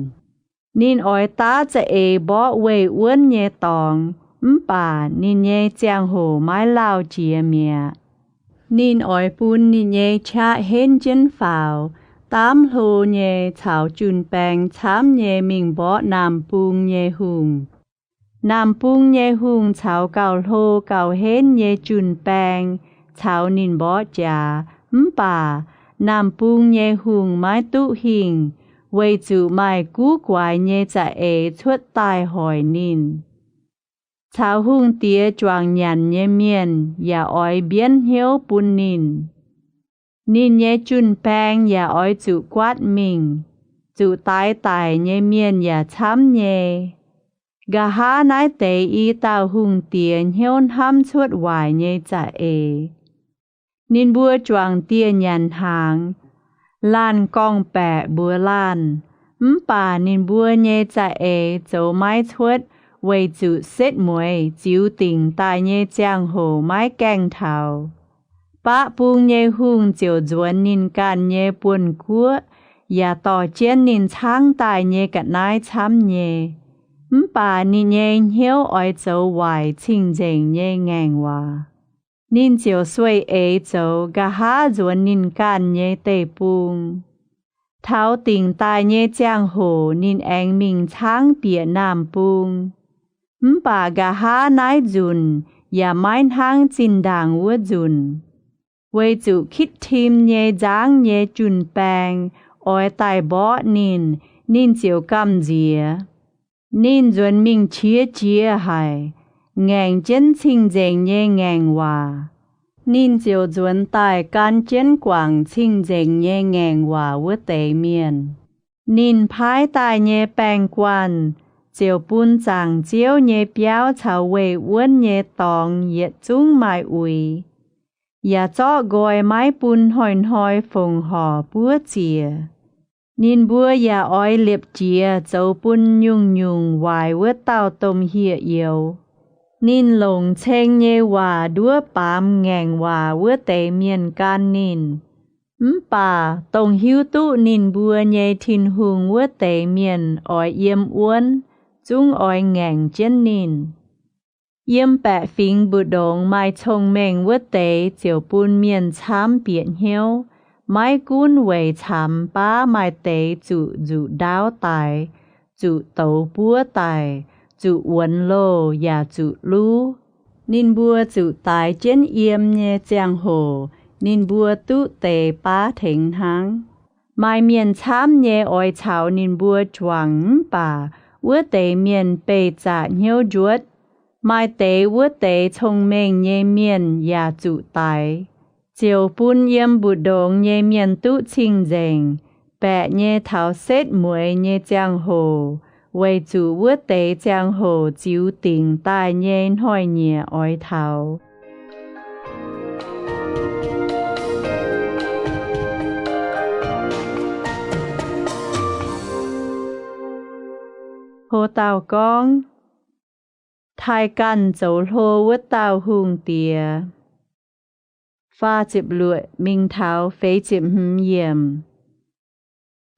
Ninh oix daav za'eix mborqv weih wuonv nyei dorngx, mv baac ninh nyei ziangh hoc maiv lauh jiex mi'aqv. Ninh oix bun ninh nyei qaqv henv jienv faaux, daamv hlo nyei caux jun-baeng camv nyei mingh mborqv naamh bung nyei hungh. Naamh bung nyei hungh caux gauh hlo gauh henv nyei jun-baeng caux ninh mborqv jaax, mv baac naamh bung nyei hungh maiv duqv hingh, weic zuqc maaih guv guaix nyei za'eix cuotv daaih hoic ninh. Caux hungh diex juangc nyanc nyei mienh yaac oix mbienv hnyouv bun ninh. Ninh nyei jun-baeng yaac oix zuqc guaatv mingh, zuqc daix daic nyei mienh yaac camv nyei. Nqa'haav naaiv deix i dauh hungh diex hnyouv hnamv cuotv waaic nyei za'eix. Ninh mbuo juangc dieh nyanc hnaangx, laanh gorngv-baeqc mbuox laanh, mv baac ninh mbuo nyei za'eix zoux maiv cuotv, weic zuqc setv mueiz ziux dingc daaih nyei ziangh hoc maiv gaengh taux. Baqv bung nyei hungh ziouc nzuonx ninh ganh nyei buonv-guoqv yaac dorh jienv ninh caangv daaih nyei ga'naaiv camv nyei. Mv baac ninh nyei hnyouv oix zoux waaic cing-nzengc nyei ngaengc waac. Ninh ziouc sueih eix zoux, nqa'haav nzuonx ninh ganh nyei deic-bung. Taux dingc daaih nyei ziangh hoc ninh aengx mingh caangv bieqc naamh bung. Mv baac nqa'haav naaiv nzunc yaac maiv hnangv zinh ndaangc wuov nzunc. Weic zuqc Kitv^tim nyei nzangv nyei jun-baeng oix daaih mborqv ninh, ninh ziouc gamh nziex. Ninh nzuonx mingh qiex jiez haic, ngaengc jienv cing-nzengc nyei ngaengc waac. Ninh ziouc nzuonx daaih gan jienv guangc cing-nzengc nyei ngaengc waac wuov deix mienh. Ninh paaiv daaih nyei baeng-guanh ziouc bun zaangc Ziouv nyei biauv caux weih wuonv nyei dorngx yietc zungv maaih uix, yaac zorqv nqoi maiv bun hnoi-hnoi fongc horc buov ziec. Ninh mbuo yaac oix liepc jiez zoux bun nyungc-nyungc waaic wuov dauh domh hieh youz. Ninh longc ceng nyei waac nduov baamz ngaengc waac wuov deix mienh gan ninh. Mv baac dongh hiuv duqv ninh mbuo nyei Tin-Hungh wuov deix mienh oix yiem wuonv, zungv oix ngaengc jienv ninh. Yiem baeqc fingx mbu'ndongx maaih cong-mengh wuov deix ziouc bun mienh camv bieqc hnyouv. Maiv gunv weic camx baav maaih deix zuqc nzuqc ndaauv daic, zuqc douz buov daic, zuqc wuonx loh yaac zuqc luv. Ninh mbuo zuqc daix jienv yiem nyei ziangh hoc, ninh mbuo duqv deix baav tengx hnangv. Maaih mienh camv nyei oix caux ninh mbuo juangc mv baac wuov deix mienh beih zaqc hnyouv njuotv. Maaih deix wuov deix cong-mengh nyei mienh yaac zuqc daix, ziouc bun yiem mbu'ndongx nyei mienh duqv cing-nzengc, baeqc nyei taux setv mueiz nyei ziangh hoc, weic zuqc wuov deix ziangh hoc ziux dingc daaih nyei hnoi-nyieqc oix taux. Ho dauh gorngv, Taaih ganh zoux hlo wuov dauh hungh diex. Faah ziepc luoqc mingh taux feix ziepc hmz yiemc.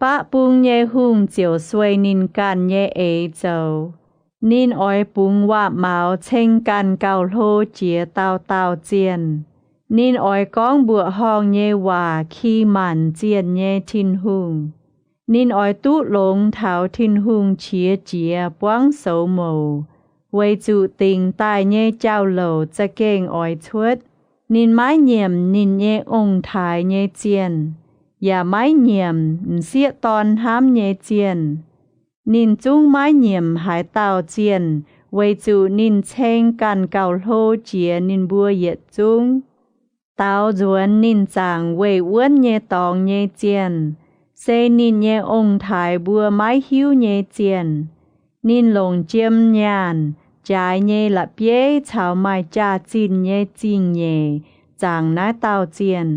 Baqv bung nyei hungh ziouc sueih ninh ganh nyei eix zoux. Ninh oix bungx waac-maux ceng ganh gauh hlo jiex dauh dauh zienh. Ninh oix gorngv mbuoqc horngh nyei waac ki maanc zienh nyei Tin-Hungh. Ninh oix duqv longx taux Tin-Hungh qiex jiez buangv soux mouc, weic zuqc dingc daaih nyei jauv-louc za'gengh oix cuotv. Ninh maiv nyiemc ninh nyei ong-taaix nyei zienh, yaac maiv nyiemc m'sieqv dorn hnamv nyei zienh. Ninh zungv maiv nyiemc haaix dauh zienh, weic zuqc ninh ceng ganh gauh hlo jiex ninh mbuo yietc zungv. Daaux nzuonx ninh zaangc weih wuonv nyei dorngx nyei zienh, se ninh nyei ong-taaix mbuo maiv hiuv nyei zienh. Ninh longc jiem nyaanh, jaaix nyei la'bieiv caux maaih jaax-zinh nyei zingh nyeic zaangc naaiv dauh zienh.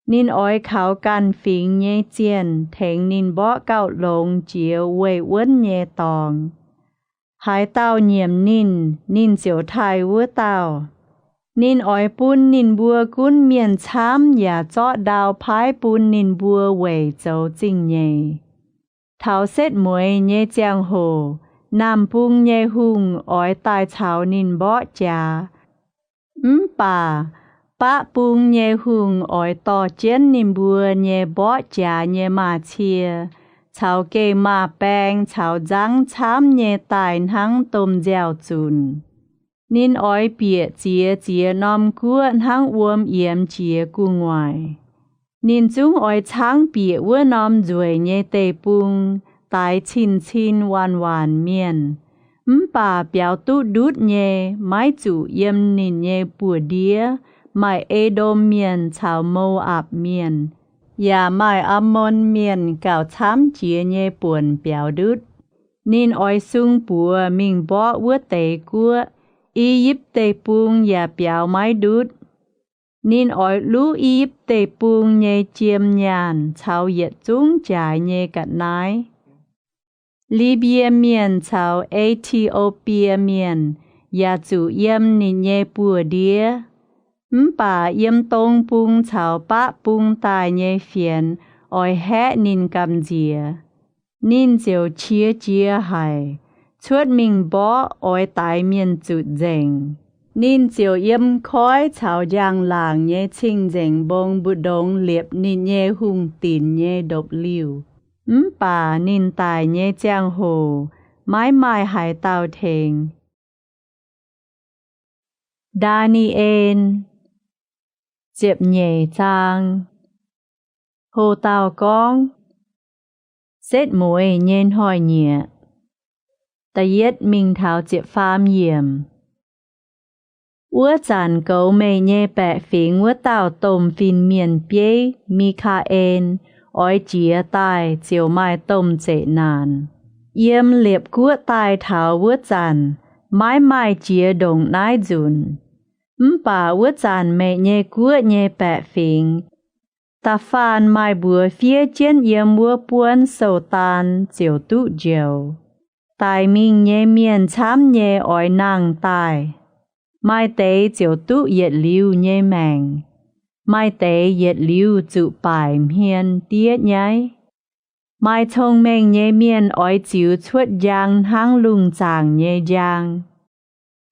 Ninh oix kaux ganh fingx nyei zienh tengx ninh mborqv gauh longx jiex weih wuonv nyei dorngx. Haaix dauh nyiemc ninh, ninh ziouc taaih wuov dauh. Ninh oix bun ninh mbuo gunv mienh camv yaac zorqv ndau paaiv bun ninh mbuo weic zoux zingh nyeic. Taux setv mueiz nyei ziangh hoc, naamh bung nyei hungh oix daaih caux ninh mborqv jaax. Mv baac baqv bung nyei hungh oix dorh jienv ninh mbuo nyei mborqv jaax nyei maaz-cie caux geh maaz-baeng caux nzangv camv nyei daaih hnangv domh nziaaux-zunc. Ninh oix bieqc ziex ziex norm guoqv hnangv wuom yiemx jiex gu'nguaaic. Ninh zungv oix caangv bieqc wuov norm nzueic nyei deic-bung, daix cin-cin waanc-waanc mienh. Mv baac biaux duqv ndutv nyei maiv zuqc yiem ninh nyei buoz-ndiev. Maaih E^ndom Mienh caux Mo^apc Mienh, yaac maaih Aamon Mienh gauh camv jiex nyei buonc biaux ndutv. Ninh oix sung buoz mingh mborqv wuov deix guoqv. I^yipv Deic-Bung yaac biaux maiv ndutv. Ninh oix luv I^yipv Deic-Bung nyei jiem nyaanh caux yietc zungv jaaix nyei ga'naaiv. Li^mbie Mienh caux E^ti^o^bie Mienh yaac zuqc yiem ninh nyei buoz-ndiev. Mv baac yiem dong bung caux baqv bung daaih nyei fienx oix haeqv ninh gamh nziex. Ninh ziouc qiex jiez haic, cuotv mingh mborqv oix daix mienh zutc nzengc. Ninh ziouc yiem koiv caux njang-laangc nyei cing-nzengc mbong mbu'ndongx liepc ninh nyei hungh dinc nyei ndopv-liuh. Mv baac ninh daic nyei ziangh hoc maiv maaih haaix dauh tengx. Ndaa^ni^en ziepc nyeic zaang. Ho dauh gorngv, setv mueiz nyei hnoi-nyieqc, da'yietv mingh taux ziepc faam yiemc. Wuov zanc goux meih nyei baeqc fingx wuov dauh domh fin-mienh bieiv, Mi^kaa^en, oix jiez daaih ziouc maaih domh zeqc naanc. Yiem liepc guoqv daaih taux wuov zanc, maiv maaih jiex ndongc naaiv nzunc. Mv baac wuov zanc meih nyei guoqv nyei baeqc fingx, da'faanh maaih mbuox fiev jienv yiem wuov buonv sou-daan, ziouc duqv njoux. Daic mingh nyei mienh camv nyei oix nangh daaih. Maaih deix ziouc duqv yietc liuz nyei maengc. Maaih deix yietc liuz zuqc baaic hmien diev nyaiv. Maaih cong-mengh nyei mienh oix ziux cuotv njang hnangv lungh zaangc nyei njang.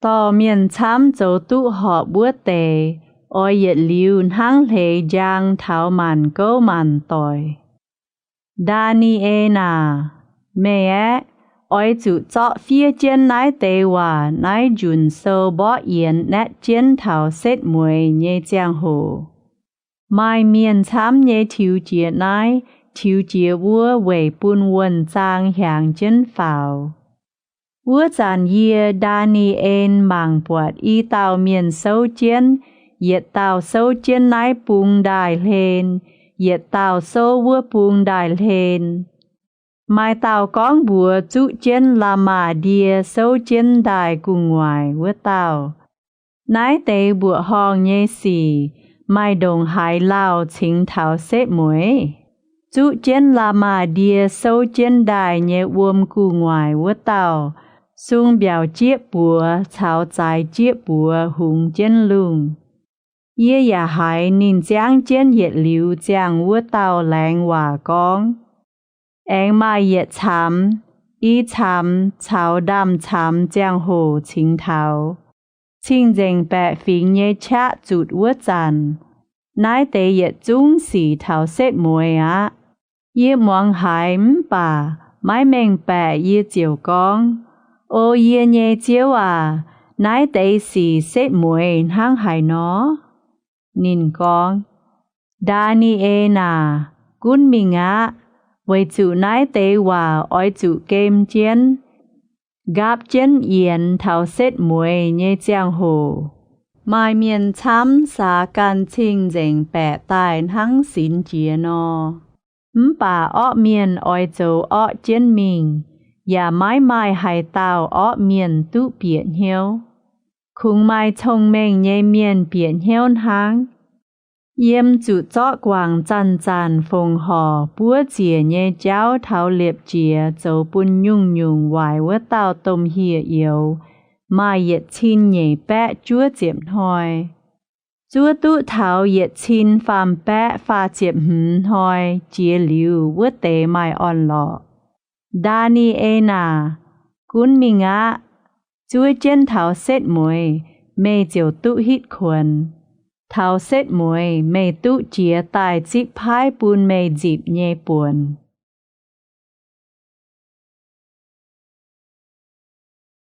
Dorh mienh camv zoux duqv horpc wuov deix, oix yietc liuz hnangv hleix njang taux maanc gouv maanc doic. Ndaa^ni^en aah! Meih aeqv, oix zuqc zorqv fiev jienv naaiv deix waac naaiv njunc sou mborqv yienx naetv jienv taux setv mueiz nyei ziangh hoc. Maaih mienh camv nyei tiux jiex naaiv, tiux jiex wuov weic bun wuonh zaang hiaangx jienv faaux. Wuov zanc yie, Ndaa^ni^en, mangc buatc i dauh mienh souv jienv, yietc dauh souv jienv naaiv bung ndaaih hlen, yietc dauh souv wuov bung ndaaih hlen. Maaih dauh gorngv mbuox zuqv jienv la'maah ndie souv jienv ndaaih gu'nguaaic wuov dauh, Naaiv deix mbuoqc horngh nyei sic maaih ndongc haaix lauh cingx taux setv mueiz? Zuqv jienv la'maah ndie souv jienv ndaaih nyei wuom gu'nguaaic wuov dauh sung mbiaauc jieqv buoz caux zaaix jieqv buoz hungx jienv lungh. Yie yaac haiz ninh ziangv jienv yietc liuz ziangh wuov dauh laengz waac gorngv, Aengx maaih yietc camx, i camx caux ndaamv-camx ziangh hoc cingx taux, cing-nzengc baeqc fingx nyei qaqv zutc wuov zanc, naaiv deix yietc zungv sic taux setv mueiz aqv. Yie muangx haiz mv baac maiv mengh baeqc, yie ziouc gorngv, O yie nyei Ziouv aac, naaiv deix sic setv mueiz hnangv haaix nor? Ninh gorngv, Ndaa^ni^en aah! Gunv mingh aqv. Weic zuqc naaiv deix waac oix zuqc gem jienv, nqaapv jienv yienx taux setv mueiz nyei ziangh hoc. Maaih mienh camv saax ganh cing-nzengc baeqc daaih hnangv sinx jiex nor, mv baac orqv mienh oix zoux orqv jienv mingh, yaac maiv maaih haaix dauh orqv mienh duqv bieqc hnyouv. Kungx maaih cong-mengh nyei mienh bieqc hnyouv hnangv. Yiem zuqc zorqv guangc zanc-zanc fongc horc buov ziec nyei jauv taux liepc jiez zoux bun nyungc-nyungc waaic wuov dauh domh hieh youz maaih yietc cin nyeic baeqv juov ziepc hnoi, zuov duqv taux yietc cin faam-baeqv faah ziepc hmz hnoi jiex liuz wuov deix maaih orn-lorqc. Ndaa^ni^en aah! Gunv mingh aqv. Zuov jienv taux setv mueiz meih ziouc duqv hitv kuonx. Taux setv mueiz meih duqv jiez daaih zipv paaiv bun meih nzipc nyei buonc.